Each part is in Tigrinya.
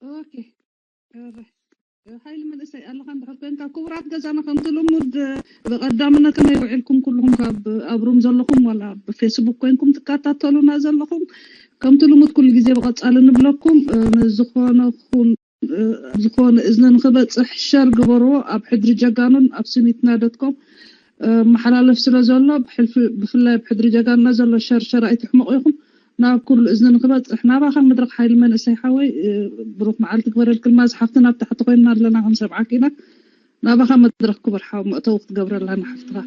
ኦኬ። ሓይሊ መንእሰይ ኣለኻ እንድሕር ኮንካ፣ ክቡራት ገዛና፣ ከምቲ ልሙድ ብቐዳምነት ከመይ ውዒልኩም? ኩልኹም ካብ ኣብ ሩም ዘለኹም ዋላ ብፌስቡክ ኮይንኩም ትከታተሉና ዘለኹም፣ ከምቲ ልሙድ ኩሉ ግዜ ብቐጻሊ ንብለኩም፣ ንዝኾነ ኹን ዝኾነ እዝኒ ንክበጽሕ ሸር ግበርዎ። ኣብ ሕድሪ ጀጋኑን ኣብ ስኒትና ዶትኮም መሓላለፍ ስለ ዘሎ፣ ብፍላይ ኣብ ሕድሪ ጀጋኑና ዘሎ ሸር ሸር ኣይትሕመቑ ኢኹም። ናብ ኩሉ እዝኒ ንክበጽሕ ናባኻ መድረኽ ሓይሊ መንእሰይ ሓወይ፣ ብሩክ መዓልቲ ግበረልክልማ ዝሓፍትና። ኣብ ታሕቲ ኮይንና ኣለና ክንሰምዓኪ ኢና። ናባኻ መድረኽ ክቡር ሓው መእተዊ ክትገብረላ ንሓፍትኻ።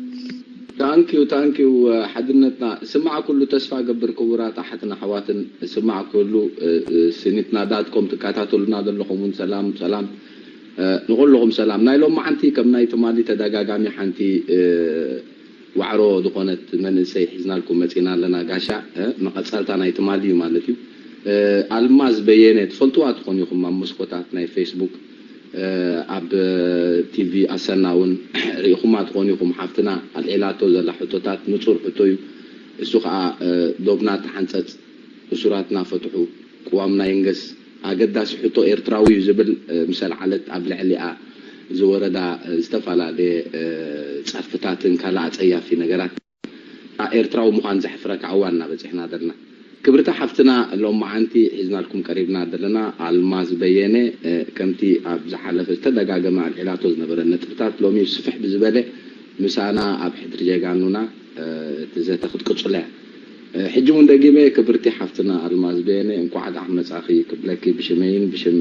ታንኪዩ ታንኪዩ። ሓድነትና ስማዕ ኩሉ ተስፋ ገብር ክቡራት ኣሓትን ኣሕዋትን ስማዕ ኩሉ ስኒትና ዳትኮም ትከታተሉና ዘለኹም እውን ሰላም ሰላም ንኩልኹም ሰላም። ናይ ሎማዓንቲ ከም ናይ ትማሊ ተደጋጋሚ ሓንቲ ዋዕሮ ዝኾነት መንእሰይ ሒዝናልኩም መፂና ኣለና። ጋሻ መቐፀልታ ናይ ትማሊ እዩ ማለት እዩ። ኣልማዝ በየነ ትፈልጥዋ ትኾን ኢኹም ኣብ መስኮታት ናይ ፌስቡክ ኣብ ቲቪ ኣሰና እውን ርኢኹማ ትኾኑ ኢኹም። ሓፍትና ኣልዒላቶ ዘላ ሕቶታት ንጹር ሕቶ እዩ። እሱ ከዓ ዶብና ተሓንጸጽ፣ እሱራትና ፈትሑ፣ ቅዋምና ይንገስ፣ ኣገዳሲ ሕቶ ኤርትራዊ እዩ ዝብል ምስ ኣልዓለት ኣብ ልዕሊኣ ዝወረዳ ዝተፈላለየ ጸርፍታትን ካልእ ኣጸያፊ ነገራት ኤርትራዊ ምዃን ዘሕፍረካ እዋን እናበጺሕና ዘለና። ክብርቲ ሓፍትና ሎማዓንቲ ሒዝናልኩም ቀሪብና ዘለና ኣልማዝ በየነ ከምቲ ኣብ ዝሓለፈ ዝተደጋገመ ኣልዒላቶ ዝነበረ ነጥብታት ሎሚ ስፍሕ ብዝበለ ምሳና ኣብ ሕድሪ ጀጋኑና እቲ ዘተ ክትቅጽሎ እያ። ሕጂ እውን ደጊመ ክብርቲ ሓፍትና ኣልማዝ በየነ እንኳዕ ደሓን መጻኺ ክብለኪ ብሽመይን ብሽም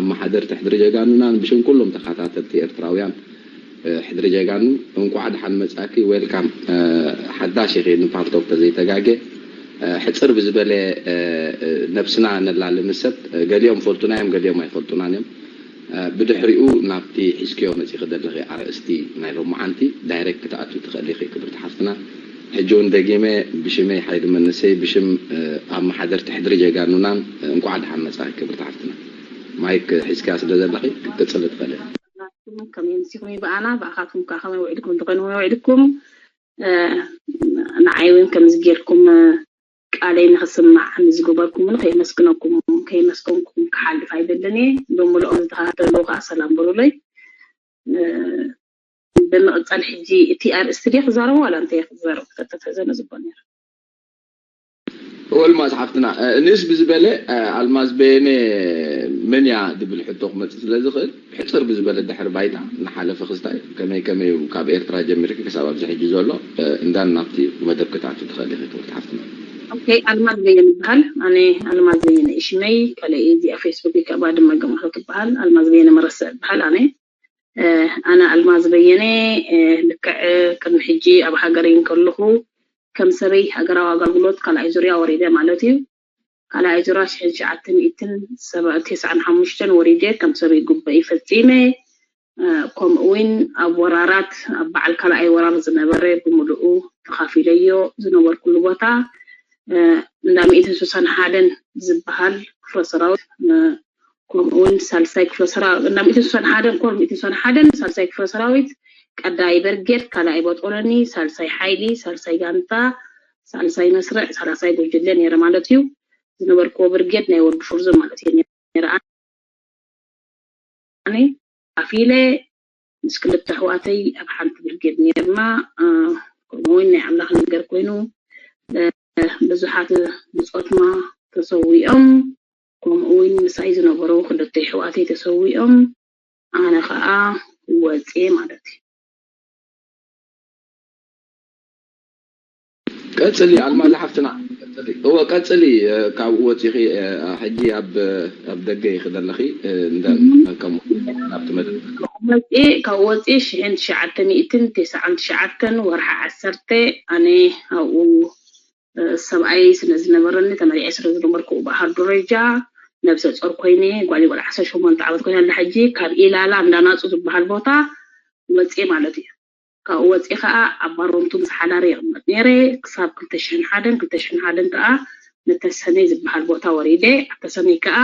ኣመሓደርቲ ሕድሪ ጀጋኑናን ብሽም ኩሎም ተኸታተልቲ ኤርትራውያን ሕድሪ ጀጋኑ እንኳዕ ደሓን መጻኪ። ዌልካም። ሓዳሽ ኢኺ ንፓልቶክ ተዘይተጋገ ሕፅር ብዝበለ ነብስና ነላልሚ ሰብ ገሊኦም ፈልጡና እዮም፣ ገሊኦም ኣይፈልጡናን እዮም። ብድሕሪኡ ናብቲ ሒዝክዮ መፂኺ ዘለኺ ኣርእስቲ ናይ ሎማዓንቲ ዳይሬክት ክትኣትዊ ትኽእሊ ኢኺ ክብርቲ ሓፍትና። ሕጂ እውን ደጊመ ብሽመይ ሓይሊ መንእሰይ ብሽም ኣመሓደርቲ ሕድሪ ጀጋኑናን እንኳዕ ደሓን መፃኺ ክብርቲ ሓፍትና። ማይክ ሒዝክያ ስለ ዘለኺ ክትቅፅሊ ትኽእሊ ኢኺ። ናትኩም ከመይ ኣምሲኹም ይበኣና፣ ብኣኻትኩም ከኣ ከመይ ውዒልኩም፣ እንተኾይኑ ከመይ ውዒልኩም። ንዓይ እውን ከምዚ ጌርኩም ቃለይ ንኽስማዕ ንዝገበርኩምን ከየመስግነኩም፣ ከየመስገንኩም ክሓልፍ ኣይደልን እየ። ሎም ሙሉኦም ዝተኸታተሉ ከኣ ሰላም በሉለይ። ብምቕጻል ሕጂ እቲ ኣርእስቲ ድየ ክዛረቦ ዋላ እንታይ እየ ክዛረብ? ክተተተዘነ ዝበል ነይረ። ወልማዝ ሓፍትና ንእስ ብዝበለ ኣልማዝ በየነ መን እያ ዝብል ሕቶ ክመፅእ ስለ ዝኽእል ሕፅር ብዝበለ ድሕሪ ባይታ እናሓለፈ ክስታይ ከመይ ከመይ እዩ ካብ ኤርትራ ጀሚርኪ ክሳብ ኣብዚ ሕጂ ዘሎ እንዳን ናብቲ መደብ ክትኣቱ ትኽእል ኢኺ ክብርቲ ሓፍትና። ኦኬ፣ ኣልማዝ በየነ ይበሃል። ኣነ ኣልማዝ በየነ እሽመይ ካልእ እዚኣ ፌስቡክ ከዓ ባድመ ገምሃ ትበሃል። ኣልማዝ በየነ መረስዕ ይበሃል። ኣነ ኣነ ኣልማዝ በየነ ልክዕ ቅድሚ ሕጂ ኣብ ሃገረይ እንከለኹ ከም ሰበይ ሃገራዊ ኣገልግሎት ካልኣይ ዙርያ ወሪደ ማለት እዩ። ካልኣይ ዙርያ ሽሕን ትሽዓተ ሚእትን ሰብዓን ተስዓን ሓሙሽተን ወሪደ ከም ሰበይ ጉበይ ፈጺመ። ከምኡ እውን ኣብ ወራራት ኣብ በዓል ካልኣይ ወራር ዝነበረ ብምልኡ ተኻፊለዮ ዝነበርኩሉ ቦታ እንዳ ሚእትን ስሳን ሓደን ዝበሃል ክፍለ ሰራዊት ከምኡ እውን ሳልሳይ ክፍለ ሰራዊት እንዳ ሚእትን ስሳን ሓደን ኮር ሚእትን ስሳን ሓደን ሳልሳይ ክፍለ ሰራዊት ቀዳይ በርጌድ ካልኣይ ቦጦሎኒ ሳልሳይ ሓይሊ ሳልሳይ ጋንታ ሳልሳይ መስርዕ ሳልሳይ ጉጅለ ነይረ ማለት እዩ። ዝነበርክዎ ብርጌድ ናይ ወዲ ፍርዙ ማለት እዩ ነይረ። ኣነ ኣፊለ ምስ ክልተ ኣሕዋተይ ኣብ ሓንቲ ብርጌድ ነይርና። ከምኡ እውን ናይ ኣምላኽ ነገር ኮይኑ ብዙሓት ብፆትና ተሰዊኦም። ከምኡ እውን ምሳይ ዝነበሩ ክልተ ኣሕዋተይ ተሰዊኦም፣ ኣነ ከዓ ወፅየ ማለት እዩ። ቀፅሊ ኣልማዝ ሓፍትና። እወ ቀፅሊ። ካብኡ ወፂኺ ሕጂ ኣብ ኣብ ደገ ኢኺ ዘለኺ። እንደ ከም ናብቲ መደብ ወፅየ ካብኡ ወፅየ ሽሕን ትሽዓተ ሚእትን ተስዓን ትሽዓተን ወርሒ ዓሰርተ ኣነ ኣብኡ ሰብኣይ ስለ ዝነበረኒ ተመሪዐ ስለ ዝነበርኩ ብኣሃር ደረጃ ነብሰ ፆር ኮይነ ጓል ጓል ዓሰርተ ሸሞንተ ዓመት ኮይና ኣላ ሕጂ ካብ ኢላላ እንዳናፁ ዝበሃል ቦታ ወፅየ ማለት እዩ። ካብኡ ወፅየ ከዓ ኣብ ባሮንቱ ምስ ሓዳር ይቕመጥ ነይረ ክሳብ ክልተ ሽሕን ሓደን ክልተ ሽሕን ሓደን ከዓ ንተሰነይ ዝበሃል ቦታ ወሪደ ኣብ ተሰነይ ከዓ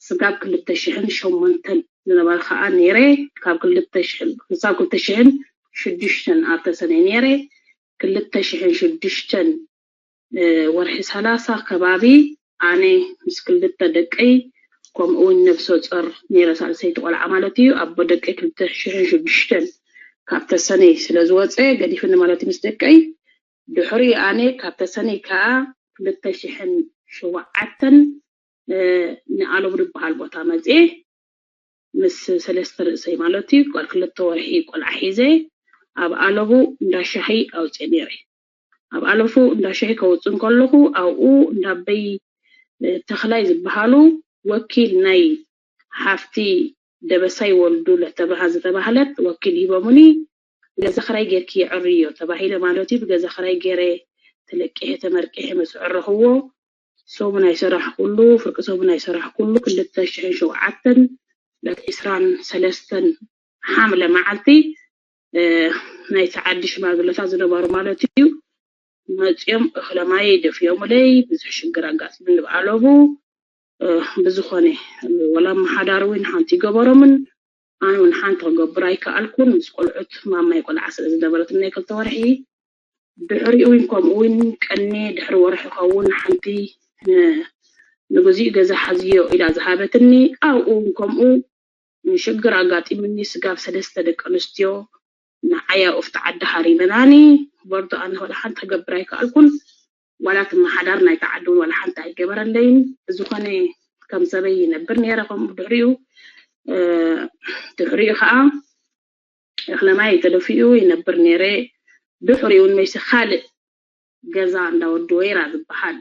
ስጋብ ክልተ ሽሕን ሸሞንተን ዝነበረ ከዓ ነይረ ካብ ክልተ ሽሕን ክሳብ ክልተ ሽሕን ሽዱሽተን ኣብ ተሰነይ ነይረ ክልተ ሽሕን ሽዱሽተን ወርሒ ሰላሳ ከባቢ ኣነ ምስ ክልተ ደቀይ ከምኡ እውን ነብሰ ጾር ነይረ፣ ሳልሰይቲ ቆልዓ ማለት እዩ። ኣቦ ደቀይ ክልተ ሽሕን ሽዱሽተን ካብ ተሰነይ ስለ ዝወፀ ገዲፍኒ ማለት እዩ ምስ ደቀይ። ድሕሪኡ ኣነ ካብ ተሰነይ ከዓ ክልተ ሽሕን ሸውዓተን ንኣለቡ ዝበሃል ቦታ መፅኤ ምስ ሰለስተ ርእሰይ ማለት እዩ። ጓል ክልተ ወርሒ ቆልዓ ሒዘ ኣብ ኣለቡ እንዳሻሂ ኣውፅእ ነይረ። ኣብ ኣለፉ እንዳሻሂ ከውፅእ እንከለኹ ኣብኡ እንዳበይ ተኽላይ ዝበሃሉ ወኪል ናይ ሓፍቲ ደበሳይ ወልዱ ለተብርሃ ዝተባህለት ወኪል ሂቦምኒ። ብገዛ ክራይ ጌርኪ የዕርዮ ተባሂለ ማለት እዩ። ብገዛ ክራይ ገይረ ተለቂሐ ተመርቂሐ ምስ ዕረኽዎ ሰሙን ኣይሰራሕኩሉ፣ ፍርቂ ሰሙን ኣይሰራሕኩሉ። ክልተ ሽሕን ሸውዓተን ዕለት ዕስራን ሰለስተን ሓምለ መዓልቲ ናይቲ ዓዲ ሽማግለታት ዝነበሩ ማለት እዩ መፂኦም እኽለ ማይ ደፍዮምለይ። ብዙሕ ሽግር ኣጋጢሙኒ ብኣለቡ። ብዝኾነ ወላ ኣመሓዳሪ እውን ሓንቲ ይገበሮምን ኣነ እውን ሓንቲ ክገብር ኣይከኣልኩን። ምስ ቆልዑት ማማይ ቆልዓ ስለ ዝነበረት ናይ ክልተ ወርሒ ድሕሪኡ እውን ከምኡ እውን ቀኒ ድሕሪ ወርሒ ከውን ሓንቲ ንግዚኡ ገዛ ሓዝዮ ኢላ ዝሃበትኒ ኣብኡ እውን ከምኡ ሽግር ኣጋጢምኒ ስጋብ ሰለስተ ደቂ ኣንስትዮ ንዓይ ኣብቲ ዓዲ ሃሪመናኒ። በርዶ ኣነ ወላ ሓንቲ ክገብር ኣይከኣልኩን። ዋላ እቲ መሓዳር ናይቲ ዓዲ እውን ዋላ ሓንቲ ኣይገበረለይን። ብዝኾነ ከም ሰበይ ይነብር ነይረ። ከምኡ ድሕሪኡ ድሕሪኡ ከዓ እኽለ ማይ ተደፊኡ ይነብር ነይረ። ድሕሪኡ እውን መይሲ ካልእ ገዛ እንዳወዲ ወይራ ዝበሃል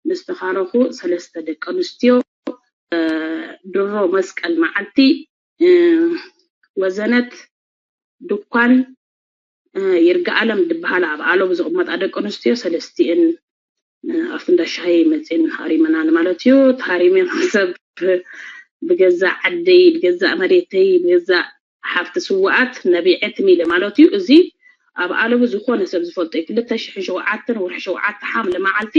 ምስ ተኻረኹ ሰለስተ ደቂ ኣንስትዮ ድሮ መስቀል መዓልቲ ወዘነት ድኳን ይርጋ ኣለም ዝበሃላ ኣብ ኣለቡ ዝቕመጣ ደቂ ኣንስትዮ ሰለስቲኤን ኣብቲ እንዳ ሻሂ መፅን ሃሪመናን ማለት እዩ። ተሃሪመ ሰብ ብገዛእ ዓደይ ብገዛእ መሬተይ ብገዛእ ሓፍቲ ስውኣት ነቢዐትኒ ኢለ ማለት እዩ። እዚ ኣብ ኣለቡ ዝኾነ ሰብ ዝፈልጦ እዩ። ክልተ ሽሕን ሸውዓተን ወርሒ ሸውዓተ ሓምለ መዓልቲ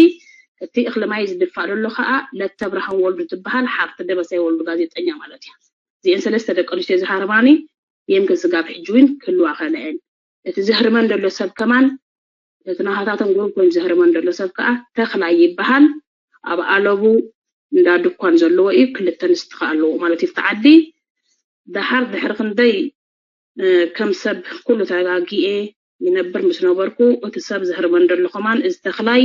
እቲ እኽሊ ማይ ዝድፋእ ዘሎ ከዓ ለተብርሃን ወልዱ ትበሃል ሓፍቲ ደበሳይ ወልዱ ጋዜጠኛ ማለት እዩ። እዚአን ሰለስተ ደቂ ኣንስትዮ ዝሃርማኒ የምክን ስጋብ ሕጂ እውን ክህልዋ ከለአን እቲ ዝህርመን ዘሎ ሰብ ከማን እቲ ናሃታቶም ግሩፕ ኮይኑ ዝህርመን ዘሎ ሰብ ከዓ ተኽላይ ይበሃል። ኣብ ኣለቡ እንዳ ድኳን ዘለዎ እዩ። ክልተ ኣንስቲ ከዓ ኣለዎ ማለት እዩ። ኣብቲ ዓዲ ደሓር ድሕሪ ክንደይ ከም ሰብ ኩሉ ተረጋጊኤ ይነብር ምስ ነበርኩ እቲ ሰብ ዝህርመን ዘሎ ከማን እዚ ተኽላይ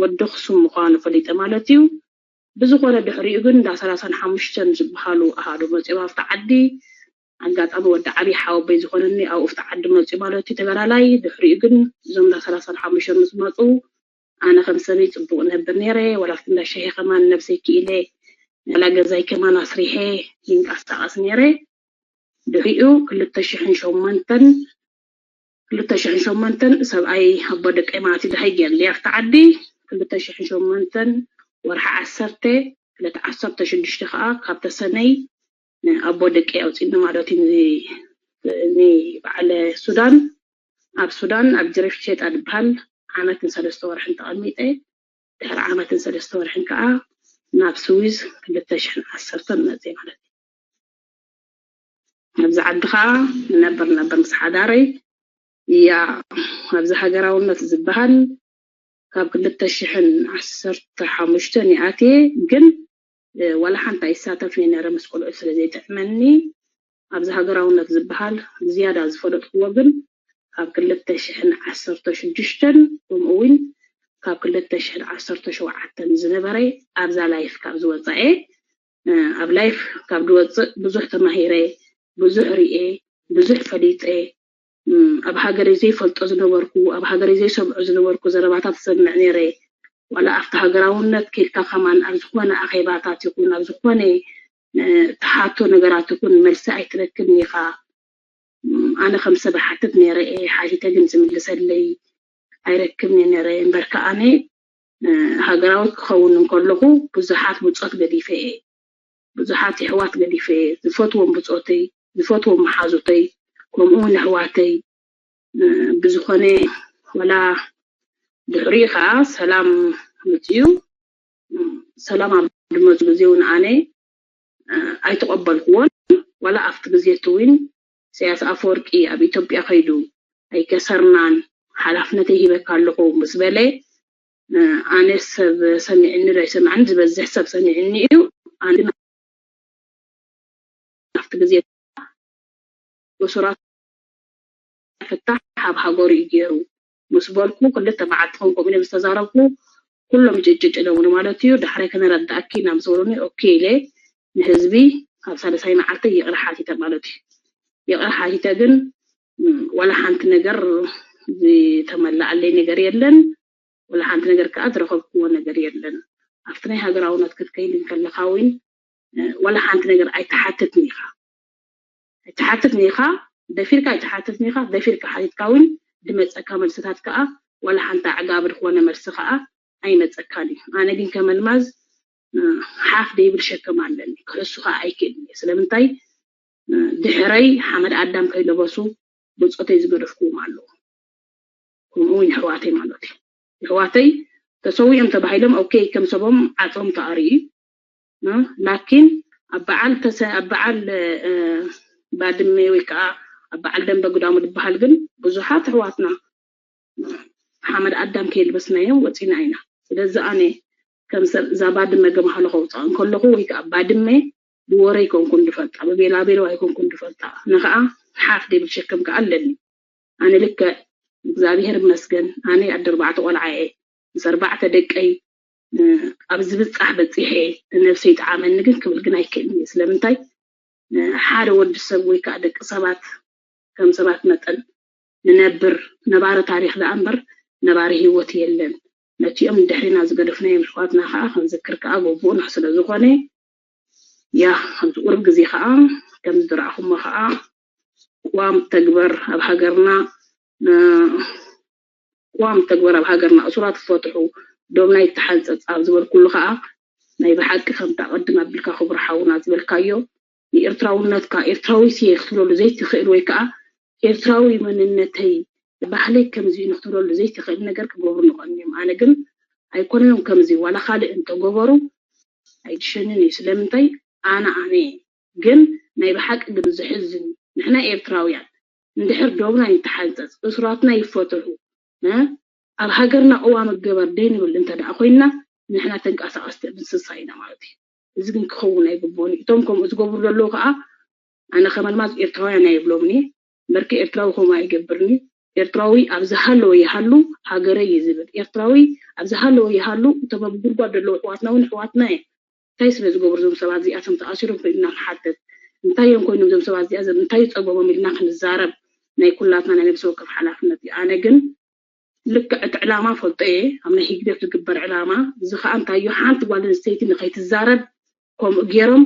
ወዲ ኣኽሱም ምዃኑ ፈሊጠ ማለት እዩ። ብዝኾነ ድሕሪኡ ግን እንዳ ሰላሳን ሓሙሽተን ዝበሃሉ ኣሃዱ መፂኦም ኣብቲ ዓዲ ኣጋጣሚ ወዲ ዓብዪ ሓወቦይ ዝኾነኒ ኣብኡ ኣብቲ ዓዲ መፂኡ ማለት እዩ ተጋዳላይ። ድሕሪኡ ግን እዞም እንዳ ሰላሳን ሓሙሽተን ምስ መፁ ኣነ ከም ሰበይ ፅቡቕ ነብር ነይረ። ዋላ ኣብቲ እንዳ ሻሂ ከማን ነብሰይ ክኢለ ዋላ ገዛይ ከማን ኣስሪሐ ይንቀሳቐስ ነይረ። ድሕሪኡ ክልተ ሽሕን ሸሞንተን ክልተ ሽሕን ሸሞንተን ሰብኣይ ኣቦ ደቀይ ማለት እዩ ደሃይ ገይርልያ ኣብቲ ዓዲ። ክልተ ሽሕን ሸሞንተን ወርሒ ዓሰርተ ዕለት ዓሰርተ ሽዱሽተ ከዓ ካብ ተሰነይ ኣቦ ደቀይ ኣውፂኒ ማለት እዩ። ንበዓል ሱዳን ኣብ ሱዳን ኣብ ጅረፍ ሸጣ ዝበሃል ዓመትን ሰለስተ ወርሕን ተቐሚጠ ድሕሪ ዓመትን ሰለስተ ወርሕን ከዓ ናብ ስዊዝ ክልተ ሽሕን ዓሰርተን መፅየ ማለት እዩ። ኣብዚ ዓዲ ከዓ ንነብር ነበር ምስ ሓዳረይ እያ ኣብዚ ሃገራውነት ዝበሃል ካብ ክልተ ሽሕን ዓሰርተ ሓሙሽተን ይኣትየ ግን ዋላ ሓንቲ ኣይሳተፍን ነረ ምስ ቆልዑ ስለ ዘይጥዕመኒ ኣብዚ ሃገራውነት ዝበሃል ዝያዳ ዝፈለጥክዎ ግን ካብ ክልተ ሽሕን ዓሰርተ ሽዱሽተን ከምኡ እውን ካብ ክልተ ሽሕን ዓሰርተ ሸውዓተን ዝነበረ ኣብዛ ላይፍ ካብ ዝወፃኤ ኣብ ላይፍ ካብ ዝወፅእ ብዙሕ ተማሂረ፣ ብዙሕ ርኤ፣ ብዙሕ ፈሊጠ። ኣብ ሃገረይ ዘይፈልጦ ዝነበርኩ ኣብ ሃገረይ ዘይሰምዖ ዝነበርኩ ዘረባታት ሰምዕ ነይረ። ዋላ ኣብቲ ሃገራውነት ከይድካ ከማን ኣብ ዝኾነ ኣኼባታት ይኹን ኣብ ዝኾነ ተሓቶ ነገራት ይኹን መልሲ ኣይትረክብን ኢኻ። ኣነ ከም ሰብ ሓትት ነይረ እየ ሓቲተ ግን ዝምልሰለይ ኣይረክብን እየ ነይረ እምበር ከኣነ ሃገራዊት ክኸውን እንከለኹ ብዙሓት ብፆት ገዲፈ እየ። ብዙሓት የሕዋት ገዲፈ እየ። ዝፈትዎም ብፆተይ፣ ዝፈትዎም መሓዙተይ፣ ከምኡ እውን ኣሕዋተይ ብዝኾነ ዋላ ድሕሪኡ ከዓ ሰላም መፅኡ። ሰላም ኣብ ድመፁ ግዜ እውን ኣነ ኣይተቐበልክዎን። ዋላ ኣብቲ ግዜ እቲ እውን ኢሳያስ ኣፈወርቂ ኣብ ኢትዮጵያ ከይዱ ኣይከሰርናን ሓላፍነተይ ሂበካ ኣለኹ ምስ በለ ኣነ ሰብ ሰሚዕኒ ዶ ኣይሰማዕኒ ዝበዝሕ ሰብ ሰሚዕኒ እዩ። ኣንድና ኣብቲ ግዜ እሱራት ፍታሕ ኣብ ሃገሩ እዩ ገይሩ ምስ በልኩ፣ ክልተ መዓልቲ ኾን ከምኡ ኢለ ምስ ተዛረብኩ፣ ኩሎም ጭጭጭ ኢሎምኒ ማለት እዩ። ዳሕራይ ከነረዳእኪ ናብ ዝበሉኒ፣ ኦኬ ኢለ ንህዝቢ ኣብ ሳልሳይ መዓልቲ ይቕረ ሓቲተ ማለት እዩ። ይቕረ ሓቲተ ግን፣ እም፣ ዋላ ሓንቲ ነገር ዝተመላኣለይ ነገር የለን። ዋላ ሓንቲ ነገር ከዓ ዝረኸብክዎ ነገር የለን። ኣብቲ ናይ ሃገራውነት ክትከይድ እንከለኻ እውን፣ እ፣ ዋላ ሓንቲ ነገር ኣይትሓትትን ኢኻ። ኣይትሓትትን ኢኻ፣ ደፊርካ ኣይትሓትትን ኢኻ፣ ደፊርካ ሓቲትካ እውን ዝመፀካ መልስታት ከዓ ዋላ ሓንቲ ኣዕጋቢ ዝኾነ መልሲ ከዓ ኣይመፀካን እዩ። ኣነ ግን ከመልማዝ፣ እ፣ ሓፍ ደይብል ሸክም ኣለኒ። ክሕሱ ከዓ ኣይክእልን እየ። ስለምንታይ? እ፣ ድሕረይ ሓመድ ኣዳም ከይለበሱ ብፆተይ ዝገደፍክዎም ኣለዉ። ከምኡ እውን የሕዋተይ ማለት እዩ። የሕዋተይ ተሰዊኦም ተባሂሎም፣ ኦኬ፣ ከም ሰቦም ዓፅሮም ተኣርዩ። እ፣ ላኪን ኣብ በዓል ተሰ-፣ ኣብ በዓል፣ እ፣ ባድመ ወይ ከዓ ኣብ በዓል ደንበ ግዳሙ ዝበሃል ግን ብዙሓት ኣሕዋትና ሓመድ ኣዳም ከየልበስናዮም ወፂና ኢና። ስለዚ ኣነ ከም ሰብ እዛ ባድመ ገምሃሎ ከውፅኣ እንከለኹ ወይ ከዓ ባድመ ብወረ ኣይኮንኩን ዝፈልጣ፣ ብቤላቤሎ ኣይኮንኩን ዝፈልጣ። ንኸዓ ሓፍ ደብል ሸክም ከዓ ኣለኒ። ኣነ ልክዕ እግዚኣብሔር ይመስገን፣ ኣነ ኣደ ኣርባዕተ ቆልዓ እየ። ምስ ኣርባዕተ ደቀይ፣ እ፣ ኣብ ዝብጻሕ በጺሐ፣ ንነብሰይ ይጥዓመኒ ግን ክብል ግን ኣይክእልን እየ። ስለምንታይ? እ፣ ሓደ ወዲ ሰብ ወይ ከዓ ደቂ ሰባት ከም ሰባት መጠን ንነብር፣ ነባሪ ታሪኽ ደኣ እምበር ነባሪ ህይወት የለን። ነቲኦም ንድሕሪና ዝገደፍናዮም ኣሕዋትና ከዓ ክንዝክር ከዓ ግቡእና ስለ ዝኾነ፣ ያ፣ ኣብዚ ቁሩብ ግዜ ከዓ ከም ዝረኣኹሞ ከዓ ቅዋም ተግበር ኣብ ሃገርና፣ እ፣ ቅዋም ተግበር ኣብ ሃገርና፣ እሱራት ይፈትሑ፣ ዶብና ይተሓንፀፅ ኣብ ዝበልኩሉ ከዓ ናይ ብሓቂ ከምታ ቅድም ኣቢልካ ክቡር ሓውና ዝበልካዮ ንኤርትራውነትካ ኤርትራዊ ስየ ክትብለሉ ዘይትኽእል ወይ ከዓ ኤርትራዊ መንነተይ ባህለይ ከምዚ እዩ ንክትብለሉ ዘይትኽእል ነገር ክገብሩ ንኽእሉ እዮም። ኣነ ግን ኣይኮነን ከምዚ ዋላ ካልእ እንተገበሩ ኣይድሸንን እዩ። ስለምንታይ? ኣነ ኣነ እየ። ግን ናይ ብሓቂ ግን ዘሕዝን እዩ። ንሕና ኤርትራውያን እንድሕር ዶብና ይተሓንፀፅ፣ እሱራትና ይፈትሑ፣ እ፣ ኣብ ሃገርና ቅዋም ይገበር ደይንብል እንተ ደኣ ኮይንና ንሕና ተንቀሳቐስቲ እንስሳ ኢና ማለት እዩ። እዚ ግን ክኸውን ኣይግብኦን እዩ። እቶም ከምኡ ዝገብሩ ዘለዉ ከዓ ኣነ ከም ኣልማዝ ኤርትራውያን ኣይብሎምን እየ። እምበርከ ኤርትራዊ ከምኡ ኣይገብርን እዩ። ኤርትራዊ ኣብ ዝሃለወ ይሃሉ ሃገረይ እዩ ዝብል። ኤርትራዊ ኣብ ዝሃለወ ይሃሉ፣ እቶም ኣብ ጉድጓድ ዘለዉ ኣሕዋትና እውን ኣሕዋትና እዮም። እንታይ ስለ ዝገብሩ እዞም ሰባት እዚኣቶም ተኣሲሮም ኢልና ክንሓትት፣ እንታይ እዮም ኮይኖም እዞም ሰባት እዚኣቶም፣ እንታይ ጸገሞም ኢልና ክንዛረብ ናይ ኩላትና ናይ ነብሲ ወከፍ ሓላፍነት እዩ። ኣነ ግን ልክዕ እቲ ዕላማ ፈልጦ እየ፣ ኣብ ናይ ህግደፍ ዝግበር ዕላማ። እዚ ኸኣ እንታይ እዩ፣ ሓንቲ ጓል ኣንስተይቲ ንኸይትዛረብ፣ ከምኡ ገይሮም፣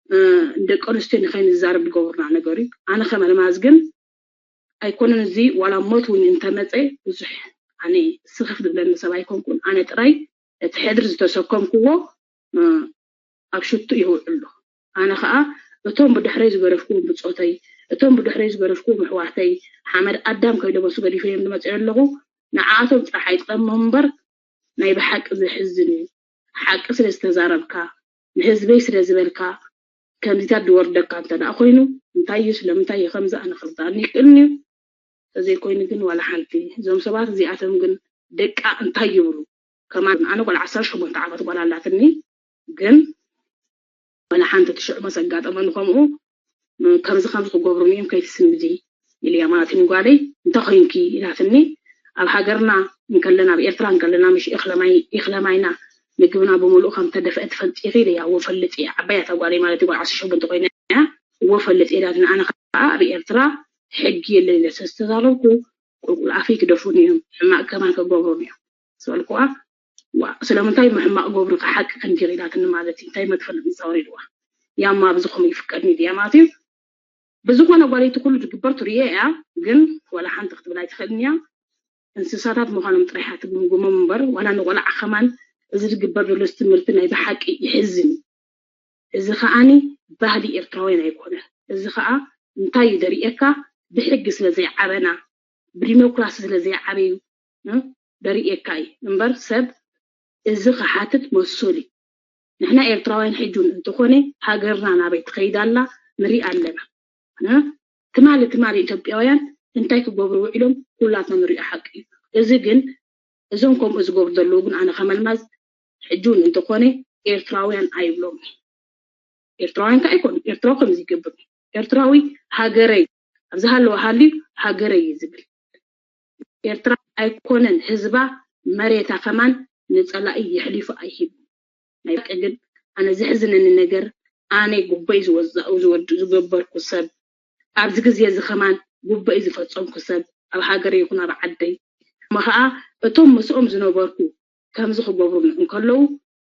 እ፣ ንደቂ ኣንስትዮ ንኸይንዛረብ ዝገብሩና ነገር እዩ። ኣነ ከም ኣልማዝ ግን ኣይኮነን፣ እዚ ዋላ ሞት እውን እንተመጸ ብዙሕ ኣነ ስኽፍ ዝብለኒ ሰብ ኣይኮንኩን። ኣነ ጥራይ እቲ ሕድሪ ዝተሰከምክዎ፣ እ፣ ኣብ ሽቱ ይውዕሉ። ኣነ ኸኣ እቶም ብድሕረይ ዝገደፍክዎም ብጾተይ፣ እቶም ብድሕረይ ዝገደፍክዎም ኣሕዋተይ ሓመድ ኣዳም ከይለበሱ ገዲፈዮም ዝመጽኡ ኣለኹ። ንዓኣቶም ጥራሕ ኣይጠቅሞም እምበር ናይ ብሓቂ ዘሕዝን እዩ። ሓቂ ስለ ዝተዛረብካ፣ ንህዝበይ ስለ ዝበልካ፣ ከምዚታት ዝወርደካ እንተ ደኣ ኮይኑ፣ እንታይ እዩ፣ ስለምንታይ እዩ ከምዚ ኣነ ክርድኣኒ ይክእልኒ እዩ። ተዘይኮይኑ ግን ዋላ ሓንቲ። እዞም ሰባት እዚኣቶም ግን ደቃ እንታይ ይብሉ? ከማን ኣነ ጓል ዓሰርተ ሸሞንተ ዓመት ጓል ኣላትኒ፣ ግን ዋላ ሓንቲ እቲ ሽዑ መስ ኣጋጠመኒ ከምኡ፣ እ፣ ከምዚ ከምዚ ክገብሩኒ እዮም ከይትስምዚ ኢልያ ማለት እዩ ንጓለይ። እንታይ ኮይንኪ ኢላትኒ። ኣብ ሃገርና እንከለና፣ ኣብ ኤርትራ እንከለና ምሽ እኽለ ማይ፣ እኽለ ማይና ምግብና ብምሉእ ከም ተደፍአ ትፈልጢ ኢኺ ኢለያ። እወ ፈልጥ እየ። ዓባይ እያ እታ ጓለይ ማለት እዩ፣ ጓል ዓሰርተ ሸሞንተ ኮይና እያ። እወ ፈልጥ እየ ኢላትኒ። ኣነ ከዓ ኣብ ኤርትራ ሕጊ የለን ኢለ ስለ ዝተዛረብኩ ቁልቁል ኣፈይ ክደፉኒ እዮም፣ ሕማቕ ከማን ክገብሩኒ እዮም ዝበልኩዋ። ዋ፣ ስለምንታይ ምሕማቕ ገብሩ ሓቂ ከንዲር ኢላትኒ ማለት እዩ። እንታይ መትፈልጥ ንፃወር ኢልዋ። ያማ ኣብዚ ከምኡ ይፍቀድኒ ድያ ማለት እዩ። ብዝኾነ ጓለይቲ ኩሉ ዝግበር ትርእዮ እያ፣ ግን ዋላ ሓንቲ ክትብል ኣይትኽእልን እያ። እንስሳታት ምዃኖም ጥራሕ እያ ትግምግሞም እምበር፣ ዋላ ንቆልዓ ከማን እዚ ዝግበር ዘሎ ትምህርቲ ናይ ብሓቂ ይሕዝን እዩ። እዚ ከዓኒ ባህሊ ኤርትራውያን ኣይኮነን። እዚ ከኣ እንታይ እዩ ደርእየካ? ብሕጊ ስለ ዘይዓበና፣ ብዲሞክራሲ ስለ ዘይዓበዩ፣ እ፣ ደርእየካ እዩ እምበር ሰብ እዚ ክሓትት መሰሉ እዩ። ንሕና ኤርትራውያን ሕጂ እውን እንተኾነ ሃገርና ናበይ ትኸይድ ኣላ ንርኢ ኣለና። እ፣ ትማሊ ትማሊ ኢትዮጵያውያን እንታይ ክገብሩ ውዒሎም ኩላትና ንሪኦ ሓቂ እዩ። እዚ ግን እዞም ከምኡ ዝገብሩ ዘለዉ ግን ኣነ ከም ኣልማዝ ሕጂ እውን እንተኾነ ኤርትራውያን ኣይብሎምን። ኤርትራውያን ከ ኣይኮኑ። ኤርትራዊ ከምዚ ይገብር። ኤርትራዊ ሃገረይ ኣብ ዝሃለወ ሃልዩ ሃገረይ እዩ ዝብል። ኤርትራ ኣይኮነን ህዝባ፣ መሬታ ከማን ንጸላኢ የሕሊፉ ኣይሂቡ። ናይ ሓቂ ግን ኣነ ዘሕዝነኒ ነገር፣ ኣነ ጉቦይ ዝወዛኡ ዝወድ ዝገበርኩ ሰብ፣ ኣብዚ ግዜ እዚ ከማን ጉቦይ ዝፈጸምኩ ሰብ፣ ኣብ ሃገረይ ይኹን ኣብ ዓደይ፣ እሞ ኸኣ እቶም ምስኦም ዝነበርኩ ከምዚ ክገብሩኒ እንከለዉ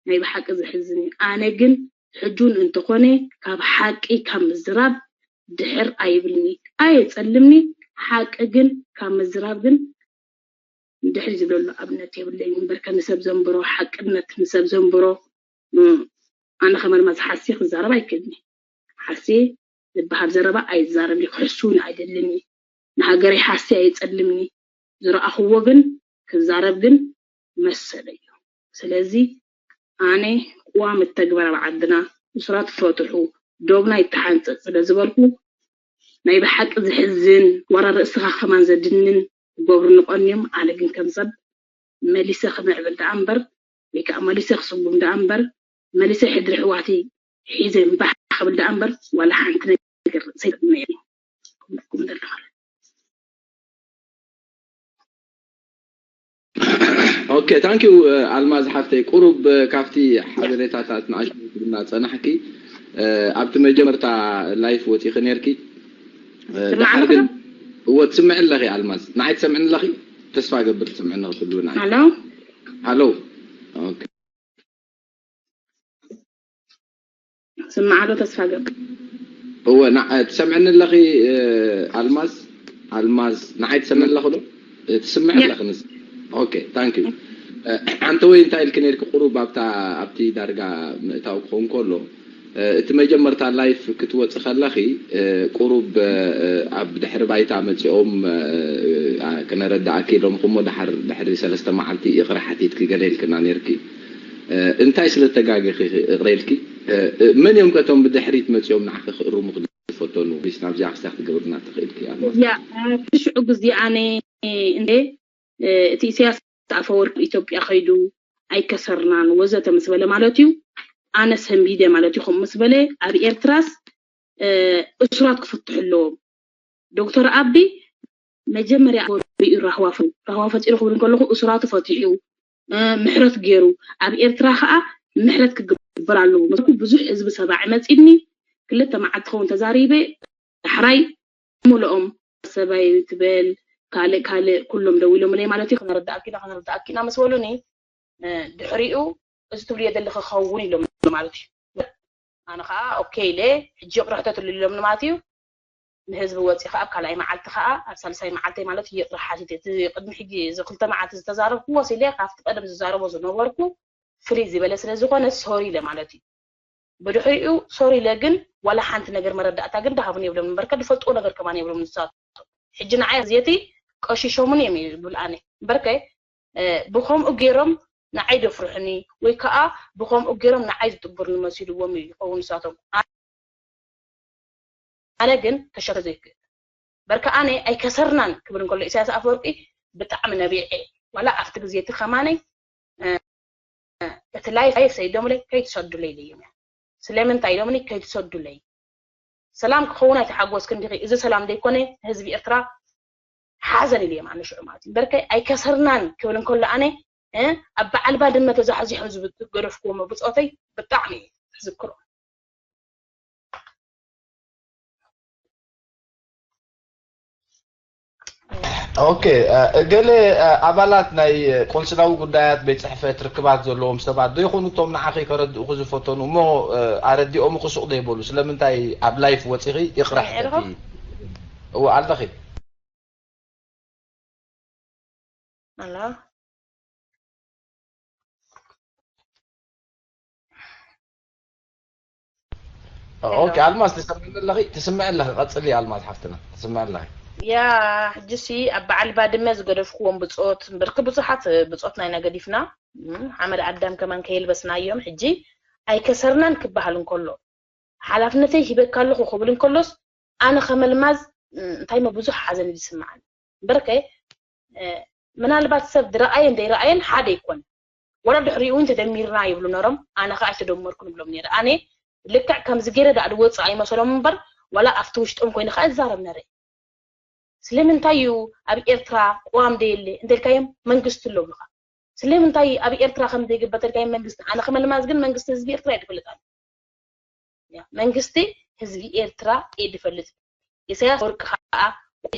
ናይ ብሓቂ ዘሕዝን እዩ። ኣነ ግን ሕጁን እንተኾነ ካብ ሓቂ ካብ ምዝራብ ድሕር ኣይብልኒ፣ ኣየጸልምኒ። ሓቂ ግን ካብ ምዝራብ ግን ድሕር ዝብለሉ ኣብነት የብለይን። እምበርከ ንሰብ ዘንብሮ ሓቅነት ንሰብ ዘንብሮ፣ እም፣ ኣነ ከመልማዝ ሓስየ ክዛረብ ኣይክእልኒ። ሓስየ ዝበሃል ዘረባ ኣይዛረብ፣ ክሕሱ እውን ኣይደልን። ንሃገረይ ሓስየ ኣይጸልምኒ። ዝረኣኽዎ ግን ክዛረብ ግን መሰለይ እዩ። ስለዚ ኣነ ቅዋም እተግበር ኣብ ዓድና፣ እሱራት ፈትሑ፣ ዶብና ይተሓንጸጽ ስለ ዝበልኩ፣ ናይ ብሓቂ ዝሕዝን፣ ዋላ ርእስኻ ከማን ዘድንን ክገብሩ ንቐንዮም። ኣነ ግን ከም ሰብ መሊሰ ክምዕብል ደኣ እምበር፣ ወይ ከዓ መሊሰ ክስጉም ደኣ እምበር፣ መሊሰ ሕድሪ ኣሕዋተይ ሒዘ እምባሕ ክብል ደኣ እምበር፣ ዋላ ሓንቲ ነገር ዘይጠቕመኒ ክብለኩም ዘለኹ። ኦኬ፣ ታንኪዩ ኣልማዝ ሓፍተይ። ቁሩብ ካብቲ ሓበሬታታት ንኣሽቱ ትብልና ጸናሕኪ፣ ኣብቲ መጀመርታ ላይፍ ወጺኺ ነርኪ። ድሓር ግን እወ ትስምዒ ኣለኺ ኣልማዝ፣ ንዓይ ትሰምዕኒ ኣለኺ? ተስፋ ገብር ትሰምዕኒ ክትህልዊ ንዓይ። ሃሎ ሃሎ። ኦኬ። ስማዕ ኣሎ ተስፋ ገብር። እወ ትሰምዕኒ ኣለኺ ኣልማዝ? ኣልማዝ ንዓይ ትሰምዕኒ ኣለኺ ዶ? ትስምዒ ኣለኺ ንስ? ኦኬ፣ ታንክ ዩ። ኣንተ ወይ እንታይ ኢልኪ ነርኪ? ቁሩብ ኣብታ ኣብቲ ዳርጋ ምእታው ክኸውን ከሎ እቲ መጀመርታ ላይፍ ክትወፂ ከለኺ ቁሩብ ኣብ ድሕሪ ባይታ መፂኦም ክነረዳእኪ ኢሎምኹ እሞ ድሓር ድሕሪ ሰለስተ መዓልቲ ይቕረ ሓቲትኪ ገለ ኢልክና ነርኪ። እንታይ ስለ ተጋገኺ ይቕረ ኢልኪ? መን እዮም ከቶም ብድሕሪት መፂኦም ንዓኺ ክእርሙኺ ዝፈተኑ? ፕሊስ ናብዚኣ ክስታ ክትገብርና ትኽእልኪ ኣልማዝ? ያ ሽዑ ግዜ ኣነ እንዴ እቲ ኢሳያስ ኣፈወርቂ ኢትዮጵያ ከይዱ ኣይከሰርናን ወዘተ ምስ በለ ማለት እዩ። ኣነ ሰንቢደ ማለት እዩ። ከምኡ ምስ በለ ኣብ ኤርትራስ እሱራት ክፍትሑ ኣለዎም። ዶክተር ኣቢ መጀመርያ ሪኡ ራህዋ ፈ- ራህዋ ፈጢሩ ክብል ከለኹ እሱራቱ ፈቲሑ ምሕረት ገይሩ ኣብ ኤርትራ ከዓ ምሕረት ክግበር ኣለዎ። ብዙሕ ህዝቢ ሰባዒ መፂኒ ክልተ መዓልቲ ኸውን ተዛሪበ ዳሕራይ ሙሉኦም ሰበይ ትበል ካልእ ካልእ ኩሎም ደው ኢሎምለይ ማለት እዩ። ክነረዳእኪ ኢና ክነረዳእኪ ኢና ምስ በሉኒ ድሕሪኡ እዚ ትብልዮ ዘለኺ ክኸውን ኢሎም ማለት እዩ። ኣነ ከዓ ኦኬ ኢለ ሕጂ ይቕረ ሕተትሉ ኢሎምኒ ማለት እዩ። ንህዝቢ ወፂ ከዓ ኣብ ካልኣይ መዓልቲ ከዓ ኣብ ሳልሳይ መዓልተይ ማለት እዩ ይቕረ ሓቲተ። እቲ ቅድሚ ሕጂ እዚ ክልተ መዓልቲ ዝተዛረብክዎ ሲለ ካብቲ ቀደም ዝዛረቦ ዝነበርኩ ፍልይ ዝበለ ስለ ዝኾነ ሶሪ ኢለ ማለት እዩ። ብድሕሪኡ ሶሪ ኢለ ግን ዋላ ሓንቲ ነገር መረዳእታ ግን ድሃቡኒ የብሎም እምበርከ ድፈልጥዎ ነገር ከማን የብሎም ንሳቶም። ሕጂ ንዓይ ኣዝየቲ ቀሺሾምን እዮም ይብል ኣነ እምበርከ ብኸምኡ ገይሮም ንዓይ ደፍርሑኒ ወይ ከዓ ብኸምኡ ገይሮም ንዓይ ዝጥብርኒ መሲልዎም ይኸውን ንሳቶም። ኣነ ግን ከሸፈ ዘይክእል በርከ ኣነ ኣይከሰርናን ክብል እንከሎ ኢሳያስ ኣፈወርቂ ብጣዕሚ ነቢዐ ዋላ ኣብቲ ግዜ እቲ ከማነይ እቲ ላይፍ ላይፍ ሰይዶምለይ ከይትሰዱለይ ኢለዮም እያ። ስለምንታይ ኢሎምኒ ከይትሰዱለይ? ሰላም ክኸውን ኣይተሓጎስክን ዲኺ? እዚ ሰላም ዘይኮነ ንህዝቢ ኤርትራ ሓዘን ኢለዮም ኣነ ሽዑ ማለት እዩ። በርከይ ኣይከሰርናን ክብል እንከሎ ኣነ ኣብ በዓል ባድመ ተዛሕዚሖም ዝገደፍክዎም ብፆተይ ብጣዕሚ ዝክሮ ኦኬ፣ ገለ ኣባላት ናይ ቆንስላዊ ጉዳያት ቤት ጽሕፈት ርክባት ዘለዎም ሰባት ዶ ይኾኑ እቶም ንዓኺ ከረድኡኺ ዝፈተኑ እሞ ኣረዲኦምኺ ሱቕ ዘይበሉ? ስለምንታይ ኣብ ላይፍ ወጺኺ ይቕረ ሕተቲ? እወ ኣለኺ። ኣላ ኦኬ ኣልማዝ ትሰምዕኒ ኣለኺ? ትስምዒ ኣለኺ። ቀጽሊ ኣልማዝ ሓፍትና ትስምዒ ኣለኺ። ያ ሕጂሲ ኣብ በዓል ባድመ ዝገደፍክዎም ብጾት እምበርኪ ብዙሓት ብጾት ናይ ነገዲፍና ሓመድ ኣዳም ከማን ከየልበስናዮም ሕጂ ኣይከሰርናን ክበሃል እንከሎ ሓላፍነተይ ሂበካ ኣለኹ ክብል እንከሎስ ኣነ ከመልማዝ እንታይ ሞ ብዙሕ ሓዘን እዩ ዝስምዓኒ እምበርከ ምናልባት ሰብ ዝረኣየን ዘይረኣየን ሓደ ይኮን ወላ ድሕሪኡ እውን ተደሚርና ይብሉ ነሮም ኣነ ከዓ ኣይተደመርኩን ይብሎም ነረ ኣነ ልክዕ ከምዚ ገይረ ደኣ ዝወፅእ ኣይመሰሎም እምበር፣ ዋላ ኣብቲ ውሽጦም ኮይነ ከዓ እዛረብ ነረ። ስለምንታይ እዩ ኣብ ኤርትራ ቅዋም ደየለ እንተልካዮም፣ መንግስቲ ኣሎ ብኻ። ስለምንታይ ኣብ ኤርትራ ከም ዘይግበር እንተልካዮም፣ መንግስቲ፣ ኣነ ከም ኣልማዝ ግን መንግስቲ ህዝቢ ኤርትራ እየ ዝፈልጥ ኣሎ። መንግስቲ ህዝቢ ኤርትራ እየ ዝፈልጥ። ኢሳያስ ወርቂ ከዓ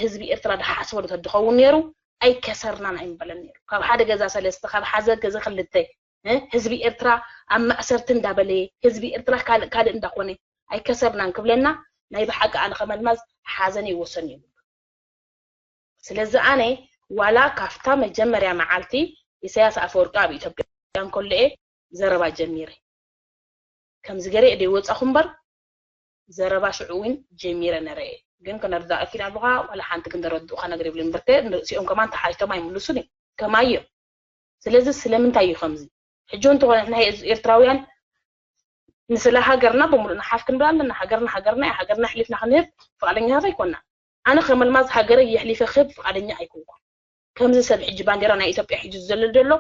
ህዝቢ ኤርትራ ዝሓስበሉ ተድኸውን ነይሩ፣ ኣይከሰርናን ኣይምበለን ነይሩ። ካብ ሓደ ገዛ ሰለስተ፣ ካብ ሓደ ገዛ ክልተ፣ ህዝቢ ኤርትራ ኣብ ማእሰርቲ እንዳበለየ፣ ህዝቢ ኤርትራ ካልእ ካልእ እንዳኾነ ኣይከሰርናን ክብለና ናይ ብሓቂ ኣነ ከም ኣልማዝ ሓዘን ይወሰን እዩ። ስለዚ ኣነ ዋላ ካብታ መጀመርያ መዓልቲ ኢሳያስ ኣፈወርቂ ኣብ ኢትዮጵያ እንከሎ እየ ዘረባ ጀሚረ። ከምዚ ገይረ እየ ደይወፃኹ እምበር ዘረባ ሽዑ እውን ጀሚረ ነረ እየ። ግን ክነርዳእ ኪን ኣለኻ ዋላ ሓንቲ ክንደረድኡኻ ነገር የብሉን። እምበርከ ንርእሲኦም ከማን ተሓቲቶም ኣይምልሱን እዮም። ከማይ እዮም። ስለዚ ስለምንታይ እዩ ከምዚ? ሕጂ እውን እንተኾነ ንሕና ኤርትራውያን ንስለ ሃገርና ብምሉእ ንሓፍ ክንብል ኣለና። ሃገርና ሃገርና እያ። ሃገርና ኣሕሊፍና ክንህብ ፍቓደኛታት ኣይኮንና። ኣነ ከም ኣልማዝ ሃገረይ የሕሊፈ ክህብ ፍቓደኛ ኣይኮንኩን። ከምዚ ሰብ ሕጂ ባንዴራ ናይ ኢትዮጵያ ሒዙ ዝዘልል ዘሎ፣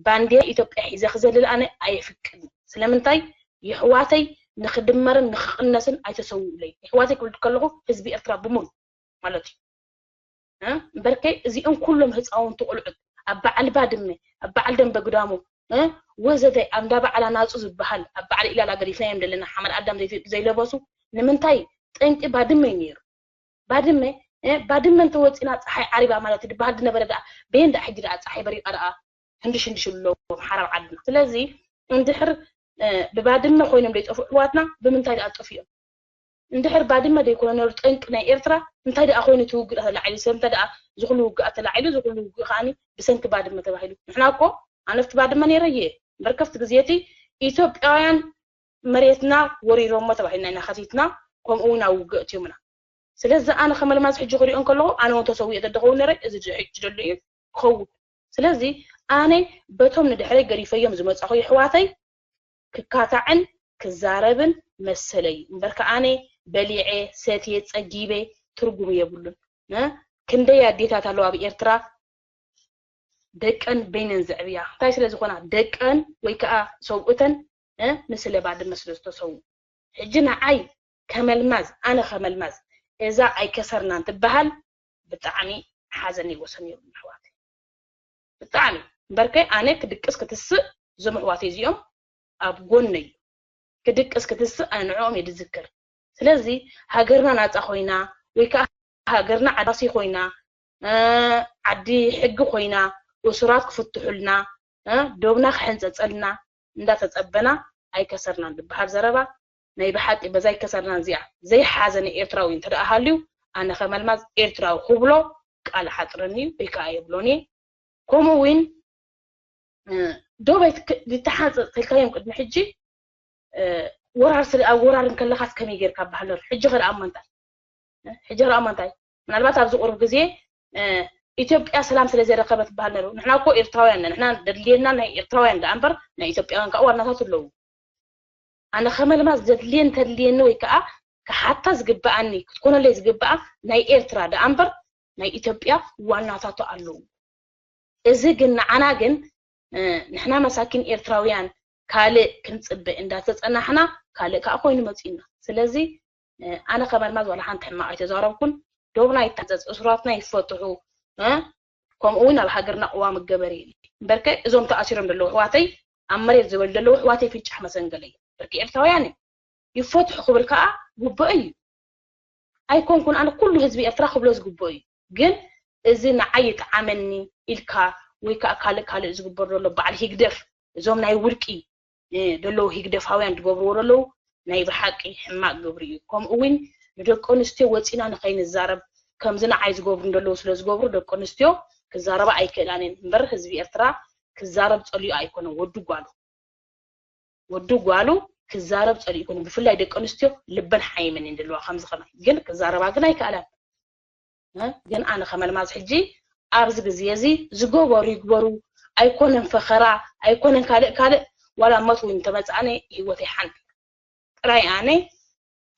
ባንዴራ ኢትዮጵያ ሒዘ ክዘልል ኣነ ኣየፍቅድን። ስለምንታይ? የሕዋተይ ንክድመርን ንክቕነስን ኣይተሰውኡለይ። የሕዋተይ ክብል ከለኹ ህዝቢ ኤርትራ ብምሉእ ማለት እዩ። እ? እምበርከ እዚኦም ኩሎም ህፃውንቲ ቆልዑት ኣብ በዓል ባድመ፣ ኣብ በዓል ደንበ ግዳሙ፣ እ? ወዘተ ኣብ እንዳ በዓል ኣናፁ ዝበሃል፣ ኣብ በዓል ኢላላ ገዲፍናዮም ዘለና ሓመድ ኣዳም ዘይ-፣ ዘይለበሱ ንምንታይ? ጠንቂ ባድመ እዩ ነይሩ። ባድመ፣ እ? ባድመ እንተወፂና ፀሓይ ዓሪባ ማለት እዩ ዝበሃል ዝነበረ ደኣ በየን ደኣ ሕጂ ደኣ ፀሓይ በሪቓ ደኣ ህንድሽ ህንድሽ ኣለዎም ሓራብ ዓድና። ስለዚ እንድሕር፣ እ፣ ብባድመ ኮይኖም ዘይጠፍኡ ኣሕዋትና ብምንታይ ደኣ ጠፊኦም? እንድሕር ባድመ ዘይኮነ ነሩ ጠንቂ ናይ ኤርትራ እንታይ ደኣ ኮይኑ እቲ ውግእ ተላዒሉ? ስለምንታይ ደኣ ዝኹሉ ውግኣት ተላዒሉ? ዝኹሉ ውግእ ከዓኒ ብሰንኪ ባድመ ተባሂሉ። ንሕና እኮ ኣነፍቲ ባድመ ነይረ እየ እምበር ከፍቲ ግዜ እቲ ኢትዮጵያውያን መሬትና ወሪሮሞ ተባሂልና ኢና ከቲትና፣ ከምኡ እውን ኣብ ውግእ እትዮምና። ስለዚ ኣነ ከም ኣልማዝ ሕጂ ክሪኦ እንከለኹ ኣነ እውን ተሰዊኤ ተደኸውን ነረ፣ እዚ ሕጂ ዘሎ እዩ ክኸውን። ስለዚ ኣነ በቶም ንድሕረይ ገዲፈዮም ዝመጻኹ የሕዋተይ ክካታዕን ክዛረብን መሰለይ እዩ። እምበር ከኣ ኣነ በሊዐ ሰትየ ጸጊበ ትርጉም የብሉን። እ? ክንደይ ኣዴታት ኣለዋ ኣብ ኤርትራ ደቀን በይነን ዘዕብያ። እንታይ ስለ ዝኾና? ደቀን ወይ ከኣ ሰብኡተን፣ እ፣ ንስለ ባድመ ስለ ዝተሰዉ። ሕጂ ንዓይ ከመልማዝ፣ ኣነ ከመልማዝ፣ እዛ ኣይከሰርናን ትበሃል ብጣዕሚ ሓዘን ይወሰን የብሉን ኣሕዋተይ። ብጣዕሚ። እምበርከ ኣነ ክድቅስ ክትስእ እዞም ኣሕዋተይ እዚኦም ኣብ ጎነይ እዩ። ክድቅስ ክትስእ ኣነ ንዕኦም እየ ዝዝክር። ስለዚ ሃገርና ናጻ ኮይና ወይ ከኣ ሃገርና ዓዲ ዲሞክራሲ ኮይና፣ እ፣ ዓዲ ሕጊ ኮይና፣ እሱራት ክፍትሑልና፣ እ፣ ዶብና ክሕንጸጸልና እንዳተጸበና ኣይከሰርናን ዝበሃል ዘረባ ናይ ብሓቂ በዛ ኣይከሰርናን እዚኣ ዘይሓዘነ ኤርትራዊ እንተ ደኣ ሃልዩ ኣነ ከም ኣልማዝ ኤርትራዊ ክብሎ ቃል ሓጽረኒ እዩ ወይ ከኣ የብሎን እየ። ከምኡ እውን እ፣ ዶብ ኣይትክ-፣ ይተሓንጸጽ ተልካዮም ቅድሚ ሕጂ፣ እ፣ ወራር ስለ ኣብ ወራር እንከለኻስ ከመይ ጌርካ በሃል ነሩ። ሕጂ ኸ ደኣ እሞ እንታይ? እ፣ ሕጂ ኸ ደኣ እሞ እንታይ? ምናልባት ኣብዚ ቁሩብ ግዜ፣ እ፣ ኢትዮጵያ ሰላም ስለ ዘይረኸበት በሃል ነሩ። ንሕና እኮ ኤርትራውያን ነን። ንሕና ደድልየና ናይ ኤርትራውያን ደኣ እምበር ናይ ኢትዮጵያውያን ከኣ ዋናታት ኣለዉ። ኣነ ከመልማዝ ዘድልየን ተድልየኒ ወይ ከኣ ክሓታ ዝግብኣኒ ክትኮነለይ ዝግብኣ ናይ ኤርትራ ደኣ እምበር ናይ ኢትዮጵያ ዋናታቱ ኣለዉ። እዚ ግን ንዓና ግን፣ እ፣ ንሕና መሳኪን ኤርትራውያን ካልእ ክንጽበ እንዳተጸናሕና ካልእ ከኣ ኮይኑ መጺኡና። ስለዚ፣ እ፣ ኣነ ከም ኣልማዝ ዋላ ሓንቲ ሕማቕ ኣይተዛረብኩን። ዶብና ይታዘዝ፣ እሱራትና ይፈትሑ፣ እ፣ ከምኡ እውን ኣብ ሃገርና ቅዋም ይገበር እዩ። እምበርከ እዞም ተኣሲሮም ዘለዉ ኣሕዋተይ፣ ኣብ መሬት ዝበሉ ዘለዉ ኣሕዋተይ ፍንጫሕ መሰንገለ እዩ። ብርኪ ኤርትራውያን እዩ። ይፈትሑ ክብል ከኣ ግቡእ እዩ። ኣይኮንኩን ኣነ ኩሉ ህዝቢ ኤርትራ ክብሎ ዝግብኦ እዩ። ግን እዚ ንዓይ ይጥዓመኒ ኢልካ ወይ ከኣ ካልእ ካልእ ዝግበር ዘሎ በዓል ሂግደፍ፣ እዞም ናይ ውልቂ፣ እ፣ ዘለዉ ሂግደፋውያን ዝገብርዎ ዘለዉ ናይ ብሓቂ ሕማቕ ግብሪ እዩ። ከምኡ እውን ንደቂ ኣንስትዮ ወጺና ንኸይንዛረብ ከምዚ ንዓይ ዝገብሩ እንደለዉ ስለ ዝገብሩ ደቂ ኣንስትዮ ክዛረባ ኣይክእላን እየን። እምበር ህዝቢ ኤርትራ ክዛረብ ጸሊኡ ኣይኮነን፣ ወዲ ጓሉ ወዲ ጓሉ ክዛረብ ጸሊኡ ይኮኑ። ብፍላይ ደቂ ኣንስትዮ ልበን ሓይምን እየን ዘለዋ ከምዚ ከማይ። ግን ክዛረባ ግን ኣይከኣላን። እ? ግን ኣነ ከም ኣልማዝ ሕጂ ኣብዚ ግዜ እዚ ዝገበሩ ይግበሩ፣ ኣይኮነን ፈኸራ፣ ኣይኮነን ካልእ ካልእ፣ ዋላ ሞት እውን እንተመጽኣኒ ህይወተይ ሓንቲ ጥራይ ኣነ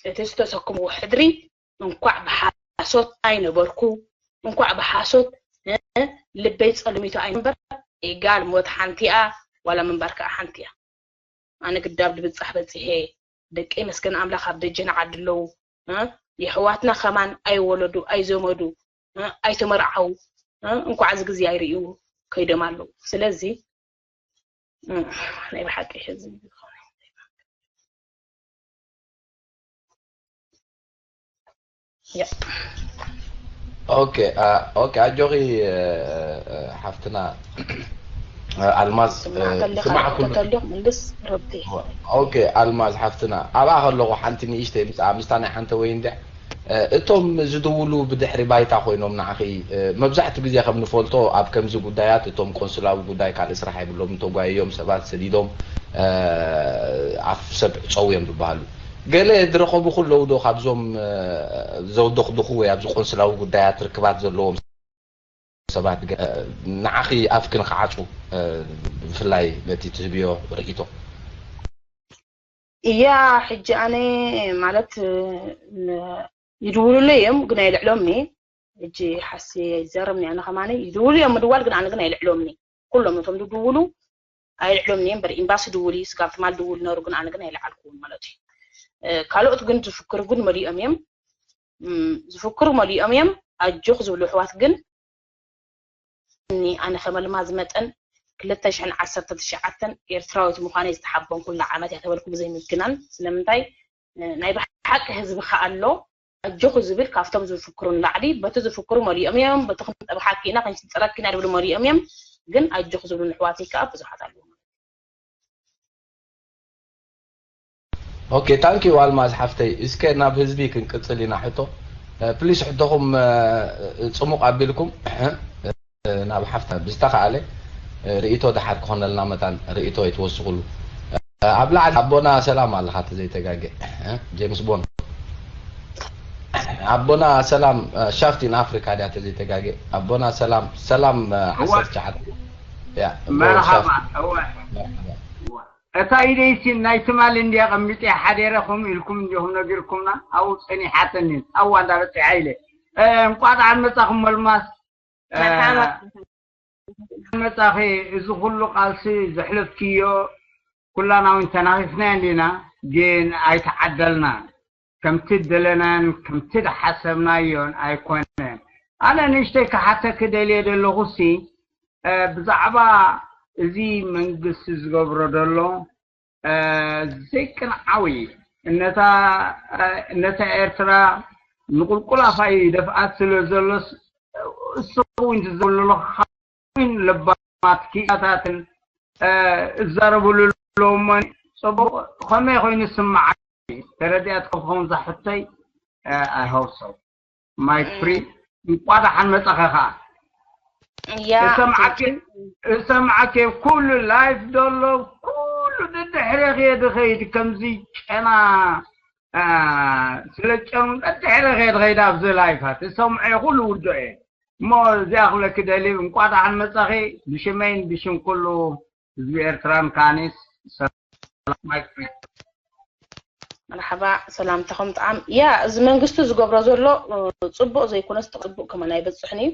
እቲ ዝተሰክምዎ ሕድሪ እንኳዕ ብሓሶት ኣይነበርኩ፣ እንኳዕ ብሓሶት፣ እ፣ ልበይ ጸልሚቱ ኣይነበር። ኢጋል ሞት ሓንቲ እያ፣ ዋላ ምንባር ከኣ ሓንቲ እያ። ኣነ ግዳብ ድብጻሕ በጺሐ፣ ደቂ መስገን ኣምላኽ ኣብ ደጀና ዓዲ ኣለዉ። የሕዋትና ከማን ኣይወለዱ ኣይዘመዱ ኣይተመርዓዉ። እንኳዕ እዚ ግዜ ኣይርእዩ ከይዶም ኣለዉ። ስለዚ ናይ ብሓቂ ሕዚ ኦኬ ኦኬ ኣጆኺ ሓፍትና ኣልማዝ ስማዕ ኩሉ ተተልዮ ምልስ ረቢ ኦኬ ኣልማዝ ሓፍትና ኣብኣ ከለኹ ሓንቲ ንእሽተይ ምስኣ ምስታ ናይ ሓንተ ወይ እንድዕ እቶም ዝድውሉ ብድሕሪ ባይታ ኮይኖም ንዓኺ መብዛሕትኡ ግዜ ከም ንፈልጦ ኣብ ከምዚ ጉዳያት እቶም ቆንስላዊ ጉዳይ ካልእ ስራሕ የብሎም ተጓይዮም ሰባት ሰዲዶም ኣፍ ሰብ ዕፀው እዮም ዝበሃሉ ገለ ዝረኸቡ ከለዉ ዶ ካብዞም ዘውደኽድኹ ወይ ኣብዚ ቆንስላዊ ጉዳያት ርክባት ዘለዎም ሰባት ንዓኺ ኣፍኪ ንክዓፁ ብፍላይ በቲ ትህብዮ ርእይቶ እያ ሕጂ ኣነ ማለት ይድውሉለይ እዮም ግን ኣይልዕሎምኒ ሕጂ ሓሲ ኣይዘረብኒ ኣነ ከማኒ ይድውሉ እዮም ምድዋል ግን ኣነ ግን ኣይልዕሎምኒ ኩሎም እቶም ዝድውሉ ኣይልዕሎምኒ እምበር ኤምባሲ ድውል እዩ ስጋብ ትማል ድውል ነሩ ግን ኣነ ግን ኣይልዓልኩውን ማለት እዩ ካልኦት ግን ዝፍክሩ ግን መሊኦም እዮም ዝፍክሩ መሊኦም እዮም ኣጆኽ ዝብሉ ኣሕዋት ግን እኒ ኣነ ከም ኣልማዝ መጠን ክልተ ሽሕን ዓሰርተ ትሽዓተን ኤርትራዊት ምዃነይ ዝተሓበንኩላ ዓመት እያ ተበልኩ ብዘይ ምግናን ስለምንታይ ናይ ብሓቂ ህዝቢ ከኣ ኣሎ ኣጆኹ ዝብል ካብቶም ዝፍክሩ ንላዕሊ በቲ ዝፍክሩ መሊኦም እዮም በቲ ክንጠብሓኪ ኢና ክንስጥረኪ ኢና ዝብሉ መሊኦም እዮም ግን ኣጆኹ ዝብሉ ንሕዋተይ ከኣ ብዙሓት ኣለዉ ኦኬ ታንኪዩ ኣልማዝ ሓፍተይ እስከ ናብ ህዝቢ ክንቅፅል ኢና ሕቶ ፕሊስ ሕቶኹም ፅሙቕ ኣቢልኩም ናብ ሓፍታ ብዝተኸኣለ ርእይቶ ድሓር ክኾነልና መታን ርእይቶ ይትወስኹሉ ኣብ ላዕሊ ኣቦና ሰላም ኣለኻ ተዘይተጋገ ጄምስ ቦን ኣቦና ሰላም ሻፍቲን ኣፍሪካ ድያ ተዘይተጋገ ኣቦና ሰላም ሰላም ዓሰርተ ትሽዓተ መርሓባ እወ እታ ኢደይሲ ናይ ትማሊ እንድያ ቀሚጠ ሓዴረ ከምኡ ኢልኩም እንዲኹም ነጊርኩምና ኣብኡ ፀኒሓተኒ ኣዋ እንዳበፅዓ ኢለ እንቋዕ ደሓን መፃኹም መልማስ መፃኺ እዚ ኩሉ ቃልሲ ዘሕለፍክዮ ኩላና እውን ተናኺፍና እንዲና ግን ኣይተዓደልናን ከምቲ ደለናን ከምቲ ዝሓሰብናዮን ኣይኮነን ኣነ ንእሽተይ ክሓተኪ ደልየ ዘለኹሲ ብዛዕባ እዚ መንግስቲ ዝገብሮ ዘሎ ዘይቅንዓዊ ነታ ኤርትራ ንቁልቁል ኣፋ ይደፍኣት ስለ ዘሎስ እሱ እውን ዝዘለሎ ለባማት ክኢላታትን እዛረብሉ ኣለዎ እሞ ፅቡቕ ከመይ ኮይኑ ስምዓኒ ተረዲኣት ክኸውን ዛሕተይ I hope so my free እንቋ ደሓን መፃኸ ከዓ እሰምዓኪ ኩሉ live ዘሎ ኩሉ ደድሕረኺ ድኸይድ ከምዚ ጨና ስለ ጨኑ ደድሕረኺ ድኸይድ ኣብዚ live ት እሰምዐ ኩሉ ውዶ እየ እሞ እዚኣ ክብለኪ ደሊ እንቋ ደሓን መፃኺ ብሽመይን ብሽም ኩሉ ህዝቢ ኤርትራን ካኒስ መርሓባ ሰላምታኹም ጣዕም ያ እዚ መንግስቱ ዝገብሮ ዘሎ ፅቡቅ ዘይኮነስ ፅቡቅ ከመን ኣይበፅሕን እዩ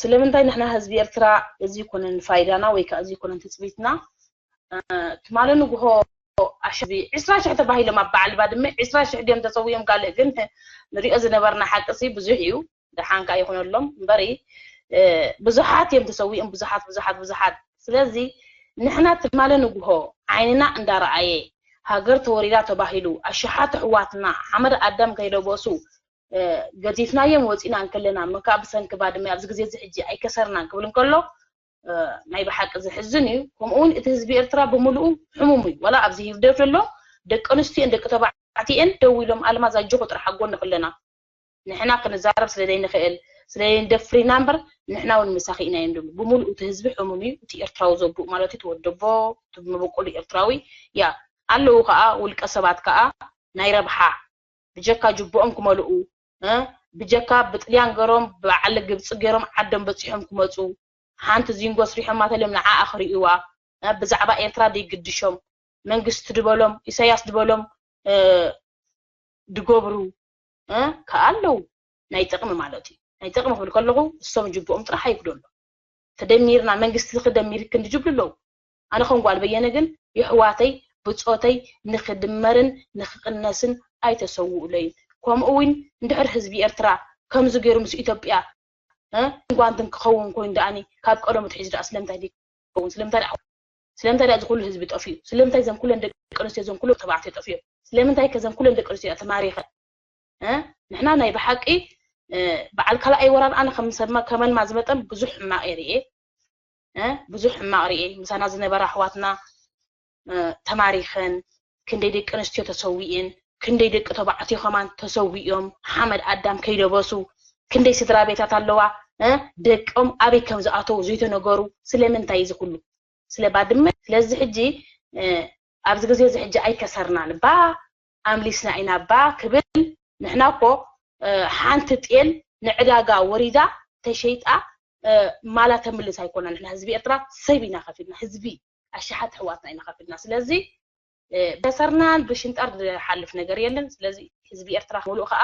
ስለምንታይ ንሕና ህዝቢ ኤርትራ እዚ ይኮነን ፋይዳና ወይ ከዓ እዚ ይኮነን ትፅቢትና ትማሊ ንግሆ ኣሸቢ ዕስራ ሽሕ ተባሂሎም ኣብ በዓል ባድመ ዕስራ ሽሕ ድዮም ተፀዊኦም ካልእ ግን ንሪኦ ዝነበርና ሓቂ ሲ ብዙሕ እዩ ደሓንካ ይኹነሎም እምበሪ ብዙሓት እዮም ተሰዊኦም ብዙሓት ብዙሓት ብዙሓት ስለዚ ንሕና ትማሊ ንግሆ ዓይንና እንዳረኣየ ሃገር ተወሪራ ተባሂሉ ኣሽሓት ኣሕዋትና ሓመድ ኣዳም ከይለበሱ ገዲፍናዮም ወፂና እንከለና ምካ ብሰንኪ ባድመ ኣብዚ ግዜ እዚ ሕጂ ኣይከሰርናን ክብል እንከሎ ናይ ብሓቂ ዝሕዝን እዩ ከምኡ እውን እቲ ህዝቢ ኤርትራ ብምልኡ ሕሙም እዩ ወላ ኣብዚ ህግደፍ ዘሎ ደቂ ኣንስትዮን ደቂ ተባዕትዮን ደው ኢሎም ኣልማዝ ኣጆኹ ጥራሕ ኣብ ጎንኺ ኣለና ንሕና ክንዛረብ ስለ ዘይንኽእል ስለ ዘይንደፍር ኢና እምበር ንሕና እውን ምሳኺ ኢና እዮም ዝብሉ ብምልኡ እቲ ህዝቢ ሕሙም እዩ እቲ ኤርትራዊ ዘብኡ ማለት እዩ ትወደቦ እቲ መበቆሉ ኤርትራዊ ያ ኣለዉ ከዓ ውልቀ ሰባት ከዓ ናይ ረብሓ ብጀካ ጅብኦም ክመልኡ ብጀካ ብጥልያን ገሮም ብዓል ግብፂ ገሮም ዓዶም በፂሖም ክመፁ ሓንቲ ዚንጎ ስሪሖማ ተልዮም ንዓኣ ክርእይዋ ብዛዕባ ኤርትራ ደይግድሾም መንግስቲ ድበሎም ኢሳያስ ድበሎም ድገብሩ ከዓ ኣለዉ ናይ ጥቕሚ ማለት እዩ ናይ ጥቕሚ ክብል ከለኹ እሶም ጅብኦም ጥራሕ ኣይጉደሎ ተደሚርና መንግስቲ ክደሚር ክንዲ ጅብሉ ኣለዉ ኣነ ከም ጓል በየነ ግን የሕዋተይ ብጾተይ ንኽድመርን ንኽቕነስን ኣይተሰውኡለይን። ከምኡ እውን እንድሕር ህዝቢ ኤርትራ ከምዚ ገይሩ ምስ ኢትዮጵያ እ፣ ጓንትን ክኸውን ኮይኑ ደኣኒ ካብ ቀደሙ ትሒዙ ደኣ ስለምንታይ ደይከውን? ስለምንታይ ደኣ ስለምንታይ ደኣ እዚ ኩሉ ህዝቢ ጠፊኡ? ስለምንታይ ዘን ኩለን ደቂ ኣንስትዮ ዘን ኩሎም ተባዕትዮ ጠፊኦም? ስለምንታይ ከ ዘን ኩለን ደቂ ኣንስትዮ ተማሪኸ? እ፣ ንሕና ናይ ብሓቂ እ፣ በዓል ካልኣይ ወራር ኣነ ከም ሰብ ከመልማ ዝመጠን ብዙሕ ሕማቕ እየ ርእየ። እ፣ ብዙሕ ሕማቕ ርእየ። ምሳና ዝነበራ ኣሕዋትና እ፣ ተማሪኸን፣ ክንደይ ደቂ ኣንስትዮ ተሰዊኤን፣ ክንደይ ደቂ ተባዕትዮ ከማን ተሰዊኦም፣ ሓመድ ኣዳም ከይደበሱ፣ ክንደይ ስድራ ቤታት ኣለዋ፣ እ፣ ደቆም ኣበይ ከም ዝኣተው ዘይተነገሩ። ስለምንታይ እዚ ኩሉ? ስለ ባድመ። ስለዚ ሕጂ እ፣ ኣብዚ ግዜ እዚ ሕጂ ኣይከሰርናን፣ ባ ኣምሊስና ኢና ባ ክብል። ንሕና እኮ እ፣ ሓንቲ ጤል ንዕዳጋ ወሪዳ ተሸይጣ እ፣ ማላ ተምልስ ኣይኮና። ንሕና ህዝቢ ኤርትራ ሰብ ኢና ከፊልና፣ ህዝቢ ኣሽሓት ኣሕዋትና ኢና ከፊልና። ስለዚ እ፣ በሰርናን ብሽንጣር ዝሓልፍ ነገር የለን። ስለዚ ህዝቢ ኤርትራ ሙሉእ ከዓ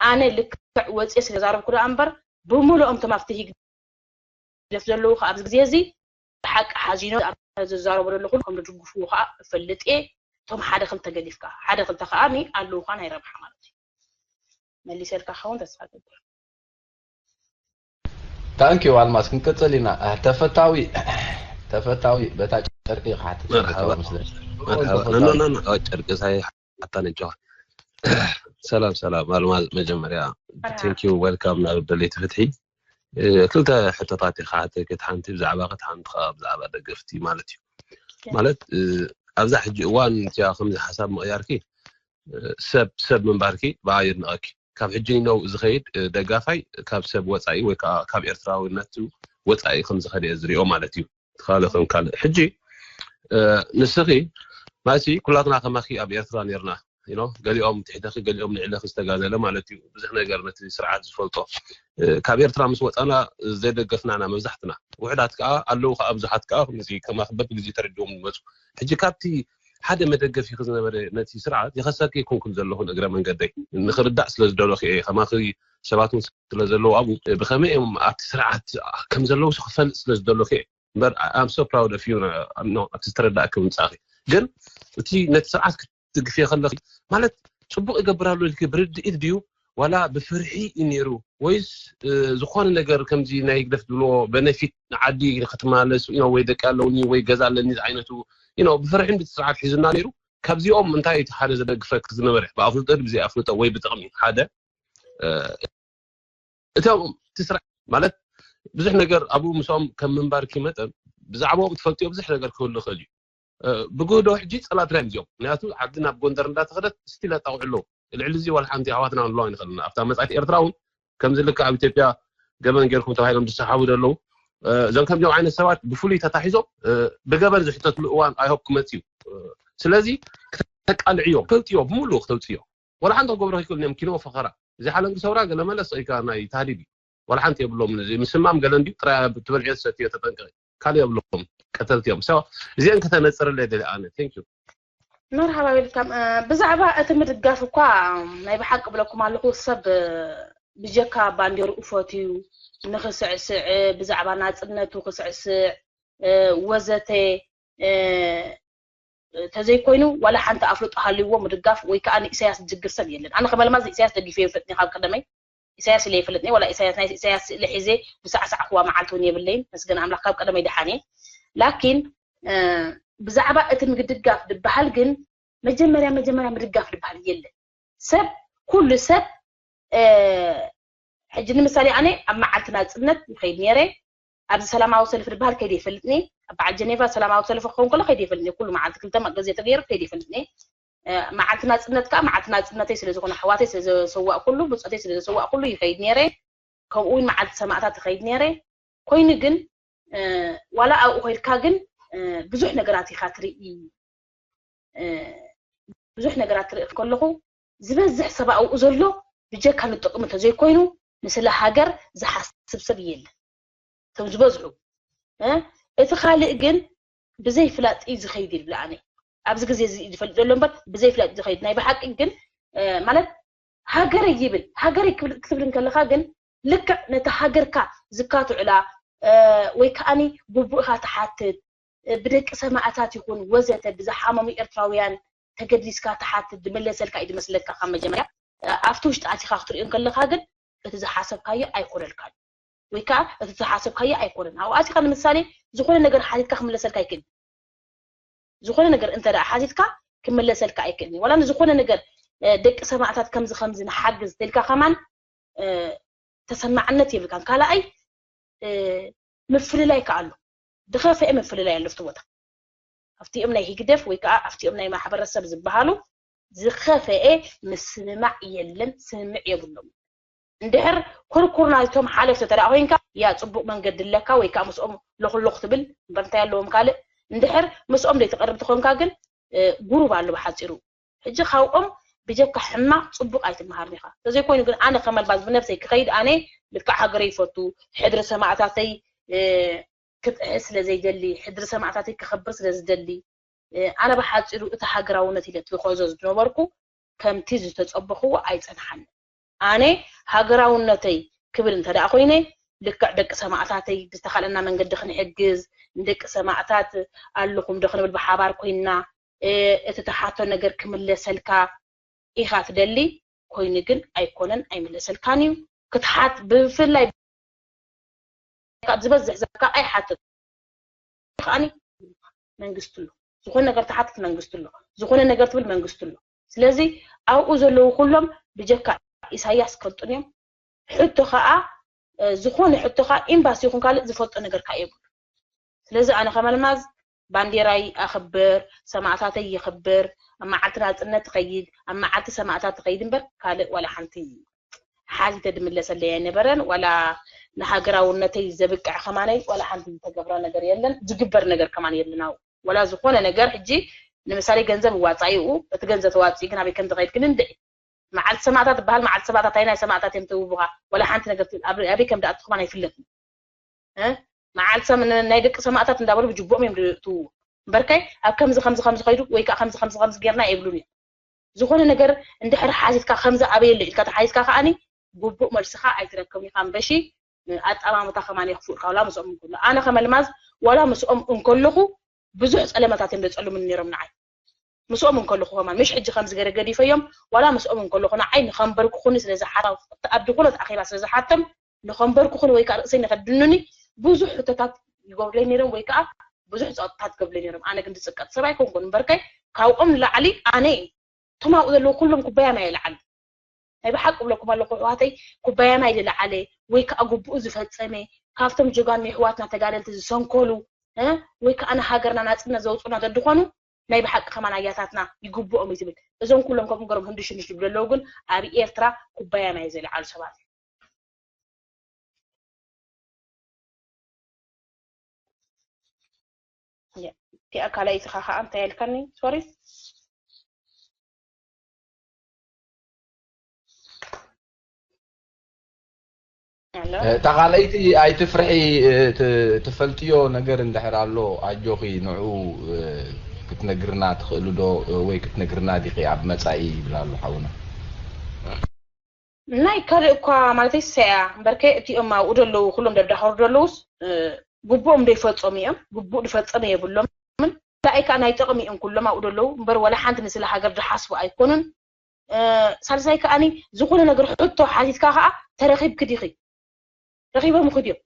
ኣነ ልክዕ ወፅየ ስለ ዛረብኩ ደኣ እምበር ብምሉኦም እቶም ኣብቲ ህግደፍ ዘለዉ ከዓ ኣብዚ ግዜ እዚ ብሓቂ ሓዚኖ ኣብ ዝዛረቦ ዘለኹ ከም ዝድግፍዎ ከዓ እፈልጥ እየ። እቶም ሓደ ክልተ ገዲፍካ ሓደ ክልተ ከዓ ኒ ኣለዉ ከዓ ናይ ረብሓ ማለት እዩ። መሊሰልካ ክኸውን ተስፋ ገብር። ታንኪዩ ኣልማዝ። ክንቅፅል ኢና። እ፣ ተፈታዊ ተፈታዊ በታ ጨርቂ ክሓትት መርሓባ። መስለኒ። መርሓባ። ኖ፣ ኖ፣ ኖ፣ ኖ። ኦ፣ ጨርቂ ሳይ ሓታ ነጃዋ። ሰላም ሰላም ኣልማዝ፣ መጀመርያ thank you፣ welcome ናብ ደለይቲ ፍትሒ። እ፣ ክልተ ሕቶታት እየ ክሓተኪ፣ እቲ ሓንቲ ብዛዕባ፣ እቲ ሓንቲ ከዓ ብዛዕባ ደገፍቲ ማለት እዩ። ማለት እ፣ ኣብዛ ሕጂ እዋን እቲኣ ከምዚ ሓሳብ ምቕያርኪ እ፣ ሰብ ሰብ ምንባርኪ ብኣ የድንቐኪ። ካብ ሕጂ ነው ዝኸይድ እ፣ ደጋፋይ ካብ ሰብ ወፃኢ ወይ ከዓ ካብ ኤርትራዊነቱ ወፃኢ ከም ዝኸደ እየ ዝሪኦ ማለት እዩ። ትኻለ ከም ካልእ ሕጂ እ፣ ንስኺ ማለትሲ ኩላትና ከማኺ ኣብ ኤርትራ ነርና ኢኖ ገሊኦም ትሕተኺ ገሊኦም ንዕለኺ ዝተጋነለ ማለት እዩ። ብዙሕ ነገር ነቲ ስርዓት ዝፈልጦ እ፣ ካብ ኤርትራ ምስ ወፃና ዘይደገፍናና መብዛሕትና ውሕዳት ከዓ ኣለዉ ከዓ ብዙሓት ከዓ ከምዚ ከማኺ በብግዜ ተረዲኦም ዝመፁ ሕጂ ካብቲ ሓደ መደገፊ ዝነበረ ነቲ ስርዓት የኸሰኪ ይኮንኩን ዘለኹን እግረ መንገደይ ንኽርዳእ ስለ ዝደለኹ እየ ከማኺ ሰባት እውን ስለ ዘለዉ ኣብኡ ብኸመይ እዮም ኣብቲ ስርዓት ከም ዘለዉ ክፈልጥ ስለ ዝደለኹ እየ እምበር I'm so proud of you ኣብቲ ዝተረዳእኪ ምምፃእኺ ግን እቲ ነቲ ስርዓት ክትድግፍዮ ከለኺ ማለት ፅቡቕ ይገብር ኣሎ ኢልኪ ብርድኢት ድዩ ዋላ ብፍርሒ እዩ ነይሩ ወይስ ዝኾነ ነገር ከምዚ ናይ ህግደፍ ዝብልዎ በነፊት ንዓዲ ክትመላለስ ወይ ደቂ ኣለውኒ ወይ ገዛ ኣለኒ ዝዓይነቱ ብፍርሒ ስርዓት ሒዙና ነይሩ ካብዚኦም እንታይ እቲ ሓደ ዘደግፈክ ዝነበረ ብኣፍልጦ ብዘይ ኣፍልጦ ወይ ብጥቕሚ ሓደ እቶም እቲ ስራሕ ማለት ብዙሕ ነገር ኣብኡ ምስኦም ከም ምንባርኪ መጠን ብዛዕባኦም ትፈልጥዮ ብዙሕ ነገር ክህሉ ይኽእል እዩ ብግህዶ ሕጂ ፀላእትና እዮም እዚኦም ምክንያቱ ዓዲ ናብ ጎንደር እንዳተኸደት ስቲል ኣጣቕዑ ኣለዉ ልዕሊ እዚ ዋላ ሓንቲ ኣሕዋትና ክንብሎ ኣይንኽእልና ኣብታ መፃኢት ኤርትራ እውን ከምዚ ልክዕ ኣብ ኢትዮጵያ ገበን ጌርኩም ተባሂሎም ዝሰሓቡ ዘለዉ እዞም ከምዚኦም ዓይነት ሰባት ብፍሉይ ተታሒዞም ብገበን ዝሕተትሉ እዋን ኣይሆፕ ክመፅ እዩ ስለዚ ክተቃልዕዮ ክተውፅዮ ብምሉእ ክተውፅዮ ዋላ ሓንቲ ክገብሮ ከይክእሉ እዮም ኪኖ ፈኸራ እዚ ሓለንጊ ሰውራ ገለ መለስ ኢልካ ናይ ታህዲድ እዩ ዋላ ሓንቲ የብሎም ምስማም ገለ እንዲዩ ጥራይ ትበልዕዮ ትሰትዮ ተጠንቀቂ ካልእ የብሎም ቀተልቲ እዮም እዚአን ከተነፅርለ ደሊ ኣነ ቴንክ ዩ መርሓባ ዌልካም ብዛዕባ እቲ ምድጋፍ እኳ ናይ ብሓቂ ብለኩም ኣለኹ ሰብ ብጀካ ባንዴርኡ ፈትዩ ንኽስዕስዕ ብዛዕባ ናፅነቱ ክስዕስዕ ወዘተ ተዘይኮይኑ ዋላ ሓንቲ ኣፍልጦ ሃልይዎ ምድጋፍ ወይ ከዓ ንኢሳያስ ዝጅግር ሰብ የለን ኣነ ከመልማዝ ንኢሳያስ ደጊፈ ይፈልጥኒ ካብ ቀደመይ ኢሳያስ ኢለ ይፈልጥኒ ዋላ ኢሳያስ ናይ ኢሳያስ ስእሊ ሒዘ ዝሳዕሳዕክዋ መዓልቲ እውን የብለይን መስገን ኣምላኽ ካብ ቀደመይ ድሓን እየ ላኪን ብዛዕባ እቲ ምድጋፍ ድበሃል ግን መጀመርያ መጀመርያ ምድጋፍ ድበሃል የለን ሰብ ኩሉ ሰብ ሕጂ ንምሳሌ ኣነ ኣብ መዓልቲ ናፅነት ይኸይድ ነይረ ኣብዚ ሰላማዊ ሰልፊ ድበሃል ከይደ ይፈልጥኒ ኣብ በዓል ጀኔቫ ሰላማዊ ሰልፊ ክኸውን ከሎ ከይደ ይፈልጥኒ ኩሉ መዓልቲ ክልተ ግዜ ተገይሩ ከይደ ይፈልጥኒ መዓልቲ ናፅነት ከዓ መዓልቲ ናፅነተይ ስለ ዝኾነ ኣሕዋተይ ስለ ዘሰዋእኩሉ ብፆተይ ስለ ዘሰዋእኩሉ ይኸይድ ነይረ ከምኡ እውን መዓልቲ ሰማእታት ይኸይድ ነይረ ኮይኑ ግን ዋላ ኣብኡ ኮይድካ ግን ብዙሕ ነገራት ኢኻ ትርኢ ብዙሕ ነገራት ትርኢ ከለኹ ዝበዝሕ ሰብ ኣብኡ ዘሎ ብጀካ ንጥቕሚ ተዘይኮይኑ ንስለ ሃገር ዝሓስብ ሰብ የለን እቶም ዝበዝሑ እቲ ካልእ ግን ብዘይ ፍላጥ እዩ ዝኸይድ ይብል ኣነ ኣብዚ ግዜ እዚ ዝፈልጥ ዘሎ እምበር ብዘይ ፍላጥ ዝኸይድ ናይ ብሓቂ ግን ማለት ሃገረይ ይብል ሃገረይ ክትብል እንከለካ ግን ልክዕ ነቲ ሃገርካ ዝካትዑላ ወይ ከዓኒ ግቡእካ ትሓትት ብደቂ ሰማእታት ይኹን ወዘተ ብዝሓመሙ ኤርትራውያን ተገዲስካ ትሓትት ዝምለሰልካ እዩ ዝመስለካ ካብ መጀመርያ። ኣብቲ ውሽጢ ኣቲኻ ክትሪኦ እንከለኻ ግን እቲ ዝሓሰብካዮ ኣይኮነልካን፣ ወይ ከዓ እቲ ዝሓሰብካዮ ኣይኮነን። ኣብኡ ኣቲኻ ንምሳሌ ዝኾነ ነገር ሓቲትካ ክምለሰልካ ኣይክእልን። ዝኾነ ነገር እንተ ደኣ ሓቲትካ ክምለሰልካ ኣይክእልን። ዋላ ንዝኾነ ነገር ደቂ ሰማእታት ከምዚ ከምዚ ንሓግዝ ተልካ ከማን ተሰማዕነት የብልካን። ካልኣይ ምፍልላይ ከኣሉ ድኸፍአ ምፍልላይ ኣሎ ኣብቲ ቦታ ኣብቲኦም ናይ ህግደፍ ወይ ከዓ ኣብቲኦም ናይ ማሕበረሰብ ዝበሃሉ ዝኸፍአ ምስምማዕ የለን፣ ስምምዕ የብሎም። እንድሕር ኩርኩር ናይቶም ሓለፍቲ ተደኣ ኮይንካ ያ ፅቡቅ መንገዲ ኣለካ ወይ ከዓ ምስኦም ለኹለኹ ትብል እምበር እንታይ ኣለዎም ካልእ። እንድሕር ምስኦም ዘይትቀርብ ተኾንካ ግን ጉሩብ ኣሎ ብሓፂሩ። ሕጂ ካብኦም ብጀካ ሕማቅ ፅቡቅ ኣይትመሃርን ኢኻ። ተዘይኮይኑ ግን ኣነ ከመልባዝ ብነብሰይ ክኸይድ ኣነ ልክዕ ሃገረይ ይፈቱ፣ ሕድሪ ሰማእታተይ ክጥዕስ ስለ ዘይደሊ፣ ሕድሪ ሰማእታተይ ክኸብር ስለ ዝደሊ፣ ኣነ ብሓፂሩ እቲ ሃገራውነት ኢለ ትኸዞ ዝነበርኩ ከምቲ ዝተፀበኽዎ ኣይፀንሓን። ኣነ ሃገራውነተይ ክብል እንተ ደኣ ኮይነ ልክዕ ደቂ ሰማእታተይ ብዝተኻለና መንገዲ ክንሕግዝ ንደቂ ሰማእታት ኣለኹም ዶ ክንብል ብሓባር ኮይንና እቲ ተሓቶ ነገር ክምለሰልካ ኢኻ ትደሊ ኮይኑ ግን ኣይኮነን ኣይምለሰልካን እዩ ክትሓት ብፍላይ ዝበዝሕ ዘካ ኣይሓትት ከዓኒ መንግስቲ ኣሎ ዝኾነ ነገር ትሓትት መንግስቲ ኣሎ ዝኾነ ነገር ትብል መንግስቲ ኣሎ ስለዚ ኣብኡ ዘለዉ ኩሎም ብጀካ ኢሳያስ ክፈልጡን እዮም ሕቶ ከዓ ዝኾነ ሕቶ ከዓ ኤምባሲ ይኹን ካልእ ዝፈልጦ ነገር ከዓ የብሉ ስለዚ ኣነ ከመልማዝ ባንዴራይ ኣኽብር ሰማእታተይ የኽብር ኣብ መዓልቲ ናፅነት ትኸይድ ኣብ መዓልቲ ሰማእታት ትኸይድ እምበር ካልእ ዋላ ሓንቲ ሓቲተ ድምለሰለይ ኣይነበረን ዋላ ንሃገራውነተይ ዘብቅዕ ከማነይ ዋላ ሓንቲ ዝተገብረ ነገር የለን ዝግበር ነገር ከማን የለን ኣብኡ ዋላ ዝኾነ ነገር ሕጂ ንምሳሌ ገንዘብ እዋፃእ ይኡ እቲ ገንዘብ ተዋፂኡ ግን ኣበይ ከም ዝኸይድ ግን እንድዒ መዓልቲ ሰማእታት ዝበሃል መዓልቲ ሰማእታት እንታይ ናይ ሰማእታት እዮም ተውቡኻ ዋላ ሓንቲ ነገር ኣበይ ከም ደኣቱ ከማን ኣይፍለጥን መዓልቲ ናይ ደቂ ሰማእታት እንዳበሉ ብጅቦኦም እዮም ትውቡ እምበርከይ ኣብ ከምዚ ከምዚ ከምዚ ከይዱ ወይ ከዓ ከምዚ ከምዚ ከምዚ ጌርና የብሉን እዮም ዝኾነ ነገር እንድሕር ሓቲትካ ከምዚ ኣበየለ ኢልካ ተሓቲትካ ከዓኒ ግቡእ መልስኻ ኣይትረክብን ኢኻ እምበሺ ኣጠማምታ ከማን የኽፍኡልካ ዋላ ምስኦም እንከሎ ኣነ ከመልማዝ ዋላ ምስኦም እንከለኹ ብዙሕ ፀለመታት እዮም ዘፀልሙኒ ነይሮም ንዓይ ምስኦም እንከለኹ ከማን ምሽ ሕጂ ከምዚ ገረ ገዲፈዮም ዋላ ምስኦም እንከለኹ ንዓይ ንኸንበርኩኹኒ ስለ ዝሓታ ኣብ ድኾነት ኣኼባ ስለ ዝሓቶም ንኸንበርኩኹኒ ወይ ከዓ ርእሰይ ንኸድኑኒ ብዙሕ ሕቶታት ይገብሩለይ ነይሮም ወይ ከዓ ብዙሕ ፀቕጥታት ገብሩለይ ነይሮም ኣነ ግን ዝፅቀጥ ሰብ ኣይኮንኩን እምበርከይ ካብኦም ንላዕሊ ኣነ እቶም ኣብኡ ዘለዉ ኩሎም ኩባያ ማይ ይልዓሉ ናይ ብሓቂ ብለኩም ኣለኩ ኣሕዋተይ ኩባያ ማይ ዝለዓለ ወይ ከዓ ግቡኡ ዝፈፀመ ካብቶም ጀጋኑ ኣሕዋትና ተጋደልቲ ዝሰንከሉ ወይ ከዓ ንሃገርና ናፅነት ዘውፅኡና ዘድኾኑ ናይ ብሓቂ ከማን ኣያታትና ይግብኦም እዩ ትብል እዞም ኩሎም ከምኡ ገሮም ህንድሽንሽ ዝብሉ ኣለዉ ግን ኣብ ኤርትራ ኩባያ ማይ ዘይለዓሉ ሰባት እቲኣ ካልኣይትኻ ከዓ እንታይ ያልካኒ ሶሪ እታ ካልኣይቲ ኣይትፍርሒ ትፈልጥዮ ነገር እንድሕር ኣሎ ኣጆኺ ንዑ ክትነግርና ትኽእሉ ዶ ወይ ክትነግርና ዲኺ ኣብ መፃኢ ይብል ኣሎ ሓውና ናይ ካልእ እኳ ማለተይ ሰያ እምበርከ እቲኦም ኣብኡ ደለዉ ኩሎም ደዳኸሩ ደለዉስ ግቡኦም ዶ ይፈፀሙ እዮም ግቡእ ዝፈፀመ የብሎምን ላኣይ ከዓ ናይ ጥቕሚ እዮም ኩሎም ኣብኡ ደለዉ እምበር ወላ ሓንቲ ንስለ ሃገር ዝሓስቡ ኣይኮኑን ሳልሳይ ከዓኒ ዝኾነ ነገር ሕቶ ሓቲትካ ከዓ ተረኺብኪ ዲኺ ረኺቦም ኹድዮም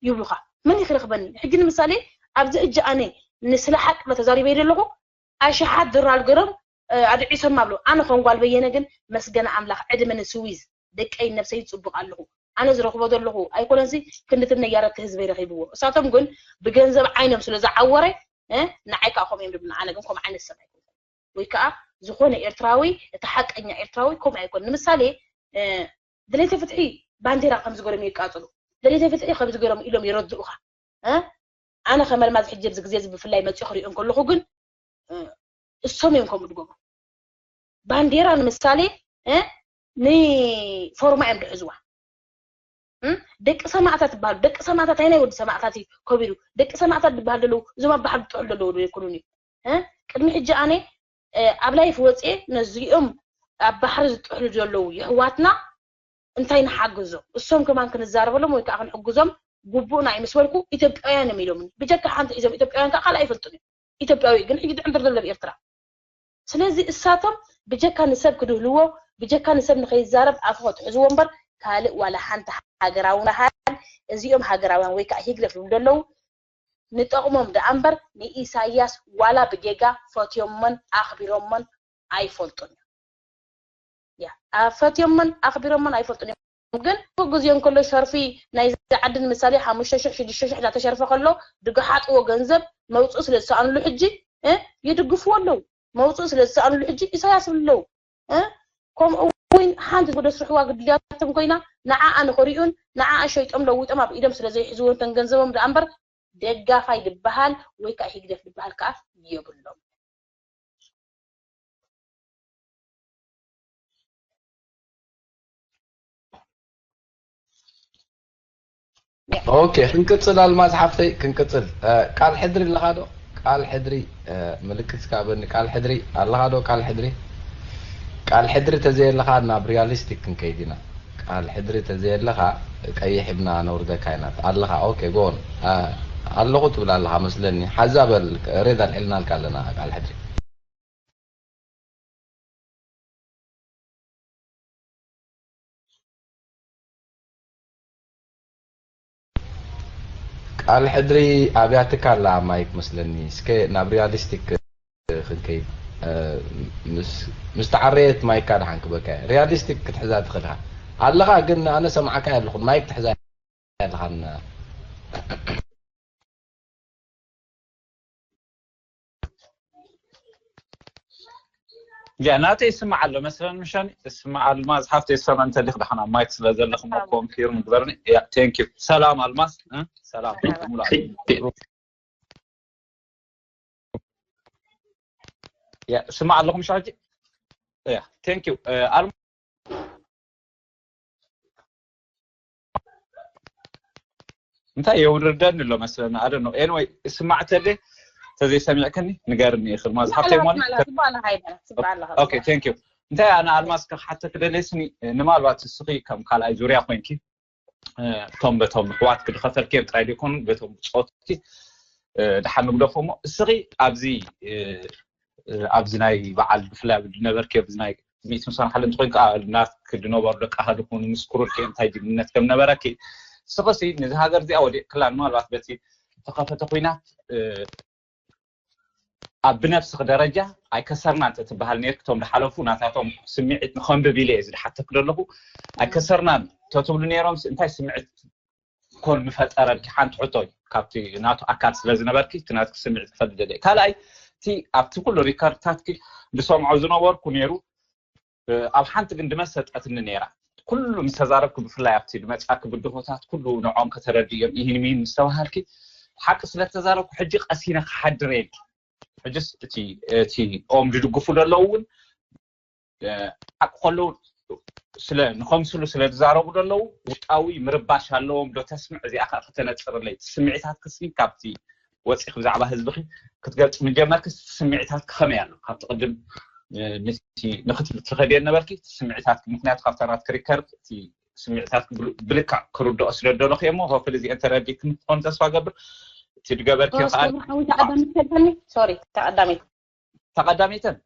ይብሉኻ መን ይኽረኽበኒ ሕጂ ንምሳሌ ኣብዚ ሕጂ ኣነ ንስለ ሓቂ ተዛሪበ ዘለኹ ኣሽሓት ድራል ገሮም ኣድዒሶም ኣብሉ ኣነ ከም ጓል በየነ ግን መስገነ ኣምላኽ ዕድመ ንስዊዝ ደቀይ ነብሰይ ይፅቡቕ ኣለኹ ኣነ ዝረኽቦ ዘለኹ ኣይኮነንሲ ክንድቲ ነያረቲ ህዝበይ ረኺብዎ እሳቶም ግን ብገንዘብ ዓይኖም ስለ ዝዓወረ ንዓይ ከዓ ከምኡ እዮም ድብሉ ኣነ ግን ከምኡ ዓይነት ሰብ ኣይኮንኩ ወይ ከዓ ዝኾነ ኤርትራዊ እቲ ሓቀኛ ኤርትራዊ ከምኡ ኣይኮን ንምሳሌ ድሌተ ፍትሒ ባንዴራ ከም ዝገሮም ይቃፅሉ ድሌተ ፍትሒ ከም ዝገሮም ኢሎም ይረድኡኻ ኣነ ከመልማዝ ሕጂ ኣብዚ ግዜ እዚ ብፍላይ መፅኡ ክሪኦ እንከለኹ ግን እሶም እዮም ከምኡ ዝገብሩ ባንዴራ ንምሳሌ ንፎርማ እዮም ዝሕዝዋ ደቂ ሰማእታት ዝበሃሉ ደቂ ሰማእታት ኣይናይ ወዲ ሰማእታት እዩ ከቢሩ ደቂ ሰማእታት ዝበሃል ዘለዉ እዞም ኣብ ባሕሪ ዝጥዕሉ ዘለዉ ዶ ይኮኑን እዩ ቅድሚ ሕጂ ኣነ ኣብ ላይፍ ወፅኤ ነዚኦም ኣብ ባሕሪ ዝጥሕሉ ዘለዉ የሕዋትና እንታይ ንሓግዞም እሶም ከማን ክንዛረበሎም ወይ ከዓ ክንሕግዞም ግቡእና እዩ ምስ በልኩ ኢትዮጵያውያን እዮም ኢሎምኒ። ብጀካ ሓንቲ ሒዞም ኢትዮጵያውያን ከዓ ካልእ ኣይፈልጡን እዮም። ኢትዮጵያዊ ግን ሕጂ ድዕንድር ዘሎ ኣብ ኤርትራ። ስለዚ እሳቶም ብጀካ ንሰብ ክድህልዎ፣ ብጀካ ንሰብ ንኸይዛረብ ኣፉ ከትሕዝዎ እምበር ካልእ ዋላ ሓንቲ ሃገራዊ በሃል እዚኦም ሃገራውያን ወይ ከዓ ሂግደፍ ዝብሉ ዘለዉ ንጠቕሞም ደኣ እምበር ንኢሳያስ ዋላ ብጌጋ ፈትዮሞን ኣኽቢሮሞን ኣይፈልጡን እዮም። ያ ፈትዮሞን ኣኽቢሮሞን ኣይፈልጡን እዮም። ግን ግዜ እንከሎ ሸርፊ ናይ ዓዲ ንምሳሌ ሓሙሽተ ሽሕ ሽዱሽተ ሽሕ እናተሸርፈ ከሎ ድግሓጥዎ ገንዘብ መውፅእ ስለ ዝሰኣኑሉ ሕጂ እ ይድግፍዎ ኣለዉ። መውፅእ ስለ ዝሰኣኑሉ ሕጂ ኢሳያስ ይብሉ ኣለዉ። እ ከምኡ እውን ሓንቲ ወደ ስርሕዋ ግድልያቶም ኮይና ንዓኣ ንኽሪኡን ንዓኣ ሸይጦም ለዊጦም ኣብ ኢዶም ስለ ዘይሕዝዎ እንተን ገንዘቦም ደኣ እምበር ደጋፋይ ዝበሃል ወይ ከዓ ሂግደፍ ዝበሃል ከዓ የብሎም። ኦኬ ክንቅፅል ኣልማዝ ሓፍተይ ክንቅፅል ቃል ሕድሪ ኣለኻ ዶ ቃል ሕድሪ ምልክት ስካበኒ ቃል ሕድሪ ኣለኻ ዶ ቃል ሕድሪ ቃል ሕድሪ ተዘየለኻ ናብ ሪያሊስቲክ ክንከይድ ኢና ቃል ሕድሪ ተዘየለኻ ቀይሕ ብና ነውርደካ ኢና ኣለኻ ኦኬ ጎን ኣለኹ ትብል ኣለኻ መስለኒ ሓዛ በል ሬድ ኣልዒልናልካ ኣለና ቃል ሕድሪ ቃል ሕድሪ ኣብያትካ ኣላ ማይክ መስለኒ እስከ ናብ ሪያሊስቲክ ክንከይድ ምስ ተዓረየት ማይካ ድሓን ክበካ ሪያሊስቲክ ክትሕዛ ትኽእልካ ኣለኻ ግን ኣነ ሰምዓካ ኣለኹ ማይክ ትሕዛ ኣለኻ ያ ናተይ ይስማዕ ኣሎ መስለን ምሸን ይስማዕ ኣልማዝ ሓፍተይ ዝሰምዐ እንተሊክ ደሓና ማይክ ስለ ዘለኹ ኮንፊርም ግበርኒ ያ ቴንክ ዩ ሰላም ኣልማዝ ሰላም ሙሉ ያ ስማዕ ኣለኹም ሻጂ ያ ቴንክ ዩ እንታይ የውርደኒ ኣሎ መስለኒ ኣደ ነው ኤንወይ ስማዕተለ ተዘይሰሚዕክኒ ንገርኒ ኢኽል ማዝ ሓብተይ ሞኒ ኦኬ ቴንክ ዩ እንታይ ኣነ ኣልማዝ ክሓተክ ደለስኒ ንማልባት እስኺ ከም ካልኣይ ዙርያ ኮይንኪ እቶም በቶም ኣሕዋት ክድኸፈልክዮም ጥራይ ዘይኮኑ በቶም ብፆትኪ ድሓን ንግደፎ እሞ እስኺ ኣብዚ ኣብዚ ናይ በዓል ብፍላይ ኣብ ዝነበርክዮ ኣብዚ ናይ ሚእቲ ምሳን ሓለ እንተኮይኑ ከዓ ናትክ ዝነበሩ ደቂ ኣሃዱ ክኾኑ ምስክሩልኪ እንታይ ጅግንነት ከም ነበረኪ እስኽሲ ነዚ ሃገር እዚኣ ወዲቕክላ ንማልባት በቲ ዝተኸፈተ ኩናት ኣብ ብነብስኺ ደረጃ ኣይከሰርና እንተትበሃል ነርክ እቶም ዝሓለፉ ናታቶም ስምዒት ንኸንብብ ኢለ እየ ዝድሓተክ ዘለኹ ኣይከሰርናን ተትብሉ ነይሮም እንታይ ስምዒት ኮን ምፈጠረልኪ ሓንቲ ሕቶ እዩ ካብቲ ናቱ ኣካል ስለ ዝነበርኪ እቲ ናትኪ ስምዒት ክፈልጥ ደለ ካልኣይ እቲ ኣብቲ ኩሉ ሪከርድታትኪ ዝሰምዖ ዝነበርኩ ነይሩ ኣብ ሓንቲ ግን ድመሰጠትኒ ነይራ ኩሉ ምስ ተዛረብኩ ብፍላይ ኣብቲ ድመፅኣኪ ብድሆታት ኩሉ ንዖም ከተረድእዮም ይህን ሚን ምስ ተባሃልኪ ሓቂ ስለ ተዛረብኩ ሕጂ ቀሲነ ክሓድር የልኪ ሕጅስ እቲ እቲ ኦም ዝድግፉ ዘለዉ እውን ሓቂ ከለዉ ስለ ንኸምስሉ ስለ ዝዛረቡ ዘለዉ ውሽጣዊ ምርባሽ ኣለዎም ዶ ተስምዕ እዚኣ ከዓ ከተነፅርለይ ስምዒታት ክስኒ ካብቲ ወፂኺ ብዛዕባ ህዝብኺ ክትገልፂ ምጀመርኪ ስምዒታት ክኸመይ ኣሎ ካብቲ ቅድም ንክትብል ትኸድዮ ነበርኪ ስምዒታት ምክንያቱ ካብታ ናትኪ ሪከርድ እቲ ስምዒታት ብልክዕ ክርድኦ ስለ ደለኹ እሞ ሆፕል እዚአን ተረዲክኒ ትኾኑ ተስፋ ገብር እቲ ድገበርኪ ከዓ ተቐዳሚት ከልከኒ ሶሪ ተቐዳሚት ተቐዳሚተን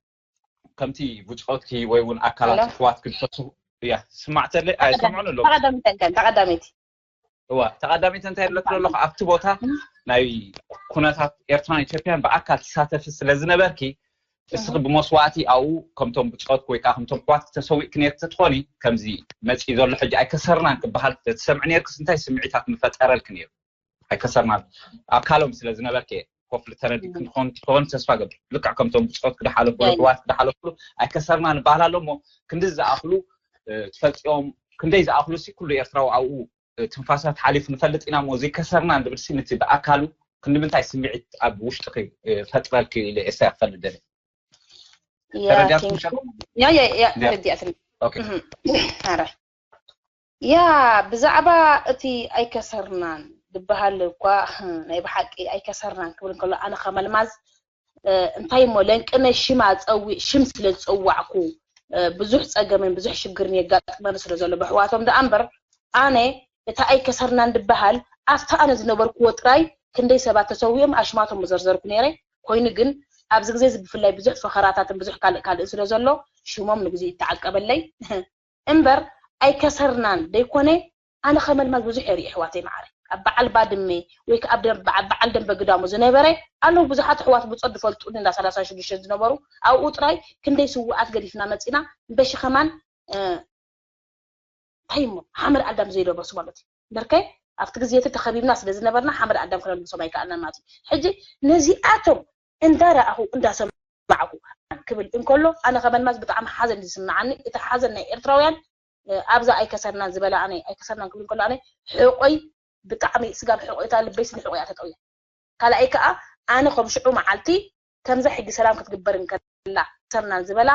ከምቲ ብፆትኪ ወይ እውን ኣካላት ኣሕዋትኪ ዝፈስሁ እያ ስማዕተለይ ኣይሰምዑን ኣለዉ ተቐዳሚተን ከን ተቐዳሚት እዋ ተቐዳሚት እንታይ ይብለክ ዘለኹ ኣብቲ ቦታ ናይ ኩነታት ኤርትራን ኢትዮጵያን ብኣካል ትሳተፊ ስለ ዝነበርኪ እስኺ ብመስዋእቲ ኣብኡ ከምቶም ብፆትኪ ወይ ከዓ ከምቶም ኣሕዋትኪ ተሰዊእኪ ነርኪ ተትኾኒ ከምዚ መፂኡ ዘሎ ሕጂ ኣይከሰርናን ክበሃል ተትሰምዒ ነርክስ እንታይ ስምዒታት ምፈጠረልኪ ነይሩ ኣይከሰርና ኣካሎም ስለ ዝነበርክ ኮፍሊ ተረዲእ ክንትኾን ትኸውን ተስፋ ገብር ልክዕ ከምቶም ብፆት ክድሓለፉ ሕዋት ክድሓለፉሉ ኣይከሰርና ንባህል ኣሎ እሞ ክንዲ ዝኣኽሉ ትፈልፂኦም ክንደይ ዝኣኽሉ ሲ ኩሉ ኤርትራዊ ኣብኡ ትንፋሳት ሓሊፉ ንፈልጥ ኢና እሞ ዘይከሰርና ንብል ሲ ንቲ ብኣካሉ ክንዲ ምንታይ ስምዒት ኣብ ውሽጢ ፈጥረልክ ኢለ ኤሳ ክፈልጥ ደለ ተረዲኣትኒ ያ ብዛዕባ እቲ ኣይከሰርናን ዝበሃል እኳ ናይ ብሓቂ ኣይከሰርናን ክብል ከሎ ኣነ ከመልማዝ እንታይ እሞ ለንቅነ ሽም ኣፀዊዕ ሽም ስለ ዝፀዋዕኩ ብዙሕ ፀገምን ብዙሕ ሽግርን የጋጥመኒ ስለ ዘሎ ብሕዋቶም ደኣ እምበር ኣነ እቲ ኣይከሰርናን ዝበሃል ኣብቲ ኣነ ዝነበርኩዎ ጥራይ ክንደይ ሰባት ተሰዊኦም ኣሽማቶም መዘርዘርኩ ነይረ። ኮይኑ ግን ኣብዚ ግዜ እዚ ብፍላይ ብዙሕ ፈኸራታትን ብዙሕ ካልእ ካልእ ስለ ዘሎ ሽሞም ንግዜ ይተዓቀበለይ እምበር ኣይከሰርናን ደይኮነ ኣነ ከመልማል ብዙሕ የርኢ ኣሕዋተይ መዓረ ኣብ በዓል ባድመ ወይ ከዓ ኣብ ደም- በዓ- በዓል ደንበ ግዳሙ ዝነበረ ኣለዉ ብዙሓት ኣሕዋት ብፆት ዝፈልጡኒ እንዳ ሰላሳ ሽዱሽተ ዝነበሩ ኣብኡ ጥራይ ክንደይ ስውኣት ገዲፍና መፂና በሺ ከማን እንታይ እሞ ሓመድ ኣዳም ዘይለበሱ ማለት እዩ በርከ ኣብቲ ግዜ እቲ ተኸቢብና ስለ ዝነበርና ሓመድ ኣዳም ክነልብሶም ኣይከኣልናን ማለት እዩ ሕጂ ነዚኣቶም እንዳረኣኹ እንዳሰማዕኩ ክብል እንከሎ ኣነ ከመልማዝ ብጣዕሚ ሓዘን ዝስምዓኒ እቲ ሓዘን ናይ ኤርትራውያን ኣብዛ ኣይከሰርናን ዝበላ ኣነ ኣይከሰርናን ክብል እንከሎ ኣነ ሕቆይ ብጣዕሚ ስጋብ ሕቆይታ ልበይ ስኒ ሕቆያ ተጠውያ ካልኣይ ከዓ ኣነ ከም ሽዑ መዓልቲ ከምዛ ሕጊ ሰላም ክትግበር እንከላ ሰርናን ዝበላ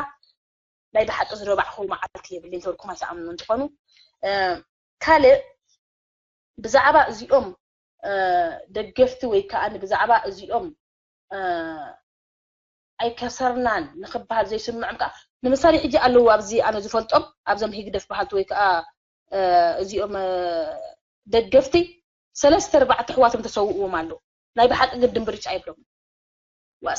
ናይ ብሓቂ ዝረባዕኹ መዓልቲ የብልኝ ተብልኩም ኣይሰኣምኑ እንትኾኑ ካልእ ብዛዕባ እዚኦም ደገፍቲ ወይ ከዓ ብዛዕባ እዚኦም ኣይከሰርናን ንክበሃል ዘይስምዖም ከዓ ንምሳሌ ሕጂ ኣለዉ ኣብዚ ኣነ ዝፈልጦም ኣብዞም ህግደፍ በሃልቲ ወይ ከዓ እዚኦም ደገፍቲ ሰለስተ ኣርባዕተ ኣሕዋቶም ተሰውእዎም ኣለዉ ናይ ብሓቂ ግን ድምብርጫ ይብሎም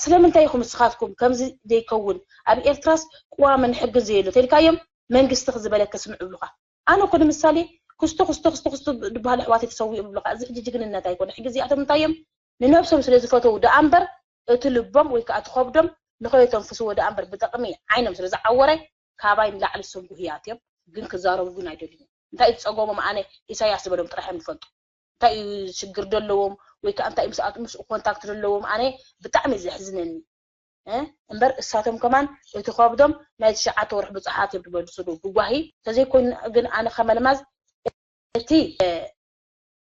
ስለምንታይ ኢኹም ንስኻትኩም ከምዚ ዘይከውን ኣብ ኤርትራስ ቅዋምን ሕግን ዘየሎ ተልካዮም መንግስቲ ክዝበለከ ስምዑ ይብሉኻ ኣነ እኮ ንምሳሌ ክስቶ ክስቶ ክስቶ ክስቶ ዝበሃል ኣሕዋተይ ተሰዊኦም ይብሉኻ እዚ ሕጂ ጅግንነት ኣይኮነ ሕጂ እዚኣቶም እንታይ እዮም ንነብሶም ስለ ዝፈተው ደኣ እምበር እቲ ልቦም ወይ ከዓ እቲ ከብዶም ንኸየተንፍስዎ ደኣ እምበር ብጠቕሚ ዓይኖም ስለ ዝዓወረ ካባይ ንላዕሊ እሶም ጉህያት እዮም ግን ክዛረቡ ግን ኣይደልዩን እንታይ እዩ ዝፀገሞም ኣነ ኢሳያስ ዝበሎም ጥራሕ እዮም ዝፈልጡ እንታይ እዩ ሽግር ዘለዎም ወይ ከዓ እንታይ ምስኣት ምስ ኮንታክት ዘለዎም ኣነ ብጣዕሚ ዘሕዝነኒ እምበር እሳቶም ከማን እቲ ከብዶም ናይ ትሽዓተ ወርሒ ብፅሓት እዮም ዝበሉ ስሉ ብጓሂ ተዘይኮይኑ ግን ኣነ ከመልማዝ እቲ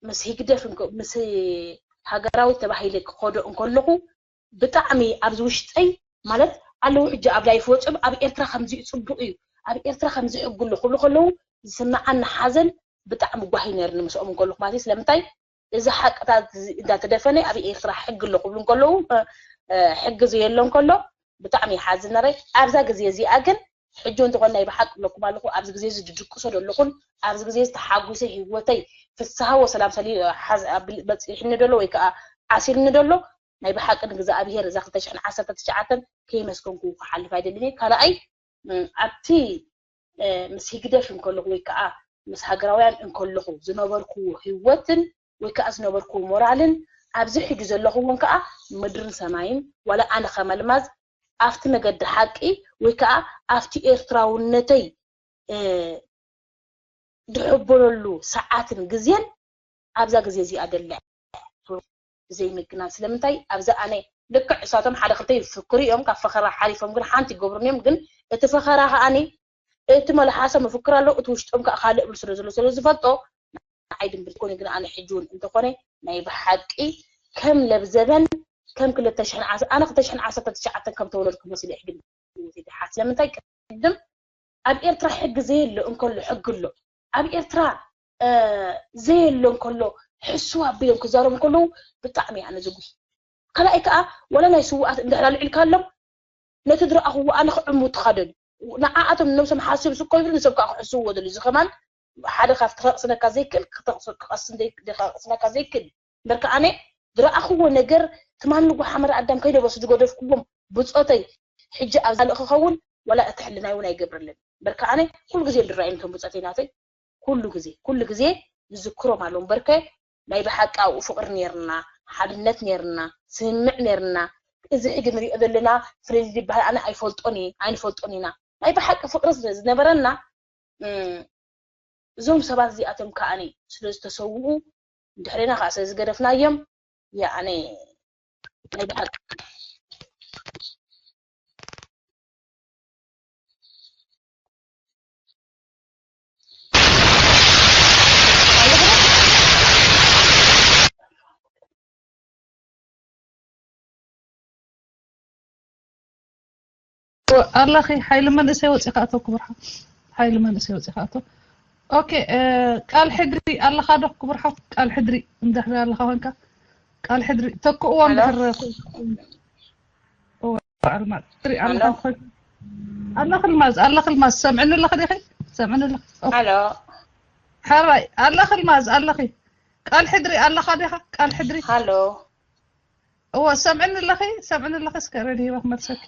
ምስ ህግደፍ ምስ ሃገራዊ ተባሂለ ክኸዶ እንከለኹ ብጣዕሚ ኣብዚ ውሽጠይ ማለት ኣለዉ ሕጂ ኣብ ላይፍ ወፅም ኣብ ኤርትራ ከምዚ እዩ ፅቡቅ እዩ ኣብ ኤርትራ ከምዚ ሕጊ ኣሎ ክብሉ ከለዉ ዝስምዓኒ ሓዘን ብጣዕሚ ጓሂ ነርኒ ምስኦም እንከለኹ ማለት ስለምንታይ እዚ ሓቅታት እንዳተደፈነ ኣብ ኤርትራ ሕጊ ኣሎ ክብሉ እንከለዉ ሕጊ ዘየሎ እንከሎ ብጣዕሚ ይሓዝን ነረ ኣብዛ ግዜ እዚኣ ግን ሕጂ እንተኾን ናይ ብሓቂ ኣለኩም ኣለኹ ኣብዚ ግዜ እዚ ድድቅሶ ዘለኹን ኣብዚ ግዜ ዝተሓጉሰ ህይወተይ ፍስሃ ወሰላም ሰሊ በፂሕኒ ደሎ ወይ ከዓ ዓሲልኒ ደሎ ናይ ብሓቂ ንግዛኣብሄር እዛ ክልተ ሽሕን ዓሰርተ ትሽዓተን ከይመስገንኩ ክሓልፍ ኣይደልን እየ ካልኣይ ኣብቲ ምስ ህግደፍ እንከለኹ ወይ ከዓ ምስ ሃገራውያን እንከለኹ ዝነበርኩዎ ህይወትን ወይ ከዓ ዝነበርኩዎ ሞራልን ኣብዚ ሕጂ ዘለኹ እውን ከዓ ምድርን ሰማይን ዋላ ኣነ ከመልማዝ ኣብቲ መገዲ ሓቂ ወይ ከዓ ኣብቲ ኤርትራውነተይ ድሕበነሉ ሰዓትን ግዜን ኣብዛ ግዜ እዚኣ ደለ ብዘይ ምግናን ስለምንታይ ኣብዛ ኣነ ልክዕ እሳቶም ሓደ ክልተ ይፍክሩ እዮም ካብ ፈኸራ ሓሊፎም ግን ሓንቲ ይገብሩን እዮም ግን እቲ ፈኸራ ከዓኒ እቲ መልሓሶም ይፍክር ኣሎ እቲ ውሽጦም ከዓ ካልእ ብል ስለ ዘሎ ስለ ዝፈልጦ ንዓይ ድንብር ኮነ ግን ኣነ ሕጂ እውን እንተኾነ ናይ ብሓቂ ከም ለብዘበን ከም ክልተ ሽሕን ዓሰርተ ኣነ ክልተ ሽሕን ዓሰርተ ትሽዓተን ከም ተወለድኩ መሲለ ሕጂ ድንብር ስለምንታይ ቅድም ኣብ ኤርትራ ሕጊ ዘየሎ እንከሎ ሕጊ ኣሎ ኣብ ኤርትራ ዘየሎ እንከሎ ሕሱ ኣቢሎም ክዛረቡ ከለዉ ብጣዕሚ ኣነ ዝጉህ ካልኣይ ከዓ ወላ ናይ ስውኣት እንድሕር ኣልዒልካሎም ነቲ ዝረኣኽዎ ኣነ ክዕሙ ትኻደል ንዓኣቶም ነብሶም ሓሲብ ስኮ ይብል ንሰብ ከዓ ክሕስዎ ደል እዚ ከማን ሓደ ካብቲ ክቕስነካ ዘይክእል ክቕስነካ ዘይክእል እምበር ከዓ ኣነ ዝረኣኽዎ ነገር ትማን ንጎ ሓመድ ኣዳም ከይደበሱ ዝገደፍክዎም ብፆተይ ሕጂ ኣብ ዛልእ ክኸውን ወላ እቲ ሕልናይ እውን ኣይገብረለን እምበር ከዓ ኣነ ኩሉ ግዜ ድራእዮም እቶም ብፆተይ ናተይ ኩሉ ግዜ ኩሉ ግዜ ዝዝክሮም ኣለዎም በርከ ናይ ብሓቂ ኣብኡ ፍቅሪ ነርና ሓድነት ነርና ስምምዕ ነርና እዚ ሕጂ ንሪኦ ዘለና ፍልልይ ዝበሃል ኣነ ኣይፈልጦን እየ ኣይንፈልጦን ኢና ናይ ብሓቂ ፍቅሪ ስለ ዝነበረና እዞም ሰባት እዚኣቶም ከዓኒ ስለ ዝተሰውኡ ድሕሬና ከዓ ስለ ዝገደፍናዮም ያዕኒ ናይ ብሓቂ ኣለኺ ሓይሊ መንእሰይ ወፂኻ ኣቶ ክቡርሓ ሓይሊ መንእሰይ ወፂኻ ኣቶ ኦኬ ቃል ሕድሪ ኣለኻ ዶ ክቡርሓ ቃል ሕድሪ እንድሕሪ ኣለኻ ኮንካ ቃል ሕድሪ ተክእዎ እንድሕር ኣልማዝ ትሪ ኣለኻ ኣለኺ ልማዝ ኣለኺ ልማዝ ሰምዕኒ ኣለኺ ዲኺ ሰምዕኒ ኣለኺ ኣሎ ሓራይ ኣለኺ ልማዝ ኣለኺ ቃል ሕድሪ ኣለኻ ዲኻ? ቃል ሕድሪ። ሃሎ። እወ፣ ሰምዕኒ ኣለኺ? ሰምዕኒ ኣለኺ? እስከ ረድዮ ክመልሰኪ።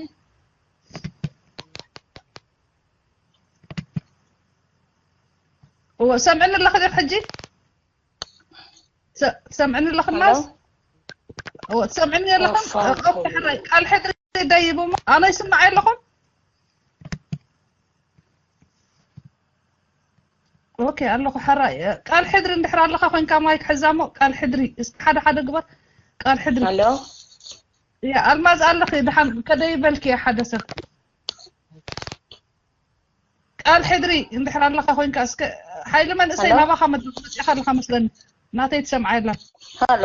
እወ፣ ሰምዕኒ ኣለኺ ዲኺ ሕጂ? ሰ-፣ ሰምዕኒ ኣለኺ? ሃሎ። ማስ? እወ፣ ሰምዕኒ ኣለኺ? ኦፋ። ኦኬ፣ ሕራይ። ቃል ሕድሪ ደይቡ። ኣነ ይስምዓይ ኣለኹም? ኦኬ፣ ኣለኹ። ሕራይ። ቃል ሕድሪ እንድሕር ኣለኻ ኮይንካ ማይክ ሕዛ እሞ፣ ቃል ሕድሪ። እስኪ ሓደ ሓደ ግበር። ቃል ሕድሪ። ሃሎ። ያ፣ ኣልማዝ ኣለኺ? ድሓን ከደይበልኪ እያ ሓደ ሰብ። ቃል ሕድሪ እንድሕር ኣለኻ ኮይንካ፣ እስከ ሓይሊ መንእሰይ፣ ሃሎ። ናባኻ መድረኽ መፂእኻ ኣለኻ መስለኒ። ናተይ ትሰምዓ የላን። ሃሎ።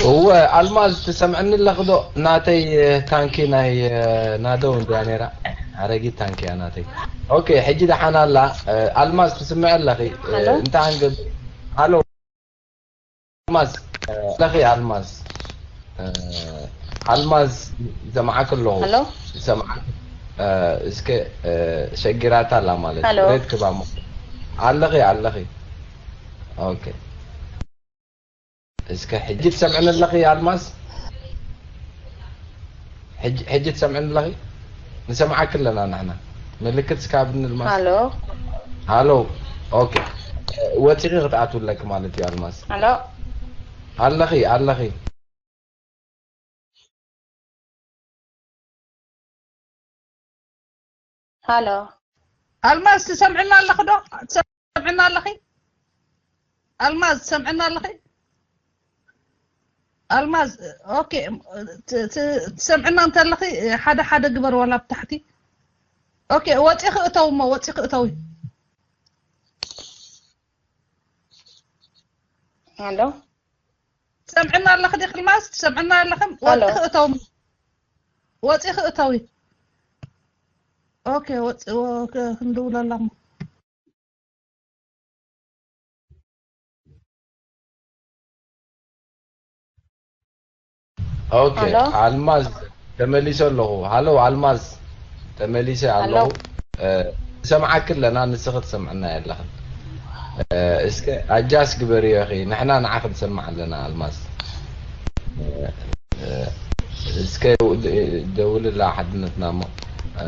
እወ፣ ኣልማዝ ትሰምዕኒ ኣለኺ ዶ? ናተይ፣ እ፣ ታንኪ ናይ፣ እ፣ ናደው እንድያ ነይራ። ኣረጊት ታንኪ እያ ናተይ። ኦኬ፣ ሕጂ ደሓን ኣላ። እ፣ ኣልማዝ ትስምዒ ኣለኺ? እ፣ ሃሎ። እንታይ ክንገብር? ሃሎ፣ ኣልማዝ፣ እ፣ ኣለኺ ኣልማዝ? እ፣ ኣልማዝ ይሰምዓኪ ኣለኹ። ሃሎ። ይሰምዓኪ። እ፣ እስከ፣ እ፣ ሸጊራታ ኣላ ማለት እዩ። ሃሎ። ሬድ ክባ እሞ። ኣለኺ፣ ኣለኺ። ኦኬ። እስከ ሕጂ ትሰምዕኒ ኣለኺ ኣልማዝ? ሕጂ፣ ሕጂ ትሰምዕኒ ኣለኺ? ንሰምዓኪ ኣለና ንሕና። ምልክት እስከ ኣብኒ ኣልማዝ። ሃሎ። ሃሎ። ኦኬ። ወፂኺ ክትኣትዊ ኣለኪ ማለት እዩ ኣልማዝ። ሃሎ። ኣለኺ፣ ኣለኺ። ሃሎ። ኣልማዝ ትሰምዕና ኣለኺ ዶ? ትሰምዕና ኣለኺ? ኣልማዝ ትሰምዕና ኣለኺ? ኣልማዝ፣ ኦኬ፣ ት-፣ ት-፣ ትሰምዕና እንተለኺ ሓደ ሓደ ግበር ዋላ ብታሕቲ። ኦኬ፣ ወፂኺ እተዊ እሞ፣ ወፂኺ እተዊ። ሃሎ። ትሰምዕና ኣለኺ ዲኺ ኣልማዝ? ትሰምዕና ኣለኽም? ሃሎ። ወፂኺ እተዊ። ወፂኺ እተዊ። ኦኬ፣ ወፂ-፣ ኦኬ፣ ክንድውለላ እሞ። ኦኬ፣ ሃሎ። ኣልማዝ ተመሊሰ ኣለኹ። ሃሎ ኣልማዝ፣ ተመሊሰ ሃሎ። ኣለኹ። እ፣ ንሰምዓኪ ኣለና፣ ንስኺ ትሰምዕና የለኽን። እ፣ እስከ ኣጃስ ግበርዮ ኢኺ፣ ንሕና ንዓኺ ንሰምዕ ኣለና ኣልማዝ። እ፣ እ፣ እስከ ደውልላ ሓድነትና እሞ፣ እ፣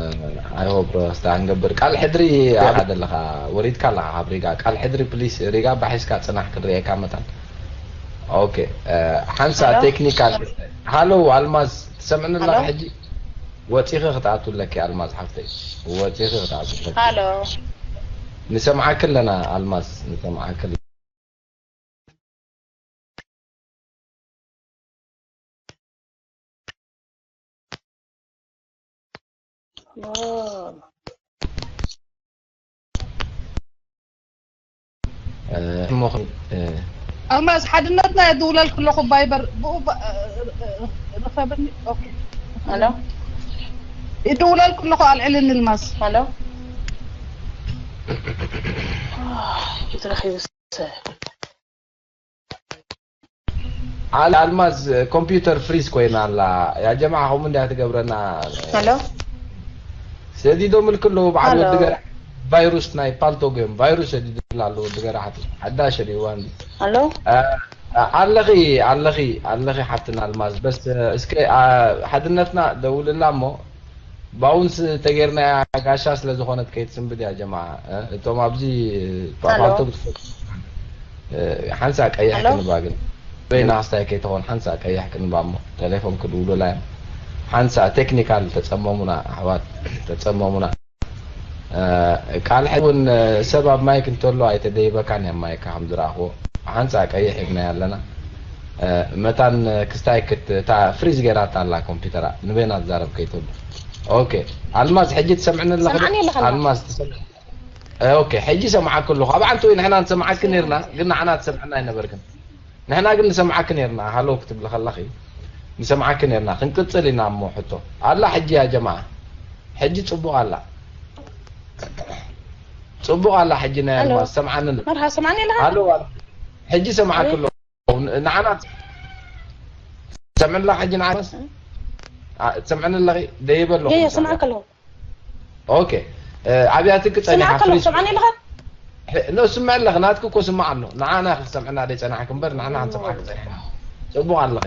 I hope ክስታ ክንገብር። ቃል ሕድሪ ኣኻ ዘለኻ፣ ወሪድካ ኣለኻ ካብ ሪጋ። ቃል ሕድሪ ፕሊስ፣ ሪጋ ባሒስካ ጽናሕ ክንርእየካ መታን። ኦኬ፣ እ፣ ሓንሳ ሃሎ። ቴክኒካል። ሃሎ ኣልማዝ፣ ትሰምዕኒ ኣለኻ ሃሎ። ሕጂ? ወጺኺ ክትኣትዊ ኣለኪ ኣልማዝ ሓፍተይ። ወጺኺ ክትኣትዊ ኣለኪ። ሃሎ። ንሰምዓኪ ኣለና ኣልማዝ፣ ንሰምዓኪ ኣለና። ኦ። እ፣ እሞ ኸ-፣ እ፣ ኣልማዝ ሓድነትና የድውለልክ ኣለኹ ባይበር ብኡ ባ-፣ እ፣ እ፣ እ፣ ርኸብኒ። ኦኬ። ሄሎ። ይድውለልክ ኣለኹ ኣልዕልኒ ኣልማዝ። ሄሎ። ይትረኺቡ ሰብ። ኣል-፣ ኣልማዝ ኮምፒውተር ፍሪዝ ኮይና ኣላ። ያ ጀማዓ ከምኡ እንድያ ትገብረና። ሄሎ። ሰዲዶምልኪ ኣለዉ በዓል ሄሎ። ወዲ ገራ ቫይሩስ ናይ ፓልቶግ እዮም። ቫይሩስ ሰዲዶምላ ኣለዉ ወዲ ገራ ሓቲ። ሓዳሽ ሪዋን። ሄሎ። አ-፣ አ-፣ ኣለኺ፣ ኣለኺ፣ ኣለኺ ሓፍትና ኣልማዝ። በስ፣ እስከ፣ አ፣ ሓድነትና ደውልላ እሞ ባውንስ ተጌርናያ ጋሻ ስለ ዝኾነት ከይትስንብድ እያ ጀማዓ። እ፣ እቶም ኣብዚ ሄሎ። ፓልቶግ ትፈልጡ፣ እ፣ ሓንሳእ ቀይሕ ሄሎ። ክንባ ግን። በይና ክስታይ ከይትኾን ሓንሳእ ቀይሕ ክንባ እሞ ቴሌፎን ክድውሉላ እዮም። ሓንሳእ ቴክኒካል ተጸመሙና ኣሕዋት፣ ተጸመሙና። እ፣ ቃል ሕጂ እውን፣ እ፣ ሰብ ኣብ ማይክ እንተሎ ኣይተደይበካን እያ ማይካ ከም ዝረኣኽዎ። ሓንሳእ ቀይሕ ሂብናያ ኣለና። እ፣ መታን ክስታይ ክት-፣ እታ ፍሪዝ ገይራታ ኣላ ኮምፒውተራ። ንበይና ትዛረብ ከይትብሉ። ኦኬ። ኣልማዝ ሕጂ ትሰምዕኒ ኣለኺ ዶ? ሰምዓኒ ኣለኻ ኣልማዝ። ኣልማዝ ትሰምዕ-፣ እ፣ ኦኬ። ሕጂ ሰምዓኪ ኣለኹ። ኣብ ዓንቱ ንሕና ንሰምዓኪ ነይርና፣ ግን ንዓና ትሰምዕና ኣይነበርክን። ንሕና ግን ንሰምዓኪ ነይርና። ሃሎ ክትብሊ ከለኺ ንሰምዓኪ ነይርና። ክንቅጽል ኢና እሞ ሕቶ። ኣላ ሕጂ ያ ጀማዓ። ሕጂ ጽቡቕ ኣላ። ጽቡቕ ኣላ ሕጂ ናይ ሄሎ። ኣልማዝ። ሰምዓኒ ኣሎ። መርሃ ሰምዓኒ ኣለኻ? ሃሎ፣ ኣላ። ሕጂ ሰምዓኪ ኣቤት። ኣለኹ። ን-፣ ንዓና ትሰምዕላ ሕጂ ንዓና? እ? ኣ፣ ትሰምዕኒ ኣለኺ? ደይበ ኣለኹ የ፣ የ፣ ምሳሌ። ሰምዓኪ ኣለኹ። ኦኬ። እ፣ ኣብያ ትቅጸል ኢኻ፣ ሰምዓኪ ኣለኹ። ፍሪዝ። ሰምዓኒ ኣለኻ? ኖ፣ ስምዕ ኣለኺ፣ ናትኪ እኮ ስማዕ ኣሎ። ንዓና ክሰምዕና ደይ ጸናሕኪ እምበር ንዓና ክንሰምዓኪ ጸኒሕና። ጽቡቕ ኣለኺ።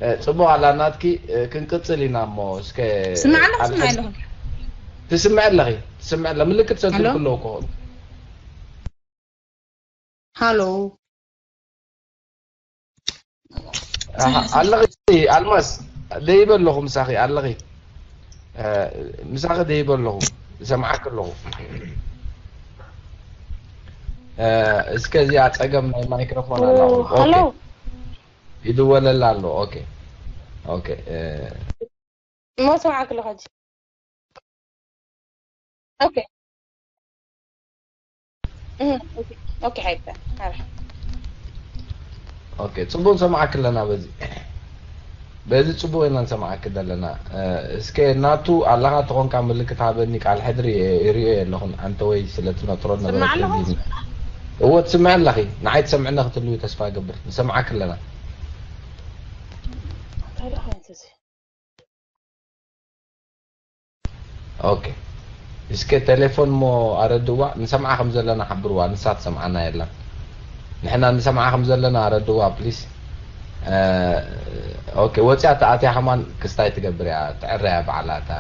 እ፣ ጽቡቕ ኣላ ናትኪ። እ፣ ክንቅጽል ኢና እሞ እስከ ስምዕ ኣለኹ፣ ቃል ስምዕ ሕዚ ኣለኹ። ትስምዕ ኣለኺ፣ ትስምዕ ኣለ ምልክት ሰልትልኪ ኣለዎ እኮ። ሃሎ። ኣለኺ ኣልማዝ፣ ደይበ ኣለኹ ምሳኺ ኣለኺ። ምሳኺ ደይበ ኣለኹ፣ ይሰምዓኪ ኣለኹ። እስከ እዚኣ ጸገም ናይ ማይክሮፎን ኣላ። ኦኬ፣ ይድወለላ ኣሎ። ኦኬ፣ ኦኬ። እሞ ሰምዓኪ ኣለኹ ሕጂ። ኦኬ። ኦኬ ሓይበ። ኦኬ፣ ጽቡቅ ንሰምዓኪ ኣለና። በዚ በዚ ጽቡቅ ኢና ንሰምዓኪ ዘለና። እስከ ናቱ ኣለኻ ተኾንካ ምልክት ሃበኒ። ቃል ሕድሪ ይርእዮ የለኹን ኣንተ ወይ ስለ ትነጥሮ ነበረ። እወ ትስምዕ ኣለኺ። ንዓይ ትሰምዕኒ ክትልዩ ተስፋ ገብር። ንሰምዓኪ ኣለና። ኦኬ፣ እስከ ቴሌፎን ሞ ኣረድዋ። ንሰምዓ ከም ዘለና ሓብርዋ። ንሳ ትሰምዓና የላን። ንሕና ንሰምዓ ከም ዘለና ኣረድዋ ፕሊስ። ኦኬ፣ ወፂኣ ተኣትያ ከማን ክስታይ ትገብር እያ። ትዕረ እያ ባዕላ እታ፣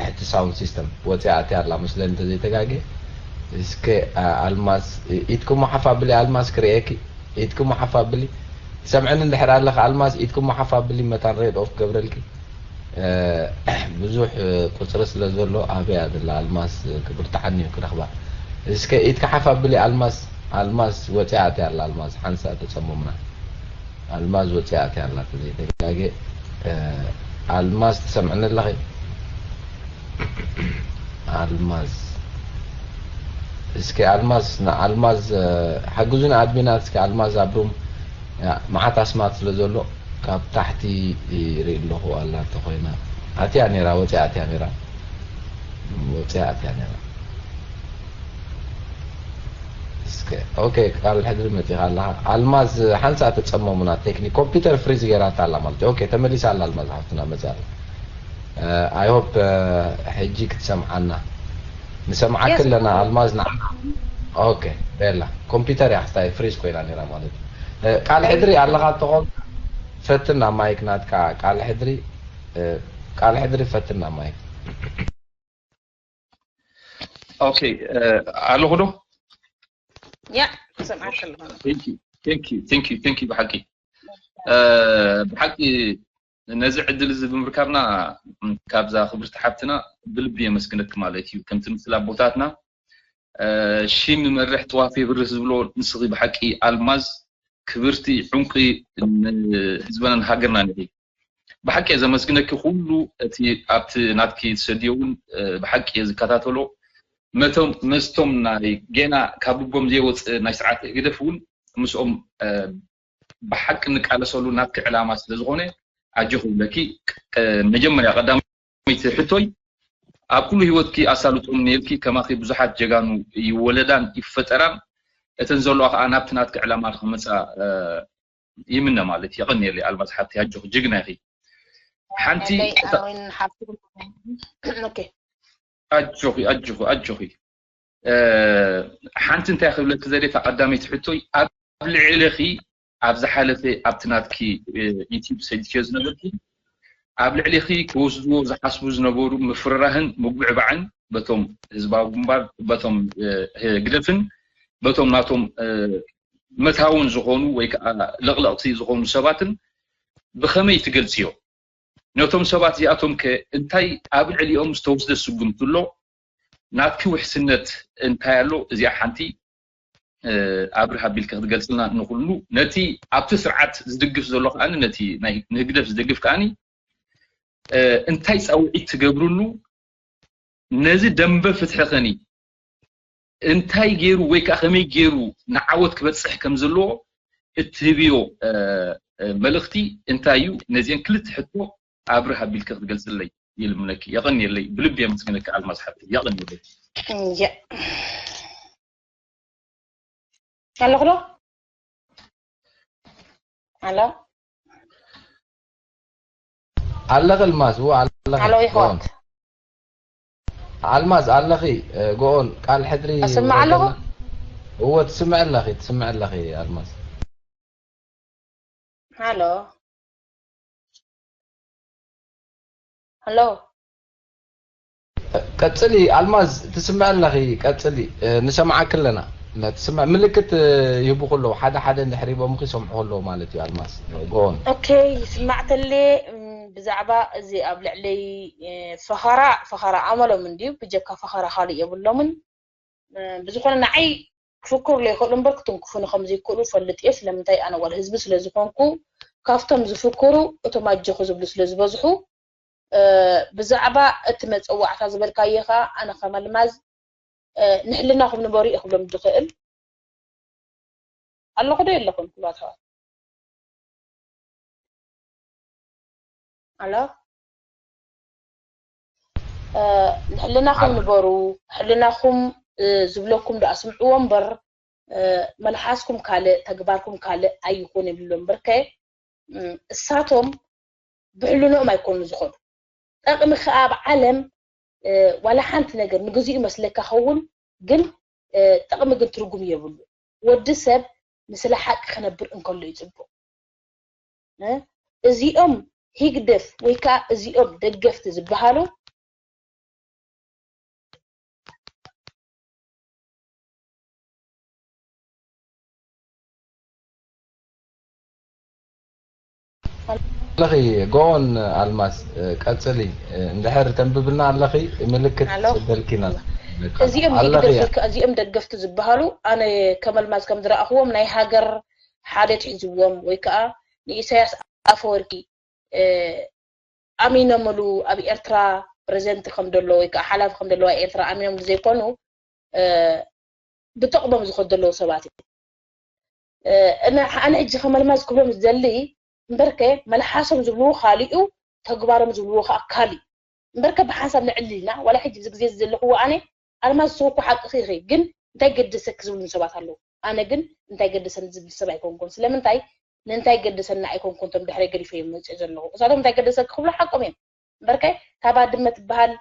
እቲ ሳውንድ ሲስተም ወፂኣ ኣትያ ኣላ መስለኒ እንተዘይተጋግየ። እስከ ኣልማዝ ኢድክሞ ሓፍ ኣብሊ። ኣልማዝ ክርእየኪ። ኢድክሞ ሓፍ ኣብሊ። ትሰምዕኒ እንድሕር ኣለኺ ኣልማዝ ኢድክሞ ሓፍ ኣብሊ። መታን ሬድ ኦፍ ክገብረልኪ። ብዙሕ ቁፅሪ ስለ ዘሎ ኣበይ ኣደላ ኣልማዝ ክብርትዓኒ እዩ ክረኽባ። እስከ ኢድካ ሓፍ ኣብሊ ኣልማዝ። ኣልማዝ ወፂኣ ኣትያ ኣላ። ኣልማዝ ሓንሳ ተፀሙምና። ኣልማዝ ወፂኣ ኣትያ ኣላ ተዘይተጋጌ። ኣልማዝ ትሰምዕኒ ኣለኺ? ኣልማዝ እስኪ ኣልማዝ ንኣልማዝ ሓግዙኒ ኣድሚናት እስኪ ኣልማዝ ኣብሩም። መዓት ኣስማት ስለ ዘሎ ካብ ታሕቲ ይርኢ ኣለኹ። ኣላ እንተኾይና ኣትያ ነይራ፣ ወፂኣ ኣትያ ነይራ፣ ወፂኣ ኣትያ ነይራ። እስከ ኦኬ፣ ቃል ሕድሪ መፂኻ ኣለኻ። ኣልማዝ ሓንሳ ተፀመሙና ቴክኒክ ኮምፒውተር ፍሪዝ ገይራታ ኣላ ማለት እዩ። ኦኬ፣ ተመሊሳ ኣላ ኣልማዝ ሓፍትና መፂኣ ኣላ። ኣይ ሆፕ ሕጂ ክትሰምዓና። ንሰምዓኪ ኣለና ኣልማዝ ንዓ። ኦኬ፣ ቤላ ኮምፒውተር እያ ክስታይ ፍሪዝ ኮይና ነይራ ማለት እዩ። ቃል ሕድሪ ኣለኻ ተኾን ፈትን ኣብ ማይክ ናትካ ቃል ሕድሪ፣ ቃል ሕድሪ ፈትን ኣብ ማይክ። ኦኬ፣ ኣለኹ ዶ? ያ፣ ሰምዓክ ኣለኹ። Thank you, thank you, thank you, thank you። ብሓቂ፣ ብሓቂ ነዚ ዕድል እዚ ብምርካብና ካብዛ ክብርቲ ሓብትና ብልቢ የመስግነኪ ማለት እዩ። ከምቲ ምስላ ኣቦታትና ሽም ይመርሕ ጥዋፍ የብርህ ዝብሎ ንስኺ ብሓቂ ኣልማዝ ክብርቲ ዑንቂ ንህዝብናን ሃገርናን ኢኺ። ብሓቂ እየ ዘመስግነኪ። ኩሉ እቲ ኣብቲ ናትኪ ትሰድዮ እውን ብሓቂ እየ ዝከታተሎ። መቶም መስቶም ናይ ገና ካብ ልቦም ዘይወፅእ ናይ ስርዓት ህግደፍ እውን ምስኦም ብሓቂ እንቃለሰሉ ናትኪ ዕላማ ስለ ዝኾነ ኣጆኺ ይብለኪ። መጀመርያ ቀዳመይቲ ሕቶይ ኣብ ኩሉ ህይወትኪ ኣሳልጦም ነይርኪ። ከማኺ ብዙሓት ጀጋኑ ይወለዳን ይፈጠራን። እተን ዘለዋ ከዓ ናብቲ ናትኪ ዕላማ ንክመፃ ይምነ ማለት። የቐንየለይ ኣልማዝ ሓብቲ፣ ኣጆኺ ጅግና ኢኺ። ሓንቲ ኣጆኺ ኣጆኺ ኣጆኺ። ሓንቲ እንታይ ክብለኪ ዘዴታ ቀዳመይቲ ሕቶይ ኣብ ልዕለኺ ኣብ ዝሓለፈ ኣብቲ ናትኪ ዩቲዩብ ሰዲትዮ ዝነበርኪ ኣብ ልዕሊኺ ክወስድዎ ዝሓስቡ ዝነበሩ ምፍርራህን ምጉዕባዕን በቶም ህዝባዊ ግንባር በቶም ህግደፍን በቶም ናቶም መታውን ዝኾኑ ወይ ከዓ ለቕለቕቲ ዝኾኑ ሰባትን ብኸመይ ትገልፅዮ? ነቶም ሰባት እዚኣቶም ከ እንታይ ኣብ ልዕሊኦም ዝተወስደ ስጉምቲ ኣሎ? ናትኪ ውሕስነት እንታይ ኣሎ? እዚኣ ሓንቲ ኣብርህ ኣቢልኪ ክትገልፅልና ንኹሉ ነቲ ኣብቲ ስርዓት ዝድግፍ ዘሎ ከዓኒ ነቲ ናይ ንህግደፍ ዝደግፍ ከዓኒ እንታይ ፃውዒት ትገብርሉ ነዚ ደንበ ፍትሒ ኸኒ እንታይ ገይሩ ወይ ከዓ ከመይ ገይሩ ንዓወት ክበፅሕ ከም ዘለዎ እትህብዮ መልእኽቲ እንታይ እዩ? ነዚአን ክልተ ሕቶ ኣብርህ ኣቢልኪ ክትገልፅለይ ይልምነኪ። የቐንየለይ፣ ብልቢ የመስግነኪ ኣልማዝ ሓብቲ፣ የቐንየለይ። ኣለኹ ዶ? ኣሎ ኣለኺ ኣልማዝ፣ እወ ኣለኺ። ኣሎ ይሕዋት። ኣልማዝ ኣለኺ? እ፣ ጎኦን ቃል ሕድሪ ኣስምዕ ኣለኹ? ውረደልና። እወ፣ ትስምዕ ኣለኺ፣ ትስምዕ ኣለኺ ኣልማዝ። ሃሎ። ሃሎ። ቀጽሊ ኣልማዝ፣ ትስምዕ ኣለኺ፣ ቀጽሊ። እ፣ ንሰምዓኪ ኣለና። ትስምዕ፣ ምልክት፣ እ፣ ይህቡ ከለዉ፣ ሓደ ሓደ እንድሕር ሂቦምኺ ይሰምዑ ከለዉ ማለት እዩ ኣልማዝ። ጎኦን። ኦኬ፣ ይስማዕ ተሌ። እም፣ ብዛዕባ እዚ ኣብ ልዕለይ፣ እ፣ ፈኸራ፣ ፈኸራ ኣመሎም እንድዩ፣ ብጀካ ፈኸራ ካልእ የብሎምን። እ፣ ብዝኾነ ንዓይ ክፍክሩለይ ይኽእሉ እምበር ክትንክፉኒ ከም ዘይክእሉ ፈልጥ እየ። ስለምንታይ? ኣነ ጓል ህዝቢ ስለ ዝኾንኩ፣ ካብቶም ዝፍክሩ እቶም ኣጆኹ ዝብሉ ስለ ዝበዝሑ፣ እ፣ ብዛዕባ እቲ መጸዋዕታ ዝበልካዮ ኸኣ ኣነ ከም ኣልማዝ፣ እ፣ ንሕልናኹም ንበሩ እየ ክብሎም ዝኽእል። ኣለኹ ዶ የለኹን ክቡራት ኣሕዋት? ኣሎ? እ፣ ንሕልናኹም ኣሎ። ንበሩ፣ ሕልናኹም፣ እ፣ ዝብለኩም ዶ ኣስምዕዎ እምበር፣ እ፣ መልሓስኩም ካልእ፣ ተግባርኩም ካልእ ኣይኹን ይብሉ እምበርከ፣ እም፣ እሳቶም ብሕልንኦም ኣይኮኑን ዝኾኑ። ጠቕሚ ከኣ ኣብ ዓለም፣ እ፣ ዋላ ሓንቲ ነገር ንግዚኡ መስለካ ኸውን፣ ግን፣ እ፣ ጠቕሚ ግን ትርጉም የብሉ። ወዲ ሰብ ንስለ ሓቂ ክነብር እንከሎ እዩ ጽቡቕ። እ፣ እዚኦም ሂግደፍ ወይ ከኣ እዚኦም ደገፍቲ ዝበሃሉ ኣለኺ ጎኦን ኣልማዝ፣ እ፣ ቀጽሊ። እ፣ እንድሕር ተንብብልና ኣለኺ፣ ምልክት ኣሎ። በልኪና። እዚኦም ኣለኺ ሂግደፍ እያ። ወይ ከኣ እዚኦም ደገፍቲ ዝበሃሉ ኣነ ከም ኣልማዝ ከም ዝረኣኽዎም ናይ ሃገር ሓደት ሒዝዎም ወይ ከኣ ንኢሳያስ ኣፈወርቂ፣ እ፣ ኣሚኖምሉ ኣብ ኤርትራ ፕረዚደንት ከም ዘሎ ወይ ከኣ ሓላፊ ከም ዘለዋ ኤርትራ ኣሚኖምሉ ዘይኮኑ፣ እ፣ ብጥቕሞም ዝኸዱ ዘለዉ ሰባት እዮም። እ፣ እነ ኣነ ሕጂ ከም ኣልማዝ ክብሎም ዝደሊ እምበርከ መልሓሶም ዝብልዎ ካሊኡ ተግባሮም ዝብልዎ ከኣ ካሊእ እምበርከ ብሓንሳብ ንዕልልና ዋላ ሕጂ እዚ ግዜ ዘለኹዎ ኣነ ኣልማዝ ሰው እኮ ሓቅኺ ኢኺ ግን እንታይ ገደሰኪ ዝብሉን ሰባት ኣለዉ። ኣነ ግን እንታይ ገደሰኒ ዝብል ሰብ ኣይኮንኩን። ስለምንታይ ንእንታይ ገደሰና ኣይኮንኩን እቶም ድሕረይ ገዲፈዮም መፅእ ዘለኹ። እሳቶም እንታይ ገደሰኪ ክብሉ ሓቆም እዮም። እምበርከ እታ ባድመ ትበሃል፣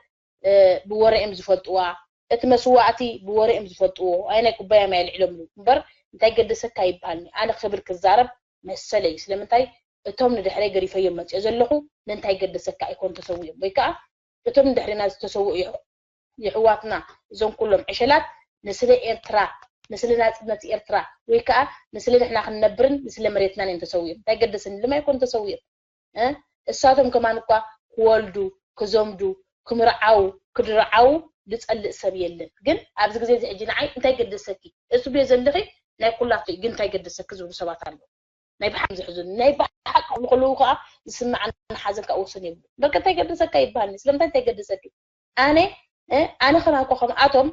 እ፣ ብወረ እዮም ዝፈልጥዋ፣ እቲ መስዋእቲ ብወረ እዮም ዝፈልጥዎ። ኣይ ናይ ኩባያ ማይ ኣልዒሎምሉ እምበር እንታይ ገደሰካ ይበሃልኒ። ኣነ ክብል ክዛረብ መሰለይ። ስለምንታይ እቶም ንድሕረይ ገዲፈዮም መፅእ ዘለኹ ንእንታይ ገደሰካ ኣይኮን ተሰዊኦም ወይ ከዓ እቶም ንድሕሪና ዝተሰውኡ ይሕ-፣ ይሕዋትና እዞም ኩሎም ዕሸላት ንስለ ኤርትራ ንስለ ናጽነት ኤርትራ ወይ ከዓ ንስለ ንሕና ክንነብርን ንስለ መሬትናን እዮም ተሰዊኦም። እንታይ ገደሰኒ ልማ ኣይኮን ተሰዊኦም። እ፣ እሳቶም ከማን እኳ ክወልዱ ክዘምዱ ክምርዓው ክድርዓው ዝጸልእ ሰብ የለን። ግን ኣብዚ ግዜ እዚ ሕጂ ንዓይ እንታይ ገደሰኪ? እሱ ቤት ዘለኺ ናይ ኩላቱ እዩ፣ ግን እንታይ ገደሰኪ ዝብሉ ሰባት ኣለዉ። ናይ ብሓቂ ዘሕዝኑ፣ ናይ ብሓቂ ክብሉ ከለዉ ከዓ ዝስምዓኒ ሓዘን ከዓ ወሰን የብሉ። በቃ እንታይ ገደሰካ ይበሃልኒ። ስለምንታይ እንታይ ገደሰኪ? ኣነ፣ እ፣ ኣነ ከማን እኳ ከምኣቶም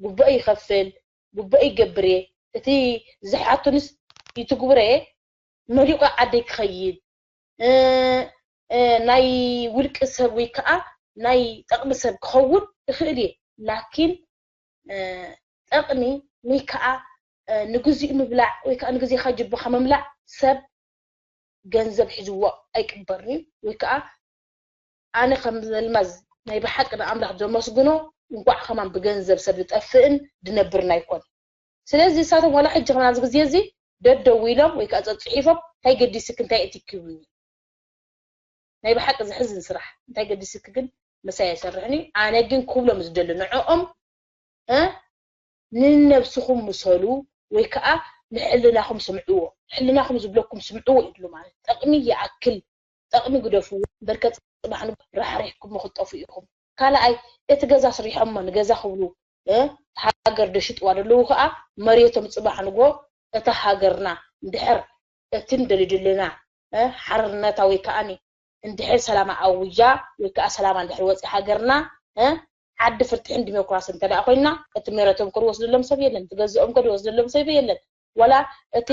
ጉቦ ይኸፍል፣ ጉቦ ይገብር እየ። እቲ ዝሓቱንስ ይትግብረ እየ፣ መሊቑ ዓደይ ክኸይድ፣ እ፣ እ፣ ናይ ውልቂ ሰብ ወይ ከዓ ናይ ጠቕሚ ሰብ ክኸውን እኽእል እየ። ላኪን፣ እ፣ ጠቕሚ ወይ ከዓ፣ እ፣ ንግዚኡ ምብላዕ ወይ ከዓ ንግዜኻ ጅብኻ ምምላዕ ሰብ ገንዘብ ሒዝዎ ኣይቅበርን እዩ። ወይ ከዓ ኣነ ከም ኣልማዝ ናይ ብሓቂ ንኣምላኽ ዘመስግኖ እንኳዕ ከማን ብገንዘብ ሰብ ዝጠፍእን ዝነብርን ኣይኮን። ስለዚ እሳቶም ዋላ ሕጂ ከማን ኣብዚ ግዜ እዚ ደደው ኢሎም ወይ ከዓ ጸጽሒፎም እንታይ ገዲስክ እንታይ እትኪ ይብሉኒ። ናይ ብሓቂ ዘሕዝን ስራሕ። እንታይ ገዲስክ ግን ምሳይ ኣይሰርሕን እዩ። ኣነ ግን ክብሎም ዝደሊ ንዕኦም፣ እ፣ ንነብስኹም ምሰሉ ወይ ከዓ ንሕልናኹም ስምዕዎ። ሕልናኹም ዝብለኩም ስምዕዎ ይብሉ ማለት ጠቕሚ ይኣክል፣ ጠቕሚ ግደፍዎ። በርከ ጽባሕ ንግሆ ራሕሪሕኩም ክትጠፉ ኢኹም። ካልኣይ እቲ ገዛ ስሪሖሞ ንገዛ ክብሉ፣ እ፣ ሃገር ደሽጥዋ ደለዉ ከዓ መሬቶም ጽባሕ ንግሆ እታ ሃገርና እንድሕር እቲ ንደልዩ ዘለና፣ እ፣ ሓርነታ ወይ ከዓኒ እንድሕር ሰላማ ኣውጃ ወይ ከዓ ሰላማ እንድሕር ወፂ ሃገርና፣ እ፣ ዓዲ ፍትሕን ዲሞክራስን እንተ ደኣ ኮይና እቲ መሬቶም ከ ዝወስደሎም ሰብ የለን፣ እቲ ገዝኦም ከ ዝወስደሎም ሰብ የለን። ዋላ እቲ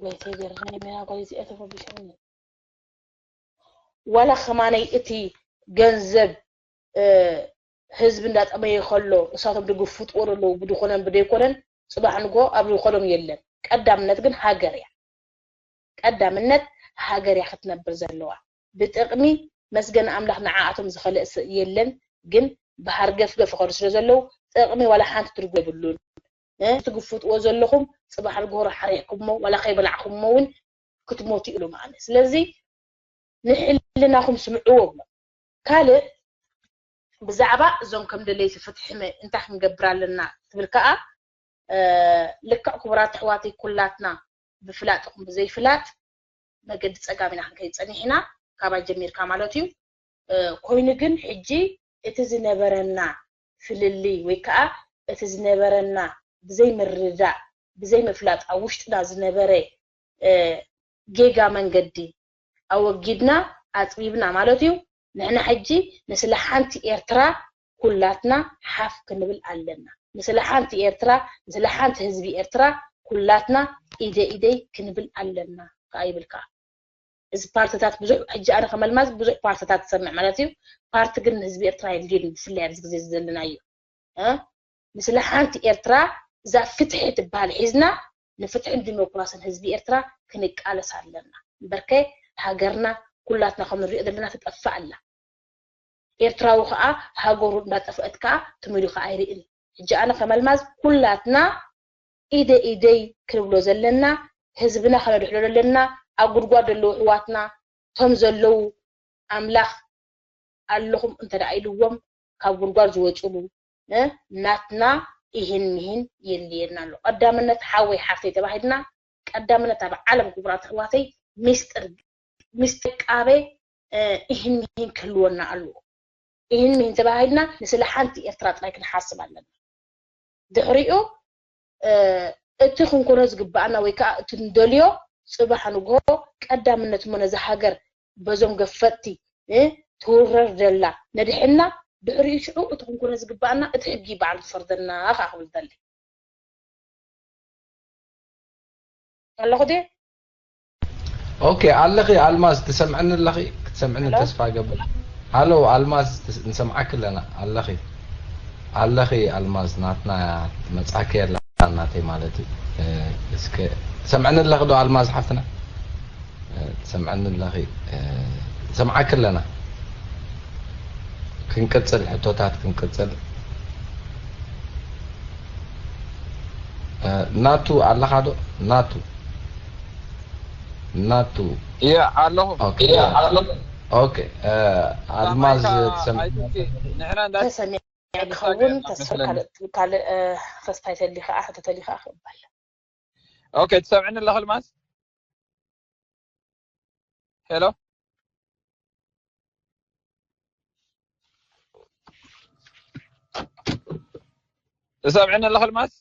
ጎይታይ ገርመኒ ሜና ጓል እዚኣ ተረቢሾምኒ። ዋላ ከማነይ እቲ ገንዘብ፣ እ፣ ህዝቢ እንዳጠመየ ከሎ እሳቶም ድግፍጥዎ ዘለዉ ብድኾነን ብደይኮነን ጽባሕ ንግሆ ኣብ ዝኾኖም የለን። ቀዳምነት ግን ሃገር እያ። ቀዳምነት ሃገር እያ ክትነብር ዘለዋ። ብጥቕሚ መስገን ኣምላኽ ንዓኣቶም ዝኸልእ የለን፣ ግን ብሃርገፍገፍ ይኸዱ ስለ ዘለዉ ጥቕሚ ዋላ ሓንቲ ትርጉም የብሉን። ትግፍጥዎ ዘለኹም ፅባሕ ርግሆ ሓሪቕኩሞ ዋላ ከይበላዕኩሞ እውን ክትሞቱ ኢሉ ማለት። ስለዚ ንሕልናኹም ስምዕዎ። ካልእ ብዛዕባ እዞም ከም ደለይቲ ፍትሒ እንታይ ክንገብር ኣለና ትብል ከዓ ልክዕ ክቡራት ኣሕዋተይ ኩላትና ብፍላጥ ይኹን ብዘይፍላጥ መገዲ ፀጋም ኢና ክንከይድ ፀኒሕና ካባይ ጀሚርካ ማለት እዩ። ኮይኑ ግን ሕጂ እቲ ዝነበረና ፍልልይ ወይ ከዓ እቲ ዝነበረና ብዘይምርዳእ ብዘይምፍላጥ ኣብ ውሽጥና ዝነበረ ጌጋ መንገዲ ኣወጊድና ኣፅቢብና ማለት እዩ። ንሕና ሕጂ ንስለ ሓንቲ ኤርትራ ኩላትና ሓፍ ክንብል ኣለና። ንስለ ሓንቲ ኤርትራ፣ ንስለ ሓንቲ ህዝቢ ኤርትራ ኩላትና ኢደ ኢደይ ክንብል ኣለና ከዓ ይብል ከዓ። እዚ ፓርትታት ብዙሕ ሕጂ ኣነ ከመልማዝ ብዙሕ ፓርትታት ትሰምዕ ማለት እዩ። ፓርቲ ግን ንህዝቢ ኤርትራ የድልዩን ብፍላይ ኣብዚ ግዜ ዘለናዮ እ? ንስለ ሓንቲ ኤርትራ እዛ ፍትሒ ትበሃል ሒዝና ንፍትሕን ዲሞክራስን ህዝቢ ኤርትራ ክንቃለስ ኣለና። እምበርከ ሃገርና ኩላትና ከም ንሪኦ ዘለና ትጠፍእ ኣላ። ኤርትራዊ ከዓ ሃገሩ እንዳጠፍአት ከዓ ትም ኢሉ ከዓ ኣይርእን። ሕጂ ኣነ ከመልማዝ ኩላትና ኢደ ኢደይ ክንብሎ ዘለና ህዝብና ከነድሕሎ ዘለና ኣብ ጉድጓድ ዘለዉ ኣሕዋትና እቶም ዘለዉ ኣምላኽ ኣለኹም እንተ ደኣ ኢልዎም ካብ ጉድጓድ ዝወፅሉ ናትና ኢሂን ሚሂን የድልየና ኣሎ። ቀዳምነት ሓወይ ሓፍተይ ተባሂልና ቀዳምነት ኣብ ዓለም ክቡራት ኣሕዋተይ ሚስጥር ሚስጥር ቃበ ኢሂን ሚሂን ክህልወና ኣለዎ። ኢሂን ሚሂን ተባሂልና ንስለ ሓንቲ ኤርትራ ጥራይ ክንሓስብ ኣለና። ድሕሪኡ እቲ ክንኮኖ ዝግባኣና ወይ ከዓ እቲ ንደልዮ ፅባሕ ንግሆ ቀዳምነት እሞ ነዛ ሃገር በዞም ገፈጥቲ ትውረር ደላ ነድሕና ድሕሪኡ ሽዑ እቲ ክንኮኖ ዝግባኣና እቲ ሕጊ በዓል ዝፈርደና ከዓ ክብል ደሊ ኣለኹ ድየ? ኦኬ ኣለኺ ኣልማዝ ትሰምዕኒ ኣለኺ ክትሰምዕኒ ተስፋ ገብር። ሃሎ ኣልማዝ ንሰምዓኪ ኣለና ኣለኺ ኣለኺ ኣልማዝ ናትና መጻኪ ኣላ ናተይ ማለት እዩ። እስከ ትሰምዕኒ ኣለኺ ዶ ኣልማዝ ሓፍትና? ትሰምዕኒ ኣለኺ ንሰምዓኪ ኣለና። ክንቅጽል ሕቶታት ክንቅጽል። ናቱ ኣለኻ ዶ ናቱ? ናቱ እየ ኣለኹ። ኦኬ ኣልማዝ ትሰምዕ? ንሕና እንዳ ተሰሚዐ ክኸውን ተስፋ ካልእ ካልእ ተስፋ ይተሊ ከዓ ሕቶ ተሊ ከዓ ክቕበል። ኦኬ ትሰምዕኒ ኣለኺ ኣልማዝ? ሄሎ ትሰምዕኒ ኣለኺ ኣልማዝ?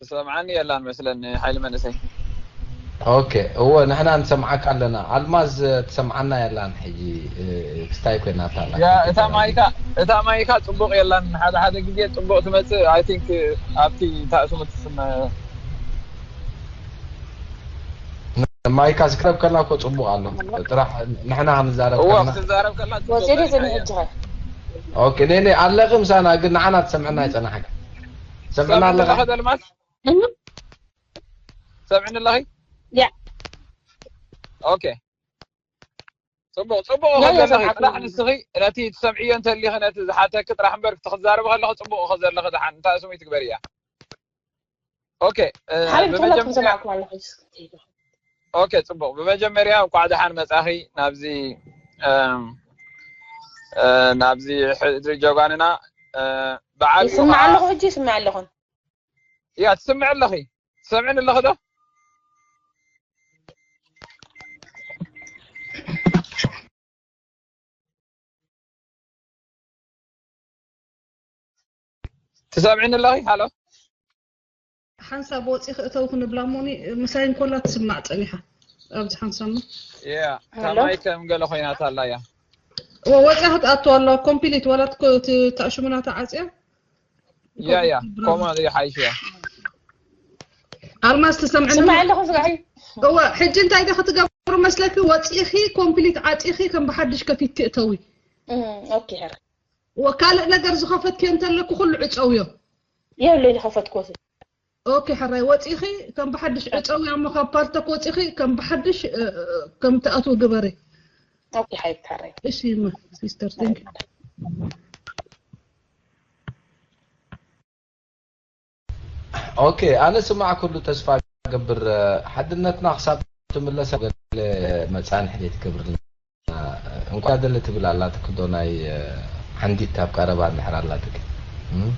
ትሰምዓኒ የላን መስለኒ ሓይሊ መንእሰይ። ኦኬ እወ ንሕና ንሰምዓካ ኣለና። ኣልማዝ ትሰምዓና የላን ሕጂ ክስታይ ኮይናታ ኣላ። ያ እታ ማይካ እታ ማይካ ጽቡቕ የላን ሓደ ሓደ ግዜ ጽቡቕ ትመጽእ I think ኣብቲ ታእስሙ ትስመ ማይካ ዝክረብ ከላ እኮ ጽቡቕ ኣሎ። ጥራሕ ንሕና ክንዛረብ እወ ከለና ክትዛረብ ከላ ጽቡቕ ወፂኡ ሰሚዕካ ዘኒ እያ። ሕጂ ኸ ኦኬ ነይ ነይ ኣለኺ ምሳና ግን ንዓና ትሰምዕና ይጸናሕካ። ትሰምዕና ኣለኻ? ኣለኻ ኣልማዝ? ሰምዕኒ ኣለኺ? ያ ኦኬ ጽቡቕ ጽቡቕ ያ፣ ከዘለኺ የሰምዓኩ። ጥራሕ ንስኺ ነቲ ትሰምዕዮ እንተሊኺ ነቲ ዝሓተኪ ጥራሕ እምበር ክትዛረቢ ከለኺ ጽቡቕ ከዘለኺ ደሓን እንታይ ስሙ ይትግበር እያ። ኦኬ እ፣ ሓቢብ ትኽእለኩም ብመጀመርያ ሰማዕኩም ኣለኹ ሕጂ እስክትይዱ ኦኬ ጽቡቕ ብመጀመርያ እንኳዕ ደሓን መጻኺ ናብዚ እም፣ እ፣ ናብዚ ሕድሪ ጀጋንና እ፣ ብዓቢኡ ይስማዕ ኸዓ ኣለኹ ሕጂ ይስማዕ ኣለኹን ያ ትስምዕ ኣለኺ ትሰምዕኒ ኣለኺ ዶ ትሰምዕኒ ኣለኺ ሃሎ ሓንሳብ ወፂ ክእተው ክንብላ እሞኒ ምሳይ እንኮላ ትስማዕ ፀኒሓ ኣብዚ ሓንሳብ ያ ሃሎ ታማይ ከም ገለ ኮይናት ኣላ ያ ወፂያ ክትኣቱ ኣላ ኮምፕሊት ዋላ ተእሽሙና ተዓፅያ ያ ያ ኮማ ይሓይሽ ያ ኣልማዝ ትሰምዕኒ ስማዕ ኣለኹ ስጋሒ እወ ሕጂ እንታይ ዶ ክትገብሩ መስለኪ ወፂኺ ኮምፕሊት ዓፂኺ ከም ብሓድሽ ከፊት ትእተዊ ኦኬ ሕር ካልእ ነገር ዝኸፈትክዮ እንተለኩ ኩሉ ዕፀውዮ የብለይ ዝኸፈትኩዎ ኦኬ፣ ሕራይ ወፂኺ ከም ብሓድሽ ዕፀውያ እሞ ካብ ፓልቶክ ወፂኺ ከም ብሓድሽ ከም ትኣትዊ ግበሪ። ኦኬ፣ ሓይት ሕራይ። እሺ እማ ሲስተር፣ thank you። ኦኬ፣ ኣነ ስማዕ ኩሉ ተስፋ ገብር። ሓድነትና ክሳብ ትምለስ ገለ መጻንሕ ዘይትገብርልና። እንኳ ደለ ትብል ኣላትክ ዶ ናይ ዓንዲት ኣብ ቀረባ እንድሕር ኣላትክ? እም?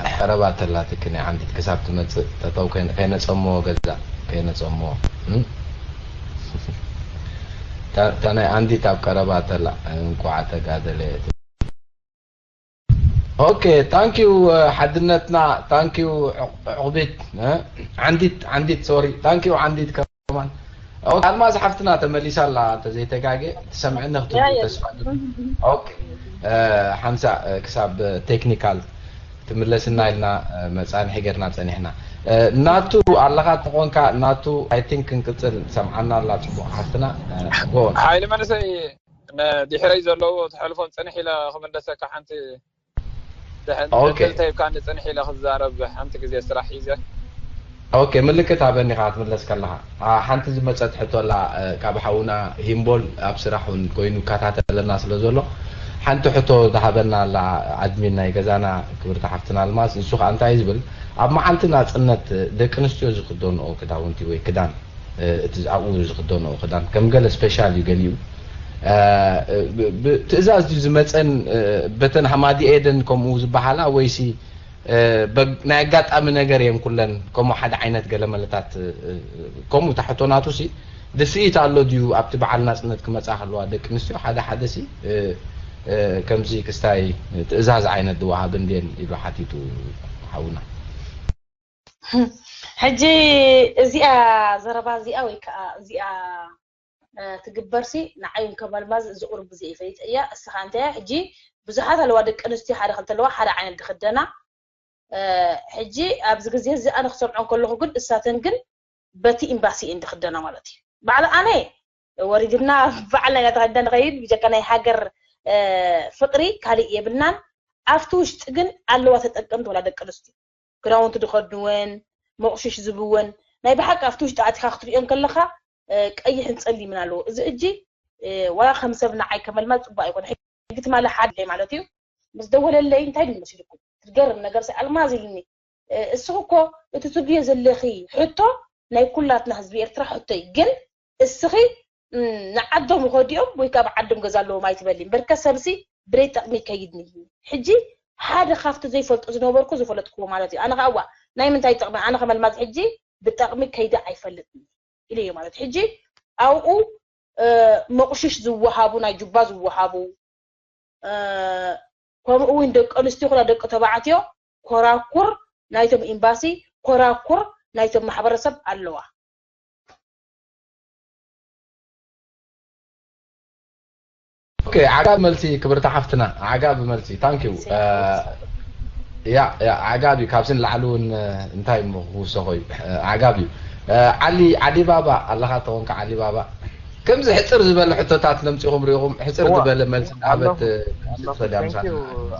ኣብ ቀረባ ተላትክ ናይ ዓንዲት ክሳብ ትመጽእ ጠጠው ከይነ- ከይነጸሞ ገዛ ከይነጸሞ። እም? እታ እታ ናይ ዓንዲት ኣብ ቀረባ ተላ እንኳዕ ተጋደለ። ኦኬ፣ thank you ሓድነትና፣ thank you ዕቑቢት፣ ዓንዲት፣ ዓንዲት፣ ሶሪ፣ thank you ዓንዲት ከማን። ኦኬ፣ ኣልማዝ ሓፍትና ተመሊሳ ኣላ፣ እንተዘይተጋገ ትሰምዕኒ ክትህሉ ተስፋ ኣለኒ። ኦኬ፣ ሓምሳ ክሳብ ቴክኒካል ትምለስና ኢልና መጻንሒ ጌርና ጸኒሕና። ናቱ ኣለኻ ተኾንካ፣ ናቱ፣ I think ክንቅጽል ሰምዓና ኣላ ጽቡቕ ሓፍትና። ጎን ሓይሊ መንእሰይ ንድሕረይ ዘለዉ ተሕልፎም ጽንሕ ኢለ ክምለሰካ ሓንቲ ኦኬ። ዕድል ተሂብካኒ ጽንሕ ኢለ ክዛረብ ሓንቲ ግዜ ስራሕ ሒዘ። ኦኬ፣ ምልክት ሃበኒ ከኣ ትምለስ ከለኻ። ሓንቲ ዝመጸት ሕቶ ኣላ ካብ ሓውና ሂምቦል፣ ኣብ ስራሕ እውን ኮይኑ ይከታተለና ስለ ዘሎ ሓንቲ ሕቶ ዝሃበና ኣላ ኣድሚን ናይ ገዛና ክብርቲ ሓፍትና ኣልማዝ። ንሱ ከኣ እንታይ ዝብል፣ ኣብ መዓልቲ ናጽነት ደቂ ኣንስትዮ ዝኽደንኦ ክዳውንቲ ወይ ክዳን እቲ ኣብኡ ዝኽደንኦ ክዳን ከም ገለ ስፔሻል እዩ ገሊኡ። ትእዛዝ ድዩ ዝመፀን በተን ሃማዲ ኤደን ከምኡ ዝበሃላ ወይሲ ናይ ኣጋጣሚ ነገር እየን ኩለን ከምኡ ሓደ ዓይነት ገለ መለታት ከምኡ ታሕቶ ናቱ ሲ ድፍኢት ኣሎ ድዩ ኣብቲ በዓል ናፅነት ክመፃ ከለዋ ደቂ ኣንስትዮ ሓደ ሓደ ሲ ከምዚ ክስታይ ትእዛዝ ዓይነት ዝወሃብ እንድየን ኢሉ ሓቲቱ ሓውና። ሕጂ እዚኣ ዘረባ እዚኣ ወይ ከዓ እዚኣ ትግበርሲ ንዓይ ከመልማዝ እዚ ቁሩብ ግዜ ይፈይጥ እያ። እስኻ እንታይ ሕጂ ብዙሓት ኣለዋ ደቂ ኣንስትዮ ሓደ ክልተ ኣለዋ ሓደ ዓይነት ድኽደና። ሕጂ ኣብዚ ግዜ እዚ ኣነ ክሰምዖ ከለኹ ግን እሳተን ግን በቲ ኤምባሲ እየን ድኽደና ማለት እዩ። ባዕሉ ኣነ ወሪድና ባዕልና ኢና ተኸዲና ንኸይድ ብጀካ ናይ ሃገር ፍቕሪ ካልእ የብልናን። ኣብቲ ውሽጢ ግን ኣለዋ ተጠቀምቲ ወላ ደቂ ኣንስትዮ ክዳውንቲ ድኸድንወን መቑሽሽ ዝብወን ናይ ብሓቂ ኣብቲ ውሽጢ ኣቲኻ ክትሪኦን ከለኻ ቀይሕን ጸሊምን ኣለዎ። እዚ እጂ ዋላ ከም ሰብ ንዓይ ከመልማል ጽቡቅ ኣይኮነ። ሕጂ ትማሊ ሓደ ማለት እዩ ምስ ደወለለይ እንታይ ድል መሲልኩም ትገርም ነገር ሲ ኣልማዝ ኢሉኒ። እስኺ እኮ እቲ ትብልዮ ዘለኺ ሕቶ ናይ ኩላትና ህዝቢ ኤርትራ ሕቶ እዩ ግን እስኺ ንዓዶም ይኸዱ እዮም ወይ ከዓ ብዓዶም ገዛ ኣለዎም ኣይትበሊ እምበርከ ሰብሲ ብደይ ጠቕሚ ይከይድ ንዩ ሕጂ ሓደ ካብቲ ዘይፈልጦ ዝነበርኩ ዝፈለጥክዎ ማለት እዩ ኣነ ከዓ ናይ ምንታይ ጠቕሚ ኣነ ከመልማዝ ሕጂ ብጠቕሚ ከይደ ኣይፈልጥን ኢለዮ ማለት ሕጂ ኣብኡ መቑሽሽ ዝወሃቡ ናይ ጁባ ዝወሃቡ ከምኡ እውን ደቂ ኣንስትዮ ኩላ ደቂ ተባዕትዮ ኮራኩር ናይቶም ኤምባሲ ኮራኩር ናይቶም ማሕበረሰብ ኣለዋ ኦኬ ዓጋብ መልሲ ክብርቲ ሓፍትና ዓጋብ መልሲ thank you ያ ያ ዓጋብ እዩ ካብዚ ንላዕሊ እውን እንታይ እሞ ክውሰኾ እዩ ዓጋብ እዩ ዓሊ ዓሊ ባባ ኣለኻ ተኾንካ ዓሊ ባባ ከምዚ ሕፅር ዝበለ ሕቶታት ነምፂኹም ሪኹም ሕፅር ዝበለ መልሲ ዓበት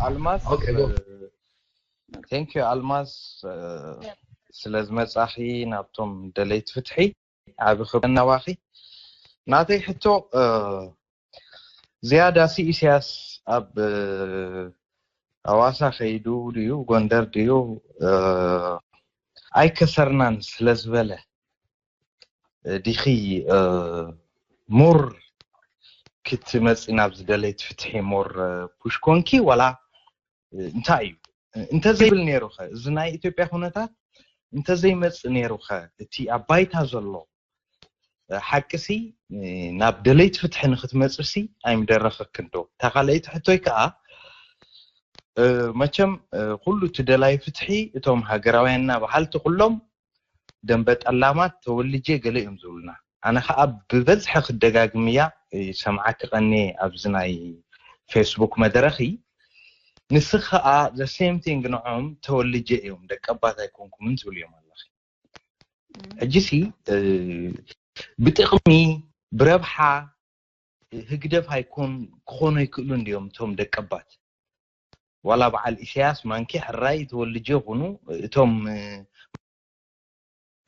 ኣልማዝ thank you ኣልማዝ ስለ ዝመጻኺ ናብቶም ደለይቲ ፍትሒ ዓቢ ክብሪ እናዋኺ ናተይ ሕቶ ዝያዳሲ ኢሳያስ ኣብ ኣዋሳ ከይዱ ድዩ ጎንደር ድዩ ኣይከሰርናን ስለ ዝበለ ዲኺ ሞር ክትመፂ ናብ ዝደለይቲ ፍትሒ ሞር ፑሽ ኮንኪ ዋላ እንታይ እዩ እንተዘይብል ነይሩ ኸ እዚ ናይ ኢትዮጵያ ኩነታት እንተዘይመፅእ ነይሩ ኸ እቲ ኣብ ባይታ ዘሎ ሓቅሲ ናብ ደለይቲ ፍትሒ ንክትመፅሲ ኣይምደረኸክን ዶ እታ ካልኣይቲ ሕቶይ ከዓ መቸም ኩሉ እቲ ደላይ ፍትሒ እቶም ሃገራውያንና በሓልቲ ኩሎም ደንበ ጠላማት ተወልጄ ገለ እዮም ዝብሉና ኣነ ከዓ ብበዝሒ ክደጋግምያ ሰምዓ ክቐኔ ኣብዚ ናይ ፌስቡክ መደረኺ ንስ ከዓ the same thing ንዖም ተወልጀ እዮም ደቂ ኣባት ኣይኮንኩምን ትብል እዮም ኣለኺ ሕጂሲ ብጥቕሚ ብረብሓ ህግደፍ ኣይኮን ክኾኑ ኣይክእሉ እንዲዮም እቶም ደቂ ኣባት ዋላ በዓል ኢሳያስ ማንኪ ሕራይ ተወልጀ ይኹኑ እቶም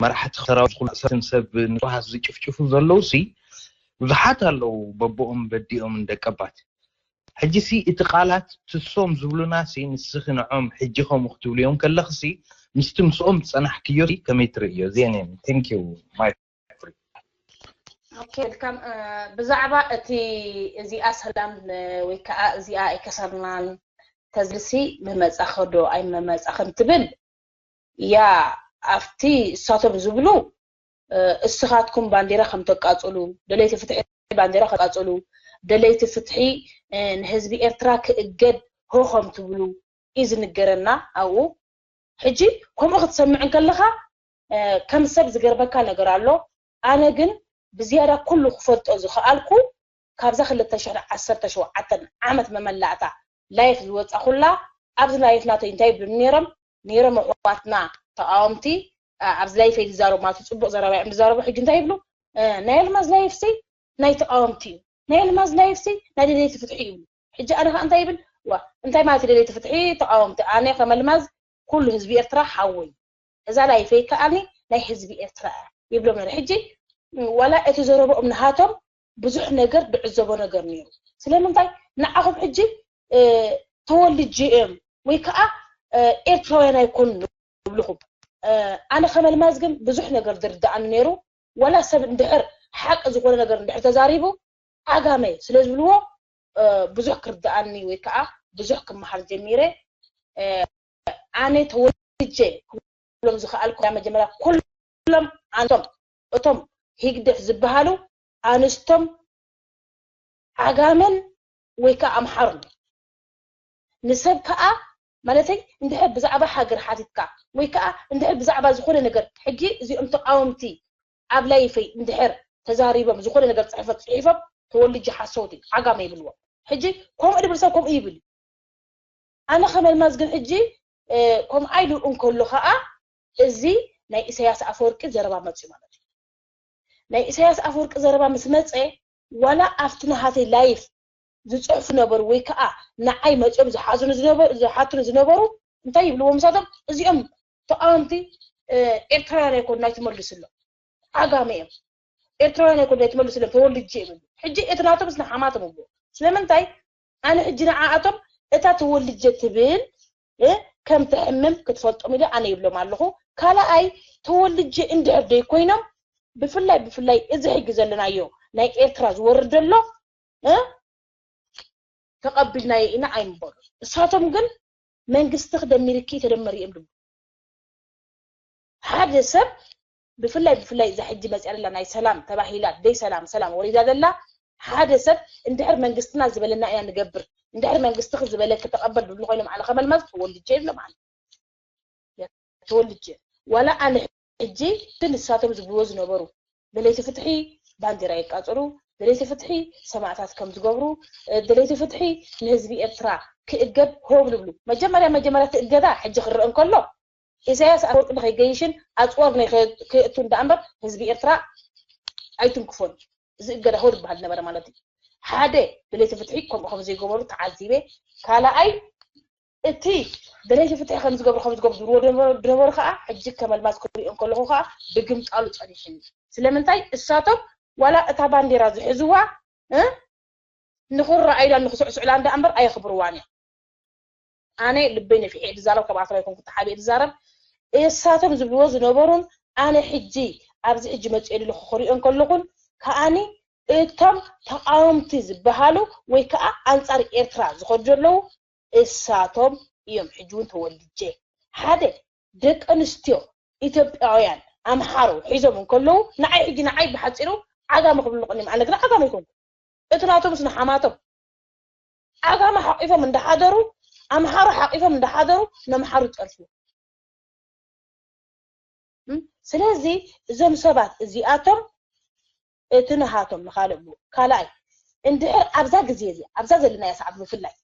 መራሕቲ ሰራዊት ኩሉ ሰብ ንዋሃስ ዝጭፍጭፉ ዘለዉ ሲ ብዙሓት ኣለዉ። በቦኦም በዲኦም ንደቀባት ሕጂ ሲ እቲ ቃላት ትሶም ዝብሉና ሲ ንስኺ ንዖም ሕጂ ከምኡ ክትብልዮም ከለኺ ሲ ምስቲ ምስኦም ዝጸናሕክዮ ሲ ከመይ ትርእዮ? ዜኔም thank you my okay welcome ብዛዕባ እቲ እዚኣ ሰላም ወይ ከዓ እዚኣ ኣይከሰርናን ተዝልሲ መመፃኸ ዶ ኣይመመፃኸን ትብል ያ ኣብቲ እሳቶም ዝብሉ እስኻትኩም ባንዲራ ከም ተቃፅሉ ደለይቲ ፍትሒ ባንዲራ ከቃፅሉ ደለይቲ ፍትሒ ንህዝቢ ኤርትራ ክእገድ ሆ ከም ትብሉ እዩ ዝንገረና ኣብኡ ሕጂ ከምኡ ክትሰምዕ እንከለኻ ከም ሰብ ዝገርበካ ነገር ኣሎ ኣነ ግን ብዝያዳ ኩሉ ክፈልጦ ዝኽኣልኩ ካብዛ ክልተ ሽሕን ዓሰርተ ሸውዓተን ዓመት መመላእታ ላይፍ ዝወፃኹላ ኣብዚ ላይፍ ናተይ እንታይ ይብሉ ነይሮም ነይሮም ኣሕዋትና ተቃወምቲ ኣብዚ ላይፍ ይዛረቡ ማለት ፅቡቅ ዘረባ እዮም ዝዛረቡ ሕጂ እንታይ ይብሉ ናይ ኣልማዝ ላይፍ ሲ ናይ ተቃወምቲ እዩ ናይ ኣልማዝ ላይፍ ሲ ናይ ደለይቲ ፍትሒ ይብሉ ሕጂ ኣነ ከዓ እንታይ ይብል ዋ እንታይ ማለት ደለይቲ ፍትሒ ተቃወምቲ ኣነ ከም ኣልማዝ ኩሉ ህዝቢ ኤርትራ ሓወይ እዛ ላይፈይ ከኣኒ ናይ ህዝቢ ኤርትራ እያ ይብሎም ነረ ሕጂ ዋላ እቲ ዘረብኦም ንሃቶም ብዙሕ ነገር ድዕዘቦ ነገር ነይሩ ስለምንታይ ንዓኹም ሕጂ ተወልጅ እዮም ወይ ከዓ ኤርትራውያን ኣይኮኑን ይብልኹም ኣነ ከመልማዝ ግን ብዙሕ ነገር ዝርድኣኒ ነይሩ ዋላ ሰብ እንድሕር ሓቂ ዝኾነ ነገር እንድሕር ተዛሪቡ ዓጋመ ስለ ዝብልዎ ብዙሕ ክርድኣኒ ወይ ከዓ ብዙሕ ክመሃር ጀሚረ ኣነ ተወልጀ ክብሎም ዝኽኣልኩ መጀመርያ ኩሎም ኣንቶም እቶም ሂግድፍ ዝበሃሉ ኣንስቶም ዓጋመን ወይ ከዓ ኣምሓሩን ንሰብ ከዓ ማለተይ እንድሕር ብዛዕባ ሃገር ሓቲትካ ወይ ከዓ እንድሕር ብዛዕባ ዝኾነ ነገር ሕጂ እዚኦም ተቃወምቲ ኣብ ላይፈይ እንድሕር ተዛሪቦም ዝኾነ ነገር ፅሕፈት ፅሒፎም ተወልጂ ሓሰውቲ ዓጋመ ይብልዎ ሕጂ ከምኡ ድብል ሰብ ከምኡ ይብል ኣነ ከመልማዝ ግን ሕጂ ከምኡ ኢሉ እንከሎ ከዓ እዚ ናይ ኢሳያስ ኣፈወርቂ ዘረባ መፅኡ ማለት እዩ ናይ ኢሳያስ ኣፈወርቂ ዘረባ ምስ መፀ ዋላ ኣብቲ ናሃተይ ላይፍ ዝፅሕፉ ነበሩ ወይ ከዓ ንዓይ መፅኦም ዝሓዙኒ ዝነበሩ ዝሓቱኒ ዝነበሩ እንታይ ይብልዎ ምሳቶም እዚኦም ተቃወምቲ ኤርትራውያን ኣይኮኑ ናይ ትመልስሎም ዓጋመ እዮም ኤርትራውያን ኣይኮኑ ናይ ትመልስሎም ተወልጄ ይብሉ ሕጂ እቲ ናቶም ምስ ንሓማቶም እብሉ ስለምንታይ ኣነ ሕጂ ንዓኣቶም እታ ተወልጀ ትብል ከም ትሕምም ክትፈልጦም ኢለ ኣነ ይብሎም ኣለኹ ካልኣይ ተወልጀ እንድሕር ደይ ኮይኖም ብፍላይ ብፍላይ እዚ ሕጊ ዘለናዮ ናይ ኤርትራ ዝወርድ ዘሎ ተቐቢልናዮ ኢና ኣይምበሉ እሳቶም ግን መንግስቲ ክደሚርኪ ተደመሪ እዮም ድብሉ ሓደ ሰብ ብፍላይ ብፍላይ እዛ ሕጂ መፅያ ዘላ ናይ ሰላም ተባሂላ ደይ ሰላም ሰላም ወሪዳ ዘላ ሓደ ሰብ እንድሕር መንግስትና ዝበለና ኢና ንገብር እንድሕር መንግስቲ ዝበለ ክተቐበል ድብሉ ኮይኖም ኣነ ከመልማዝ ተወልጀ ይብሎም ኣነ ተወልጀ ዋላ ኣነ ሕጂ እቲ ንሳቶም ዝብልዎ ዝነበሩ ደለይቲ ፍትሒ ባንዲራ የቃፅሉ ደለይቲ ፍትሒ ሰማእታት ከም ዝገብሩ ደለይቲ ፍትሒ ንህዝቢ ኤርትራ ክእገድ ሆ ብልብሉ መጀመርያ መጀመርያ እቲ እገዳ ሕጂ ክረአ እንከሎ ኢሳያስ ኣፈወርቂ ንኸይገይሽን ኣፅዋር ንከየእቱ እንዳ እምበር ህዝቢ ኤርትራ ኣይትንክፎን እዚ እገዳ ሆ ዝበሃል ነበረ ማለት እዩ ሓደ ደለይቲ ፍትሒ ከምኡ ከም ዘይገበሩ ተዓዚበ ካልኣይ እቲ ደለይቲ ፍትሒ ከም ዝገብሩ ከም ዝገብሩ ዝብልዎ ዝነበሩ ከዓ ሕጂ ከመልማዝ ክሪኦ እንከለኹ ከዓ ብግምጣሉ ፀኒሕኒ ስለምንታይ እሳቶም ዋላ እታ ባንዴራ ዝሕዝዋ ንኽረኣዩላ ንክስዕስዑላ እንዳ እምበር ኣየኽብርዋን እዮም ኣነ ልበይ ነፊሐ እየ ዝዛረብ ካብኣቶም ኣይኮንኩ ተሓቢኤ ዝዛረብ እሳቶም ዝብልዎ ዝነበሩን ኣነ ሕጂ ኣብዚ ሕጂ መፅኦ ዘለኹ ክሪኦ እንከለኹን ከዓኒ እቶም ተቃወምቲ ዝበሃሉ ወይ ከዓ ኣንፃር ኤርትራ ዝኸዱ ዘለዉ እሳቶም እዮም ሕጂ እውን ተወልጄ ሓደ ደቂ ኣንስትዮ ኢትዮጵያውያን ኣምሓሩ ሒዞም እንከለዉ ንዓይ ሕጂ ንዓይ ብሓፂሩ ዓጋመ ክብልቑኒ ኣነ ግን ዓጋመ ይኮንኩ እቲ ናቶም ስነ ሓማቶም ዓጋመ ሓቂፎም እንዳሓደሩ ኣምሓሩ ሓቂፎም እንዳሓደሩ ነምሓሩ ይጠልፉ ስለዚ እዞም ሰባት እዚኣቶም እቲ ንሃቶም ንካልእ ብኡ ካልኣይ እንድሕር ኣብዛ ግዜ እዚ ኣብዛ ዘለናያ ሰዓት ብፍላይ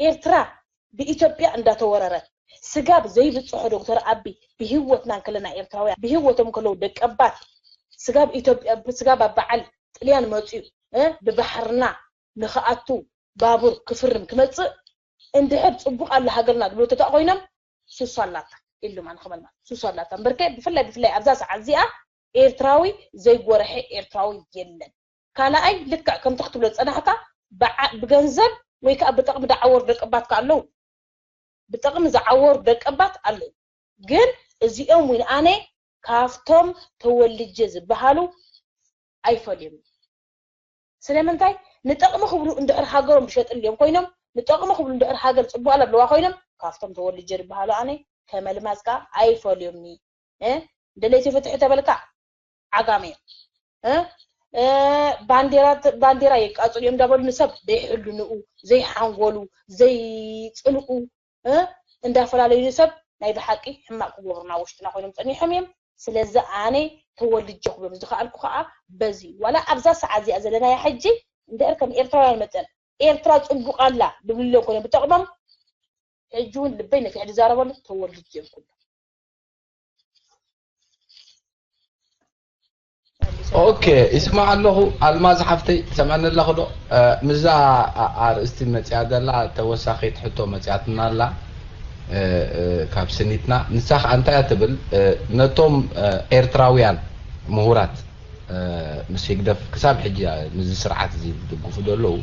ኤርትራ ብኢትዮጵያ እንዳተወረረት ስጋብ ዘይብፅሖ ዶክተር ኣቢ ብሂወትና እንከለና ኤርትራውያን ብሂወቶም ከለዉ ደቀባት ስጋብ ኢትዮጵያ ስጋብ ኣብ በዓል ጥልያን መፅዩ ብባሕርና ንክኣቱ ባቡር ክፍርም ክመፅእ እንድሕር ፅቡቅ ኣለ ሃገርና ዝብሉ ተተኣ ኮይኖም ሱሱ ኣላታ ኢሉም ኣነ ከመልማ ሱስ ኣላታ እምበርከ ብፍላይ ብፍላይ ኣብዛ ሰዓት እዚኣ ኤርትራዊ ዘይጎረሐ ኤርትራዊ የለን። ካልኣይ ልክዕ ከምቲ ክትብሎ ዝጸናሕካ ብዓ- ብገንዘብ ወይ ከዓ ብጥቕሚ ዝዓወሩ ደቀባትካ ኣለዉ። ብጥቕሚ ዝዓወሩ ደቀባት ኣለዉ። ግን እዚኦም እውን ኣነ ካብቶም ተወልጀ ዝበሃሉ ኣይፈልዮም። ስለምንታይ ንጠቕሚ ክብሉ እንድሕር ሃገሮም ዝሸጥልዮም ኮይኖም ንጠቕሚ ክብሉ እንድሕር ሃገር ፅቡቅ ኣለዋ ኮይኖም ካብቶም ተወልጀ ዝበሃሉ ኣነ ከመልማዝካ ኣይፈልዮምኒ። እ? ደለይቲ ፍትሒ ተበልካ ዓጋመ እዮም። እ? እ፣ ባንዴራ ባንዴራ የቃፅሉ እዮም እንዳበሉ ንሰብ ዘይሕልንኡ ዘይሓንጎሉ ዘይፅልኡ እ? እንዳፈላለዩ ንሰብ ናይ ብሓቂ ሕማቅ ክገብሩና ውሽጥና ኮይኖም ፀኒሖም እዮም። ስለዚ ኣነ ተወልጀ ክብሎም ዝኸኣልኩ ከዓ በዚ እዩ። ዋላ ኣብዛ ሰዓት እዚኣ ዘለናያ ሕጂ እንድሕር ከም ኤርትራውያን መጠን ኤርትራ ፅቡቅ ኣላ ድብልሎም ኮይኖም ብጠቕሞም ሕጂ እውን ልበይ ነፊሕ ዝዛረበሉ ተወልጀ እዮም ኩሎም። ኦኬ፣ ይስማዕ ኣለኹ። ኣልማዝ ሓፍተይ ትሰምዐኒ ኣለኹ ዶ? ምዛ ኣርእስቲ መፅያ ዘላ ተወሳኺት ሕቶ መፅያትና ኣላ ካብ ስኒትና። ንሳ ከዓ እንታይ እያ ትብል? ነቶም ኤርትራውያን ምሁራት ምስ ህግደፍ ክሳብ ሕጂ ምስዚ ስርዓት እዚ ዝድግፉ ዘለዉ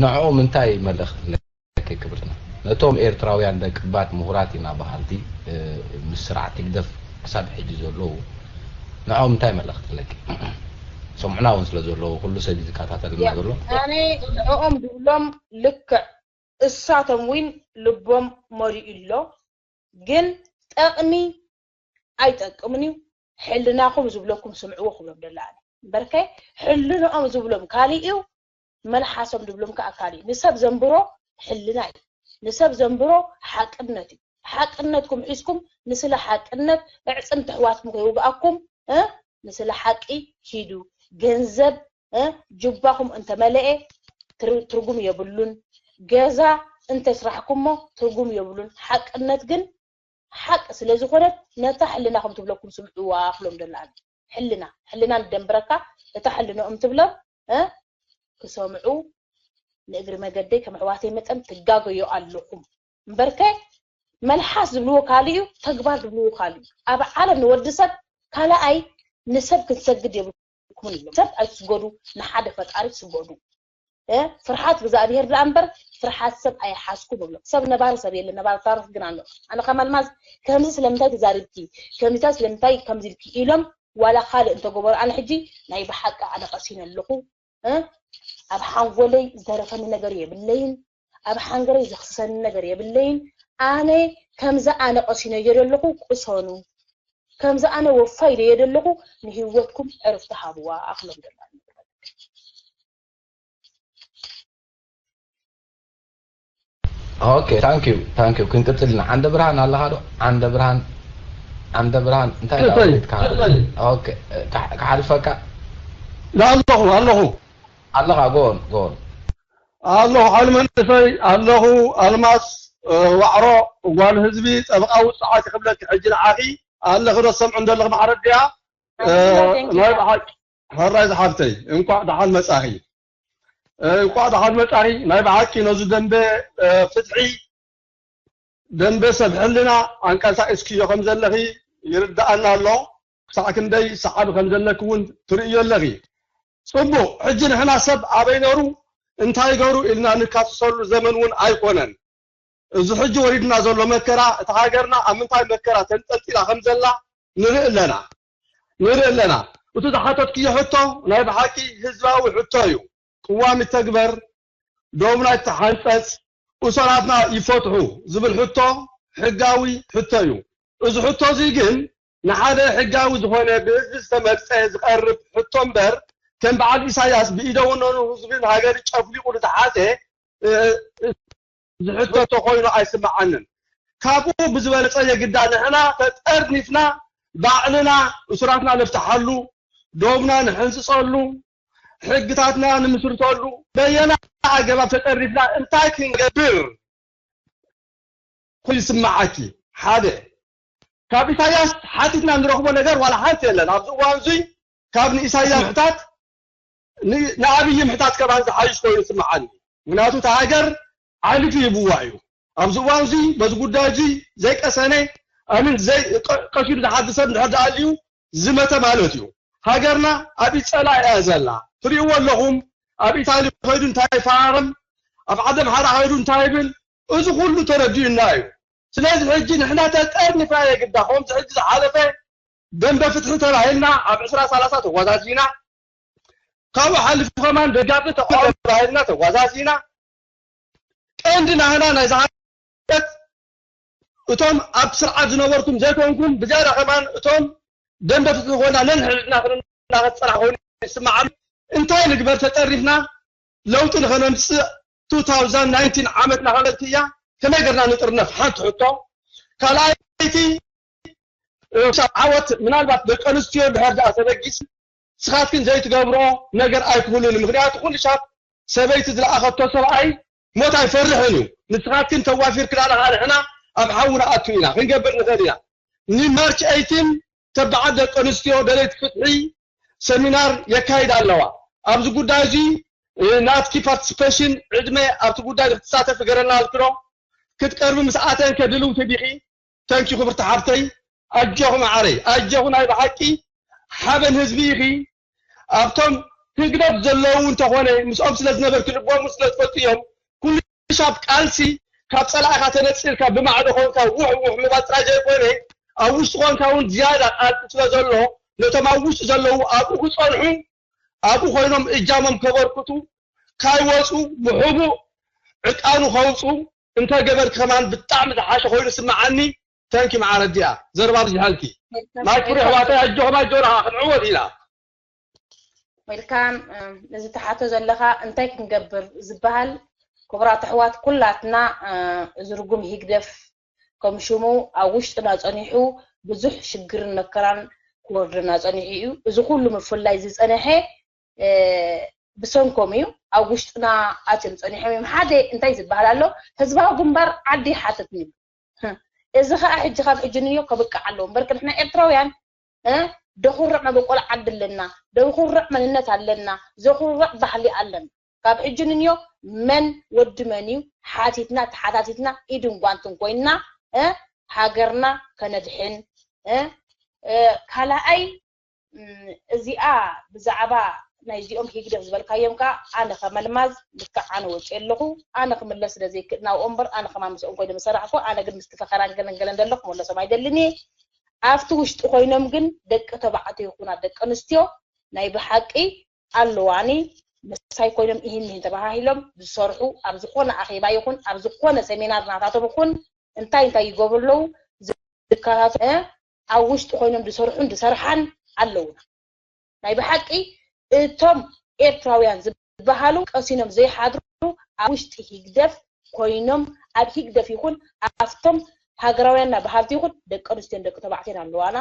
ንዕኦም እንታይ መልእኽቲ ኣለኪ ክብርትና? ነቶም ኤርትራውያን ደቂ ባት ምሁራት ኢና በሃልቲ ምስ ስርዓት ህግደፍ ክሳብ ሕጂ ዘለዉ ንዕኦም እንታይ መልእኽቲ ኣለኪ? ሰምዑና እውን ስለ ዘለዉ ኩሉ ሰብ እዩ ዝከታተልና ዘሎ። ኣነ ንዕኦም ዝብሎም ልክዕ እሳቶም እውን ልቦም መሊኡ ኣሎ ግን ጠቕሚ ኣይጠቅምን እዩ ሕልናኹም ዝብለኩም ስምዕዎ ክብሎም ደላ ኣነ እምበርከ ሕልንኦም ዝብሎም ካሊእ እዩ መልሓሶም ዝብሎም ከዓ ካሊእ እዩ ንሰብ ዘንብሮ ሕልና እዩ ንሰብ ዘንብሮ ሓቅነት እዩ ሓቅነትኩም ሒዝኩም ንስለ ሓቅነት ኣዕፅምቲ ኣሕዋትኩም ከይውግኣኩም እ ንስለ ሓቂ ኪዱ ገንዘብ እ ጁባኹም እንተመለኤ ትር- ትርጉም የብሉን ገዛ እንተስራሕኩሞ ትርጉም የብሉን ሓቅነት ግን ሓቂ ስለ ዝኾነት ነታ ሕልናኹም ትብለኩም ስምዕዋ ክብሎም ደላ ኣነ ሕልና ሕልና ንደንብረካ እታ ሕልንኦም ትብሎም እ ክሰምዑ ንእግሪ መገደይ ከም ኣሕዋተይ መጠን ትጋገዩ ኣለኹም እምበርከ መልሓስ ዝብልዎ ካልእ እዩ ተግባር ዝብልዎ ካልእ እዩ ኣብ ዓለም ንወዲ ሰብ ካልኣይ ንሰብ ክትሰግድ የብልኩምን ኢሎም ሰብ ኣይትስገዱ ንሓደ ፈጣሪ ስገዱ ፍርሓት እግዚኣብሄር ደኣ እምበር ፍርሓት ሰብ ኣይሓዝኩም እብሎም። ሰብ ነባሪ ሰብ የለን ነባሪ ታሪኽ ግን ኣሎ። ኣነ ከም ኣልማዝ ከምዚ ስለምንታይ ተዛሪብኪ ከምዚታት ስለምንታይ ከምዚ ኢልኪ ኢሎም ዋላ ካልእ እንተገበሩ ኣነ ሕጂ ናይ ብሓቂ ኣነ ቀሲነ ኣለኹ። ኣብ ሓንጎለይ ዝተረፈኒ ነገር የብለይን። ኣብ ሓንገረይ ዘኽስሰኒ ነገር የብለይን። ኣነ ከምዚ ኣነ ቀሲነ እየ ዘለኹ ቅሰኑ። ከምዚ ኣነ ወፋይ ኢለ እየ ዘለኹ ንህይወትኩም ዕርፍቲ ሃብዋ ክብሎም ደላ። ኦኬ thank you thank you ክንቅጽል ኢና ዓንደ ብርሃን ኣለኻ ዶ ዓንደ ብርሃን ዓንደ ብርሃን እንታይ ዳዊትካ ኦኬ ክሓልፈካ ኣለኹ ኣለኹ ኣለኻ ጎን ጎን ኣለኹ ሓይሊ መንእሰይ ኣለኹ ኣልማስ ዋዕሮ ጓል ህዝቢ ጠበቃ ውፅዓት ክብለኪ ሕጂ ንዓኺ ኣለኺ ዶ ሰምዑ እንደለኺ ማዕረ ድያ ናይ ብሓቂ ሕራይ ዝሓፍተይ እንኳዕ ደሓን መጻኺ እንኳዕ ደሓን መጻኺ ናይ ብሓቂ ነዚ ደንበ ፍትሒ ደንበ ሰብ ሕልና ኣንቀሳቂስክዮ ከም ዘለኺ ይርዳኣና ኣሎ ክሳዕ ክንደይ ሰዓቢ ከም ዘለኪ እውን ትርእዮ ኣለኺ ጽቡቕ ሕጂ ንሕና ሰብ ኣበይ ነሩ እንታይ ገሩ ኢልና ንካስሰሉ ዘመን እውን ኣይኮነን እዚ ሕጂ ወሪድና ዘሎ መከራ እቲ ሃገርና ኣብ ምንታይ መከራ ተንጠልጢላ ከም ዘላ ንርኢ ኣለና ንርኢ ኣለና እቲ ዝሓተትክዮ ሕቶ ናይ ብሓቂ ህዝባዊ ሕቶ እዩ ቅዋም ይተግበር ዶብና ይተሓንፀፅ እሶራትና ይፈትሑ ዝብል ሕቶ ሕጋዊ ሕቶ እዩ እዚ ሕቶ እዚ ግን ንሓደ ሕጋዊ ዝኾነ ብህዝቢ ዝተመርፀ ዝቐርብ ሕቶ እምበር ከም በዓል ኢሳያስ ብኢደወነኑ ህዝብን ሃገር ጨፍሊቑ ዝተሓዘ ዝሕተቶ ኮይኑ ኣይስምዓንን። ካብኡ ብዝበለፀ የግዳ ንሕና ተጠርኒፍና ባዕልና እሱራትና ንፍትሓሉ፣ ዶብና ንሕንፅፀሉ፣ ሕግታትና ንምስርተሉ፣ በየና ኣገባብ ተጠርኒፍና እንታይ ክንገብር ኮይኑ ይስምዓኪ? ሓደ፣ ካብ ኢሳያስ ሓቲትና ንረኽቦ ነገር ዋላ ሓንቲ የለን። ኣብዚ እዋን እዙይ ካብ ንኢሳያስ ምሕታት ንኣብይ ምሕታት ከማን ዝሓይሽ ኮይኑ ይስምዓኒ። ምክንያቱ እታ ሃገር ዓሊቱ ይብዋ እዩ። ኣብዚ እዋን እዚ በዚ ጉዳይ እዚ ዘይቀሰነ ኣምን ዘይ ቀ- ቀቲሉ ዝሓድር ሰብ እንድሕር ደኣ ኣልዩ ዝመተ ማለት እዩ። ሃገርና ኣብ ኢድ ጸላኢ እያ ዘላ። ትርእይዎ ኣለኹም። ኣብ ኢታሊ ከይዱ እንታይ ይፈራረም፣ ኣብ ዓዲ ኣምሓራ ከይዱ እንታይ ይብል፣ እዚ ኩሉ ተረዲኡና እዩ። ስለዚ ሕጂ ንሕና ተጠርኒፍና የግዳ ከምዚ ሕጂ ዝሓለፈ ደንበ ፍትሒ ተባሂልና ኣብ ዕስራ ሰላሳ ተጓዛዚና፣ ካብኡ ሓሊፉ ከማን ደጋፊ ተቃዋሚ ተባሂልና ተጓዛዚና። ቀንዲ ናህና ናይ ዝሓለት እቶም ኣብ ስርዓት ዝነበርኩም ዘይኮንኩም ብዝያዳ ከማን እቶም ደንበ ፍትሒ ኮይና ነንሕድሕድና ክንናኸት ፅራሕ ኮይኑ ይስምዓሉ። እንታይ ንግበር ተጠሪፍና ለውጢ ንኸነምፅእ two thousand nineteen ዓመትና ከመልክ እያ። ከመይ ገርና ንጥርነፍ ሓንቲ ሕቶ። ካልኣይቲ ዓወት ምናልባት ደቂ ኣንስትዮ ድሕር ደኣ ተበጊስ ስኻትክን ዘይትገብሮ ነገር ኣይክህሉን። ምክንያቱ ኩሉ ሻብ ሰበይቲ ዝለኣኸቶ ሰብኣይ ሞት ኣይፈርሕን እዩ። ንስኻትክን ተዋፊርክን ኣለኻ ንሕና ኣብ ሓዊ ንኣቱ ኢና ክንገብር ንኽእል ኢና። ንማርች eighteen ተባዓት ደቂ ኣንስትዮ ደለይቲ ፍትሒ ሰሚናር የካይድ ኣለዋ። ኣብዚ ጉዳይ እዚ ናትኪ ፓርቲስፔሽን ዕድመ ኣብቲ ጉዳይ ክትሳተፍ ገረና ኣልክዶ ክትቀርቢ ምስ ኣተን ከድልው ትዲኺ ተንኪ ክብርቲ ሓብተይ ኣጆኹ መዓረይ ኣጆኹ ናይ ብሓቂ ሓበን ህዝቢ ኢኺ። ኣብቶም ህግደፍ ዘለዉ እንተኾነ ምስኦም ስለ ዝነበርኪ ልቦም ስለ ዝፈልጡ እዮም። ኩሉ ሻብ ቃልሲ ካብ ጸላእኻ ተነጺልካ ብማዕዶ ኮንካ ውሕ ውሕ ምባል ጥራይ ዘይኮነ ኣብ ውሽጢ ኮንካ እውን ዝያዳ ቃልሲ ስለ ዘሎ ነቶም ኣብ ውሽጢ ዘለዉ ኣብኡ ክጸንሑ ኣብኡ ኮይኖም እጃሞም ከበርክቱ ካይወፁ ብሕቡእ ዕቃኑ ከውፁ እንተገበርኪ ከማን ብጣዕሚ ዝሓሸ ኮይኑ ስምዓኒ። ተንኪ መዓረ ኣዲኣ ዘረባ ብዝሓልኪ ማክብሪ ኣሕዋተይ ኣጆኹም ኣጆና ክንዕወት ኢና። ዌልካም። እዚ ትሓቶ ዘለኻ እንታይ ክንገብር ዝበሃል ክቡራት ኣሕዋት ኩላትና እዚ ርጉም ሂግደፍ ከም ሽሙ ኣብ ውሽጥና ፀኒሑ ብዙሕ ሽግርን መከራን ክወርደና ፀኒሑ እዩ። እዚ ኩሉ ምፍላይ ዝፀነሐ ብሰንኮም እዩ። ኣብ ውሽጥና ኣትዮም ፀኒሖም እዮም። ሓደ እንታይ ዝበሃል ኣሎ ህዝባዊ ግንባር ዓዲ ይሓትት እዩ። እዚ ከዓ ሕጂ ካብ ሕጂ ንዮ ከብቅዕ ኣለዎ እምበር ንሕና ኤርትራውያን ደኹርዕ መበቆል ዓዲ ኣለና፣ ደኹርዕ መንነት ኣለና፣ ዘኹርዕ ባህሊ ኣለና። ካብ ሕጂ ንንዮ መን ወዲ መን እዩ ሓቲትና ተሓታቲትና ኢድን ጓንትን ኮይንና ሃገርና ከነድሕን። ካልኣይ እዚኣ ብዛዕባ ናይዚኦም ሂግደፍ ዝበልካዮም ከዓ ኣነ ከመልማዝ ልክዕ ኣነ ወፂ ኣለኹ። ኣነ ክምለስ ስለ ዘይክእል ናብኦም እምበር ኣነ ከማን ምስኦም ኮይነ ምሰራሕኩ ኣነ ግን ምስቲ ፈኸራን ገለንገለን ዘሎ ክመለሶም ኣይደልን እየ። ኣብቲ ውሽጢ ኮይኖም ግን ደቂ ተባዕትዮ ይኹና ደቂ ኣንስትዮ ናይ ብሓቂ ኣለዋኒ ምሳይ ኮይኖም ኢሂን ሚሂን ተባሃሂሎም ዝሰርሑ ኣብ ዝኾነ ኣኼባ ይኹን ኣብ ዝኾነ ሰሚናር ናታቶም ይኹን እንታይ እንታይ ይገብሩ ኣለዉ ዝከታተሉ ኣብ ውሽጢ ኮይኖም ዝሰርሑን ዝሰርሓን ኣለዉና። ናይ ብሓቂ እቶም ኤርትራውያን ዝበሃሉ ቀሲኖም ዘይሓድሩ ኣብ ውሽጢ ሂግደፍ ኮይኖም ኣብ ሂግደፍ ይኹን ኣብቶም ሃገራውያንና በሃልቲ ይኹን ደቂ ኣንስትዮን ደቂ ተባዕትዮን ኣለዋና።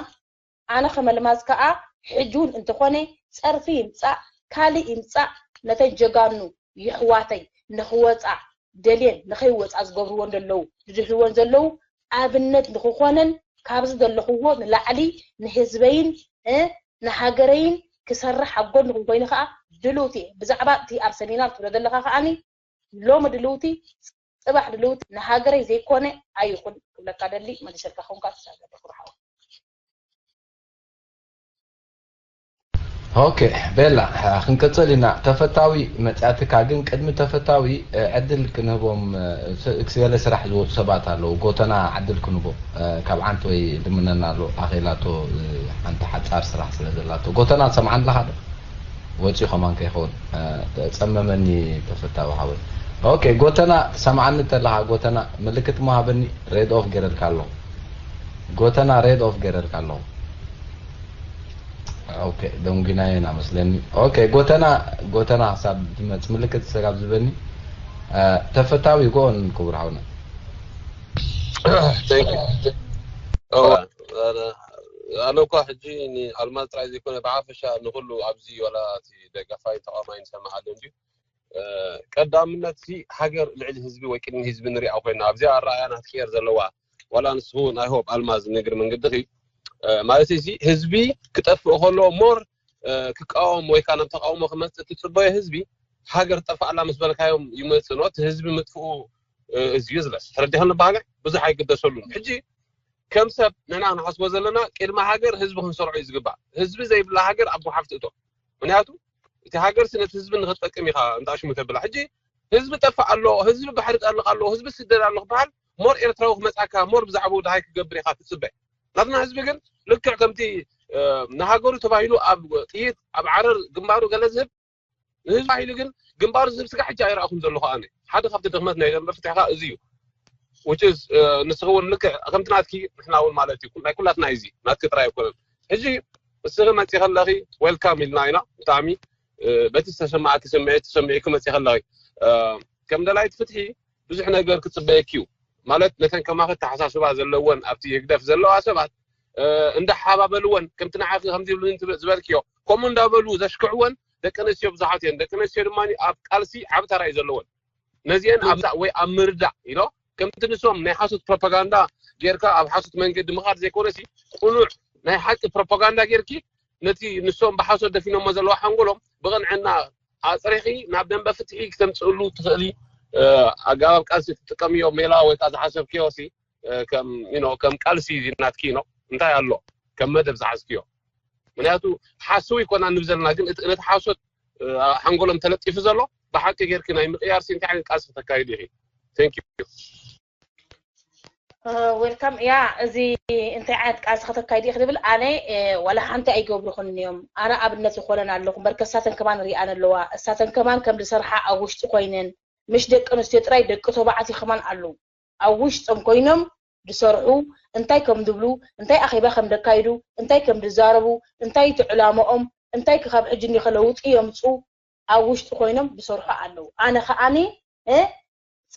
ኣነ ከም ኣልማዝ ከኣ ሕጂ እውን እንተኾነ ጸርፊ ይምጻእ ካልእ ይምጻእ ነተን ጀጋኑ የሕዋተይ ንኽወጻ ደልየን ንኸይወጻ ዝገብርወን ዘለዉ ዝድህልወን ዘለዉ ኣብነት ንኽኾነን ካብዚ ዘለኽዎ ንላዕሊ ንህዝበይን ንሃገረይን ክሰርሕ ኣብ ጎንኹም ኮይኑ ከኣ ድልውቲ እየ። ብዛዕባ እቲ ኣብ ሰሚናር ትብሎ ዘለኻ ከኣኒ ሎሚ ድልውቲ ጽባሕ ድልውቲ ንሃገረይ ዘይኮነ ኣይኹን ክብለካ ደሊ መልሸልካ ኹንካ ተሳገደ ኩርሓው። ኦኬ ቤላ ክንቅፅል ኢና። ተፈታዊ መፅያትካ ግን ቅድሚ ተፈታዊ ዕድል ክንህቦም ገለ ስራሕ ዝወፁ ሰባት ኣለዉ። ጎተና ዕድል ክንቦ ካብ ዓንተ ወይ ልምነና ኣሎ ኣኼላቶ ሓንቲ ሓፃር ስራሕ ስለ ዘላቶ። ጎተና ትሰምዓኒ ኣለኻ ዶ? ወፂኡ ከማን ከይኸውን ፀመመኒ ተፈታዊ ሓወይ። ኦኬ ጎተና ትሰምዓኒ ተለኻ ጎተና ምልክት እሞ ሃበኒ። ሬድ ኦፍ ገይረልካ ኣለኹ። ጎተና ሬድ ኦፍ ገይረልካ ኣለኹ። ኦኬ ደንጒናዮ ኢና መስለኒ። ኦኬ ጎተና ጎተና ክሳብ ዝመፅ ምልክት ሰጋብ ዝበኒ ተፈታዊ ጎኦን ክቡር ሓውና። ኣነ እኳ ሕጂ ንኣልማዝ ጥራይ ዘይኮነ ብሓፈሻ ንኩሉ ኣብዚ ዋላ እቲ ደጋፋይ ተቃዋማይ ንሰምዓሉ እንድዩ ቀዳምነት ሲ ሃገር ልዕሊ ህዝቢ ወይ ቅድሚ ህዝቢ ንሪኣ ኮይና ኣብዚኣ ኣረኣያ ናትክየር ዘለዋ ዋላ ንስኹ ናይ ሆፕ ኣልማዝ ንግሪ መንገድኺ ማለት እዚ ህዝቢ ክጠፍእ ከሎ ሞር ክቃወም ወይ ከዓ ናብ ተቃውሞ ክመፅእ ትፅበዮ ህዝቢ ሃገር ጠፋእላ ምስ በልካዮም ይመፅእ ኖ እቲ ህዝቢ ምጥፍኡ እዚ ዩዝለስ ተረዲኸኒ ባህለ ብዙሕ ኣይግደሰሉን ሕጂ ከም ሰብ ንሕና ክንሓስቦ ዘለና ቅድሚ ሃገር ህዝቢ ክንሰርዖ እዩ ዝግባእ። ህዝቢ ዘይብላ ሃገር ኣብ ጓሓፍ ትእቶ። ምክንያቱ እቲ ሃገር ስነት ህዝቢ ንክትጠቅም ኢኻ እንታሽሙ ተብላ። ሕጂ ህዝቢ ጠፍእ ኣሎ፣ ህዝቢ ባሕሪ ጠልቕ ኣሎ፣ ህዝቢ ስደድ ኣሎ ክበሃል ሞር ኤርትራዊ ክመጻካ ሞር ብዛዕባኡ ድሃይ ክገብር ኢኻ ትጽበ። ናትና ህዝቢ ግን ልክዕ ከምቲ ንሃገሩ ተባሂሉ ኣብ ጥይት ኣብ ዓረር ግንባሩ ገለ ዝህብ ንህዝቢ ኢሉ ግን ግንባሩ ዝህብ ስጋ ሕጂ ኣይረኣኹን ዘለኹ ኣነ። ሓደ ካብቲ ድኽመት ናይ ደንበ ፍትሒ ከኣ እዚ እዩ። Which is ንስኺ እውን ልክዕ ከምቲ ናትኪ ንሕና እውን ማለት እዩ ናይ ኩላትና እዩ እዚ ናትኪ ጥራይ ኣይኮነን። ሕጂ ንስኺ መፂ ከለኺ welcome ኢልና ኢና ብጣዕሚ በቲ ዝተሰማዓኪ ስምዒት ተሰሚዕኪ መፂ ከለኺ ከም ደላይት ፍትሒ ብዙሕ ነገር ክፅበየኪ እዩ። ማለት ነተን ከማኺ ኣተሓሳስባ ዘለወን ኣብቲ ህግደፍ ዘለዋ ሰባት እንዳሓባበልወን ከምቲ ንዓኺ ከምዚ ይብሉኒ ዝበልክዮ ከምኡ እንዳበሉ ዘሽክዕወን ደቂ ኣንስትዮ ብዙሓት እየን። ደቂ ኣንስትዮ ድማ ኣብ ቃልሲ ዓቢ ተራ እዩ ዘለወን። ነዚአን ኣብዛ ወይ ኣብ ምርዳእ ኢሎ ከምቲ ንሶም ናይ ሓሶት ፕሮፓጋንዳ ጌርካ ኣብ ሓሶት መንገዲ ምኻድ ዘይኮነሲ ቁኑዕ ናይ ሓቂ ፕሮፓጋንዳ ጌርኪ ነቲ ንሶም ብሓሶት ደፊኖሞ ዘለዋ ሓንጎሎም ብቕንዕና ኣፅሪኺ ናብ ደንበ ፍትሒ ክተምፅእሉ ትኽእሊ ኣገባብ ቃልሲ ትጥቀምዮ ሜላ ወይ ከዓ ዝሓሰብክዮ ሲ ከም ቃልሲ ናትኪ ነው እንታይ ኣሎ ከም መደብ ዝሓዝክዮ ምክንያቱ ሓስዊ ይኮና ንብ ዘለና ግን ነቲ ሓሶት ሓንጎሎም ተለጢፉ ዘሎ ብሓቂ ጌርኪ ናይ ምቅያር ሲ እንታይ ዓይነት ቃልሲ ክተካይዱ ኢኺ thank you welcome ያ እዚ እንታይ ዓይነት ቃልሲ ከተካይዲ ኢኺ ዝብል ኣነ ዋላ ሓንቲ ኣይገብርኹን እዮም ኣነ ኣብነት ዝኾነን ኣለኹ በርከሳተን ከማን ሪኣን ኣለዋ እሳተን ከማን ከም ዝሰርሓ ኣብ ውሽጢ ኮይነን ምሽ ደቂ ኣንስትዮ ጥራይ ደቂ ተባዕትዮ ከማን ኣለዉ ኣብ ውሽጦም ኮይኖም ዝሰርሑ እንታይ ከም ዝብሉ እንታይ ኣኼባ ከም ዘካይዱ እንታይ ከም ዝዛረቡ እንታይ እቲ ዕላምኦም እንታይ ካብ ሕጂ እኒኸ ለውጢ የምፁ ኣብ ውሽጢ ኮይኖም ዝሰርሑ ኣለዉ ኣነ ከዓኒ እ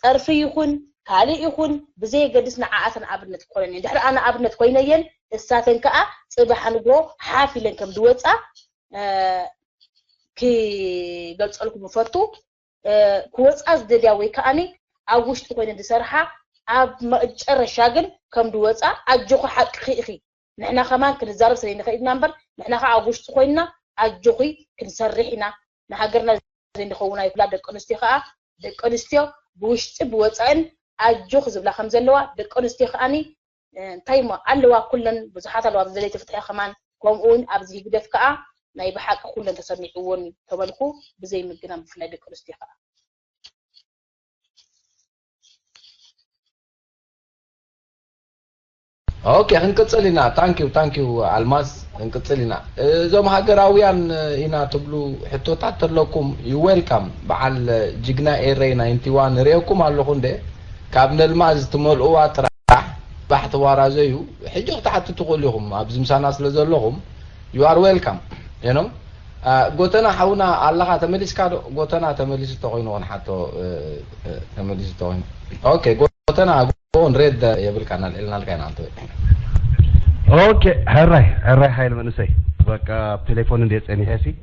ፀርፊ ይኹን ካልእ ይኹን ብዘየገድስ ንዓኣተን ኣብነት ክኾነን እየ ድሕሪ ኣነ ኣብነት ኮይነየን እሳተን ከዓ ፅባሕ ንግሮ ሓፍ ኢለን ከም ዝወፃ ክገልፀልኩም እፈቱ ክወፃ ዝደልያ ወይ ከዓኒ ኣብ ውሽጢ ኮይነ ዝሰርሓ ኣብ መጨረሻ ግን ከም ዝወፃ ኣጆኹ ሓቅኺ ኢኺ ንሕና ከማን ክንዛረብ ስለ ንኽእል ኢና እምበር ንሕና ከዓ ኣብ ውሽጢ ኮይንና ኣጆኺ ክንሰርሕ ኢና ንሃገርና ዘይንኸውን ኣይኩላ ደቂ ኣንስትዮ ከዓ ደቂ ኣንስትዮ ብውሽጢ ብወፃእን ኣጆኺ ዝብላ ከም ዘለዋ ደቂ ኣንስትዮ ከዓኒ እንታይ እሞ ኣለዋ ኩለን ብዙሓት ኣለዋ ዘለይቲ ፍትሒ ከማን ከምኡ እውን ኣብዚ ህግደፍ ከዓ ናይ ብሓቂ ኩለን ተሰሚዕዎን ተበልኩ ብዘይ ምግናን ብፍላይ ደቂ ኣንስትዮ ከዓ ኦኬ ክንቅፅል ኢና ታንኪው ታንኪው ኣልማዝ ክንቅፅል ኢና እዞም ሃገራውያን ኢና ትብሉ ሕቶታት ተለኩም you welcome በዓል ጅግና ኤረይ ናይንቲ ዋን ርእየኩም ኣለኹ እንደ ካብ ነልማዝ ትመልእዋ ጥራሕ ባሕ ተዋራዘዩ ሕጂ ክትሓቱ ትኽእሉ ኢኹም ኣብዚ ምሳና ስለ ዘለኹም you are welcome you know ጎተና ሓውና ኣለኻ ተመሊስካ ዶ ጎተና ተመሊሱ ተኮይኑ ክንሓቶ ተመሊሱ ተኮይኑ ኦኬ ጎተና ጎን ሬድ የብልካና ልዕልናልካ ኢና ኣንተ ኦኬ ሕራይ ሕራይ ሓይል መንእሰይ በቃ ቴሌፎን እንደ ጸኒሐ ሲ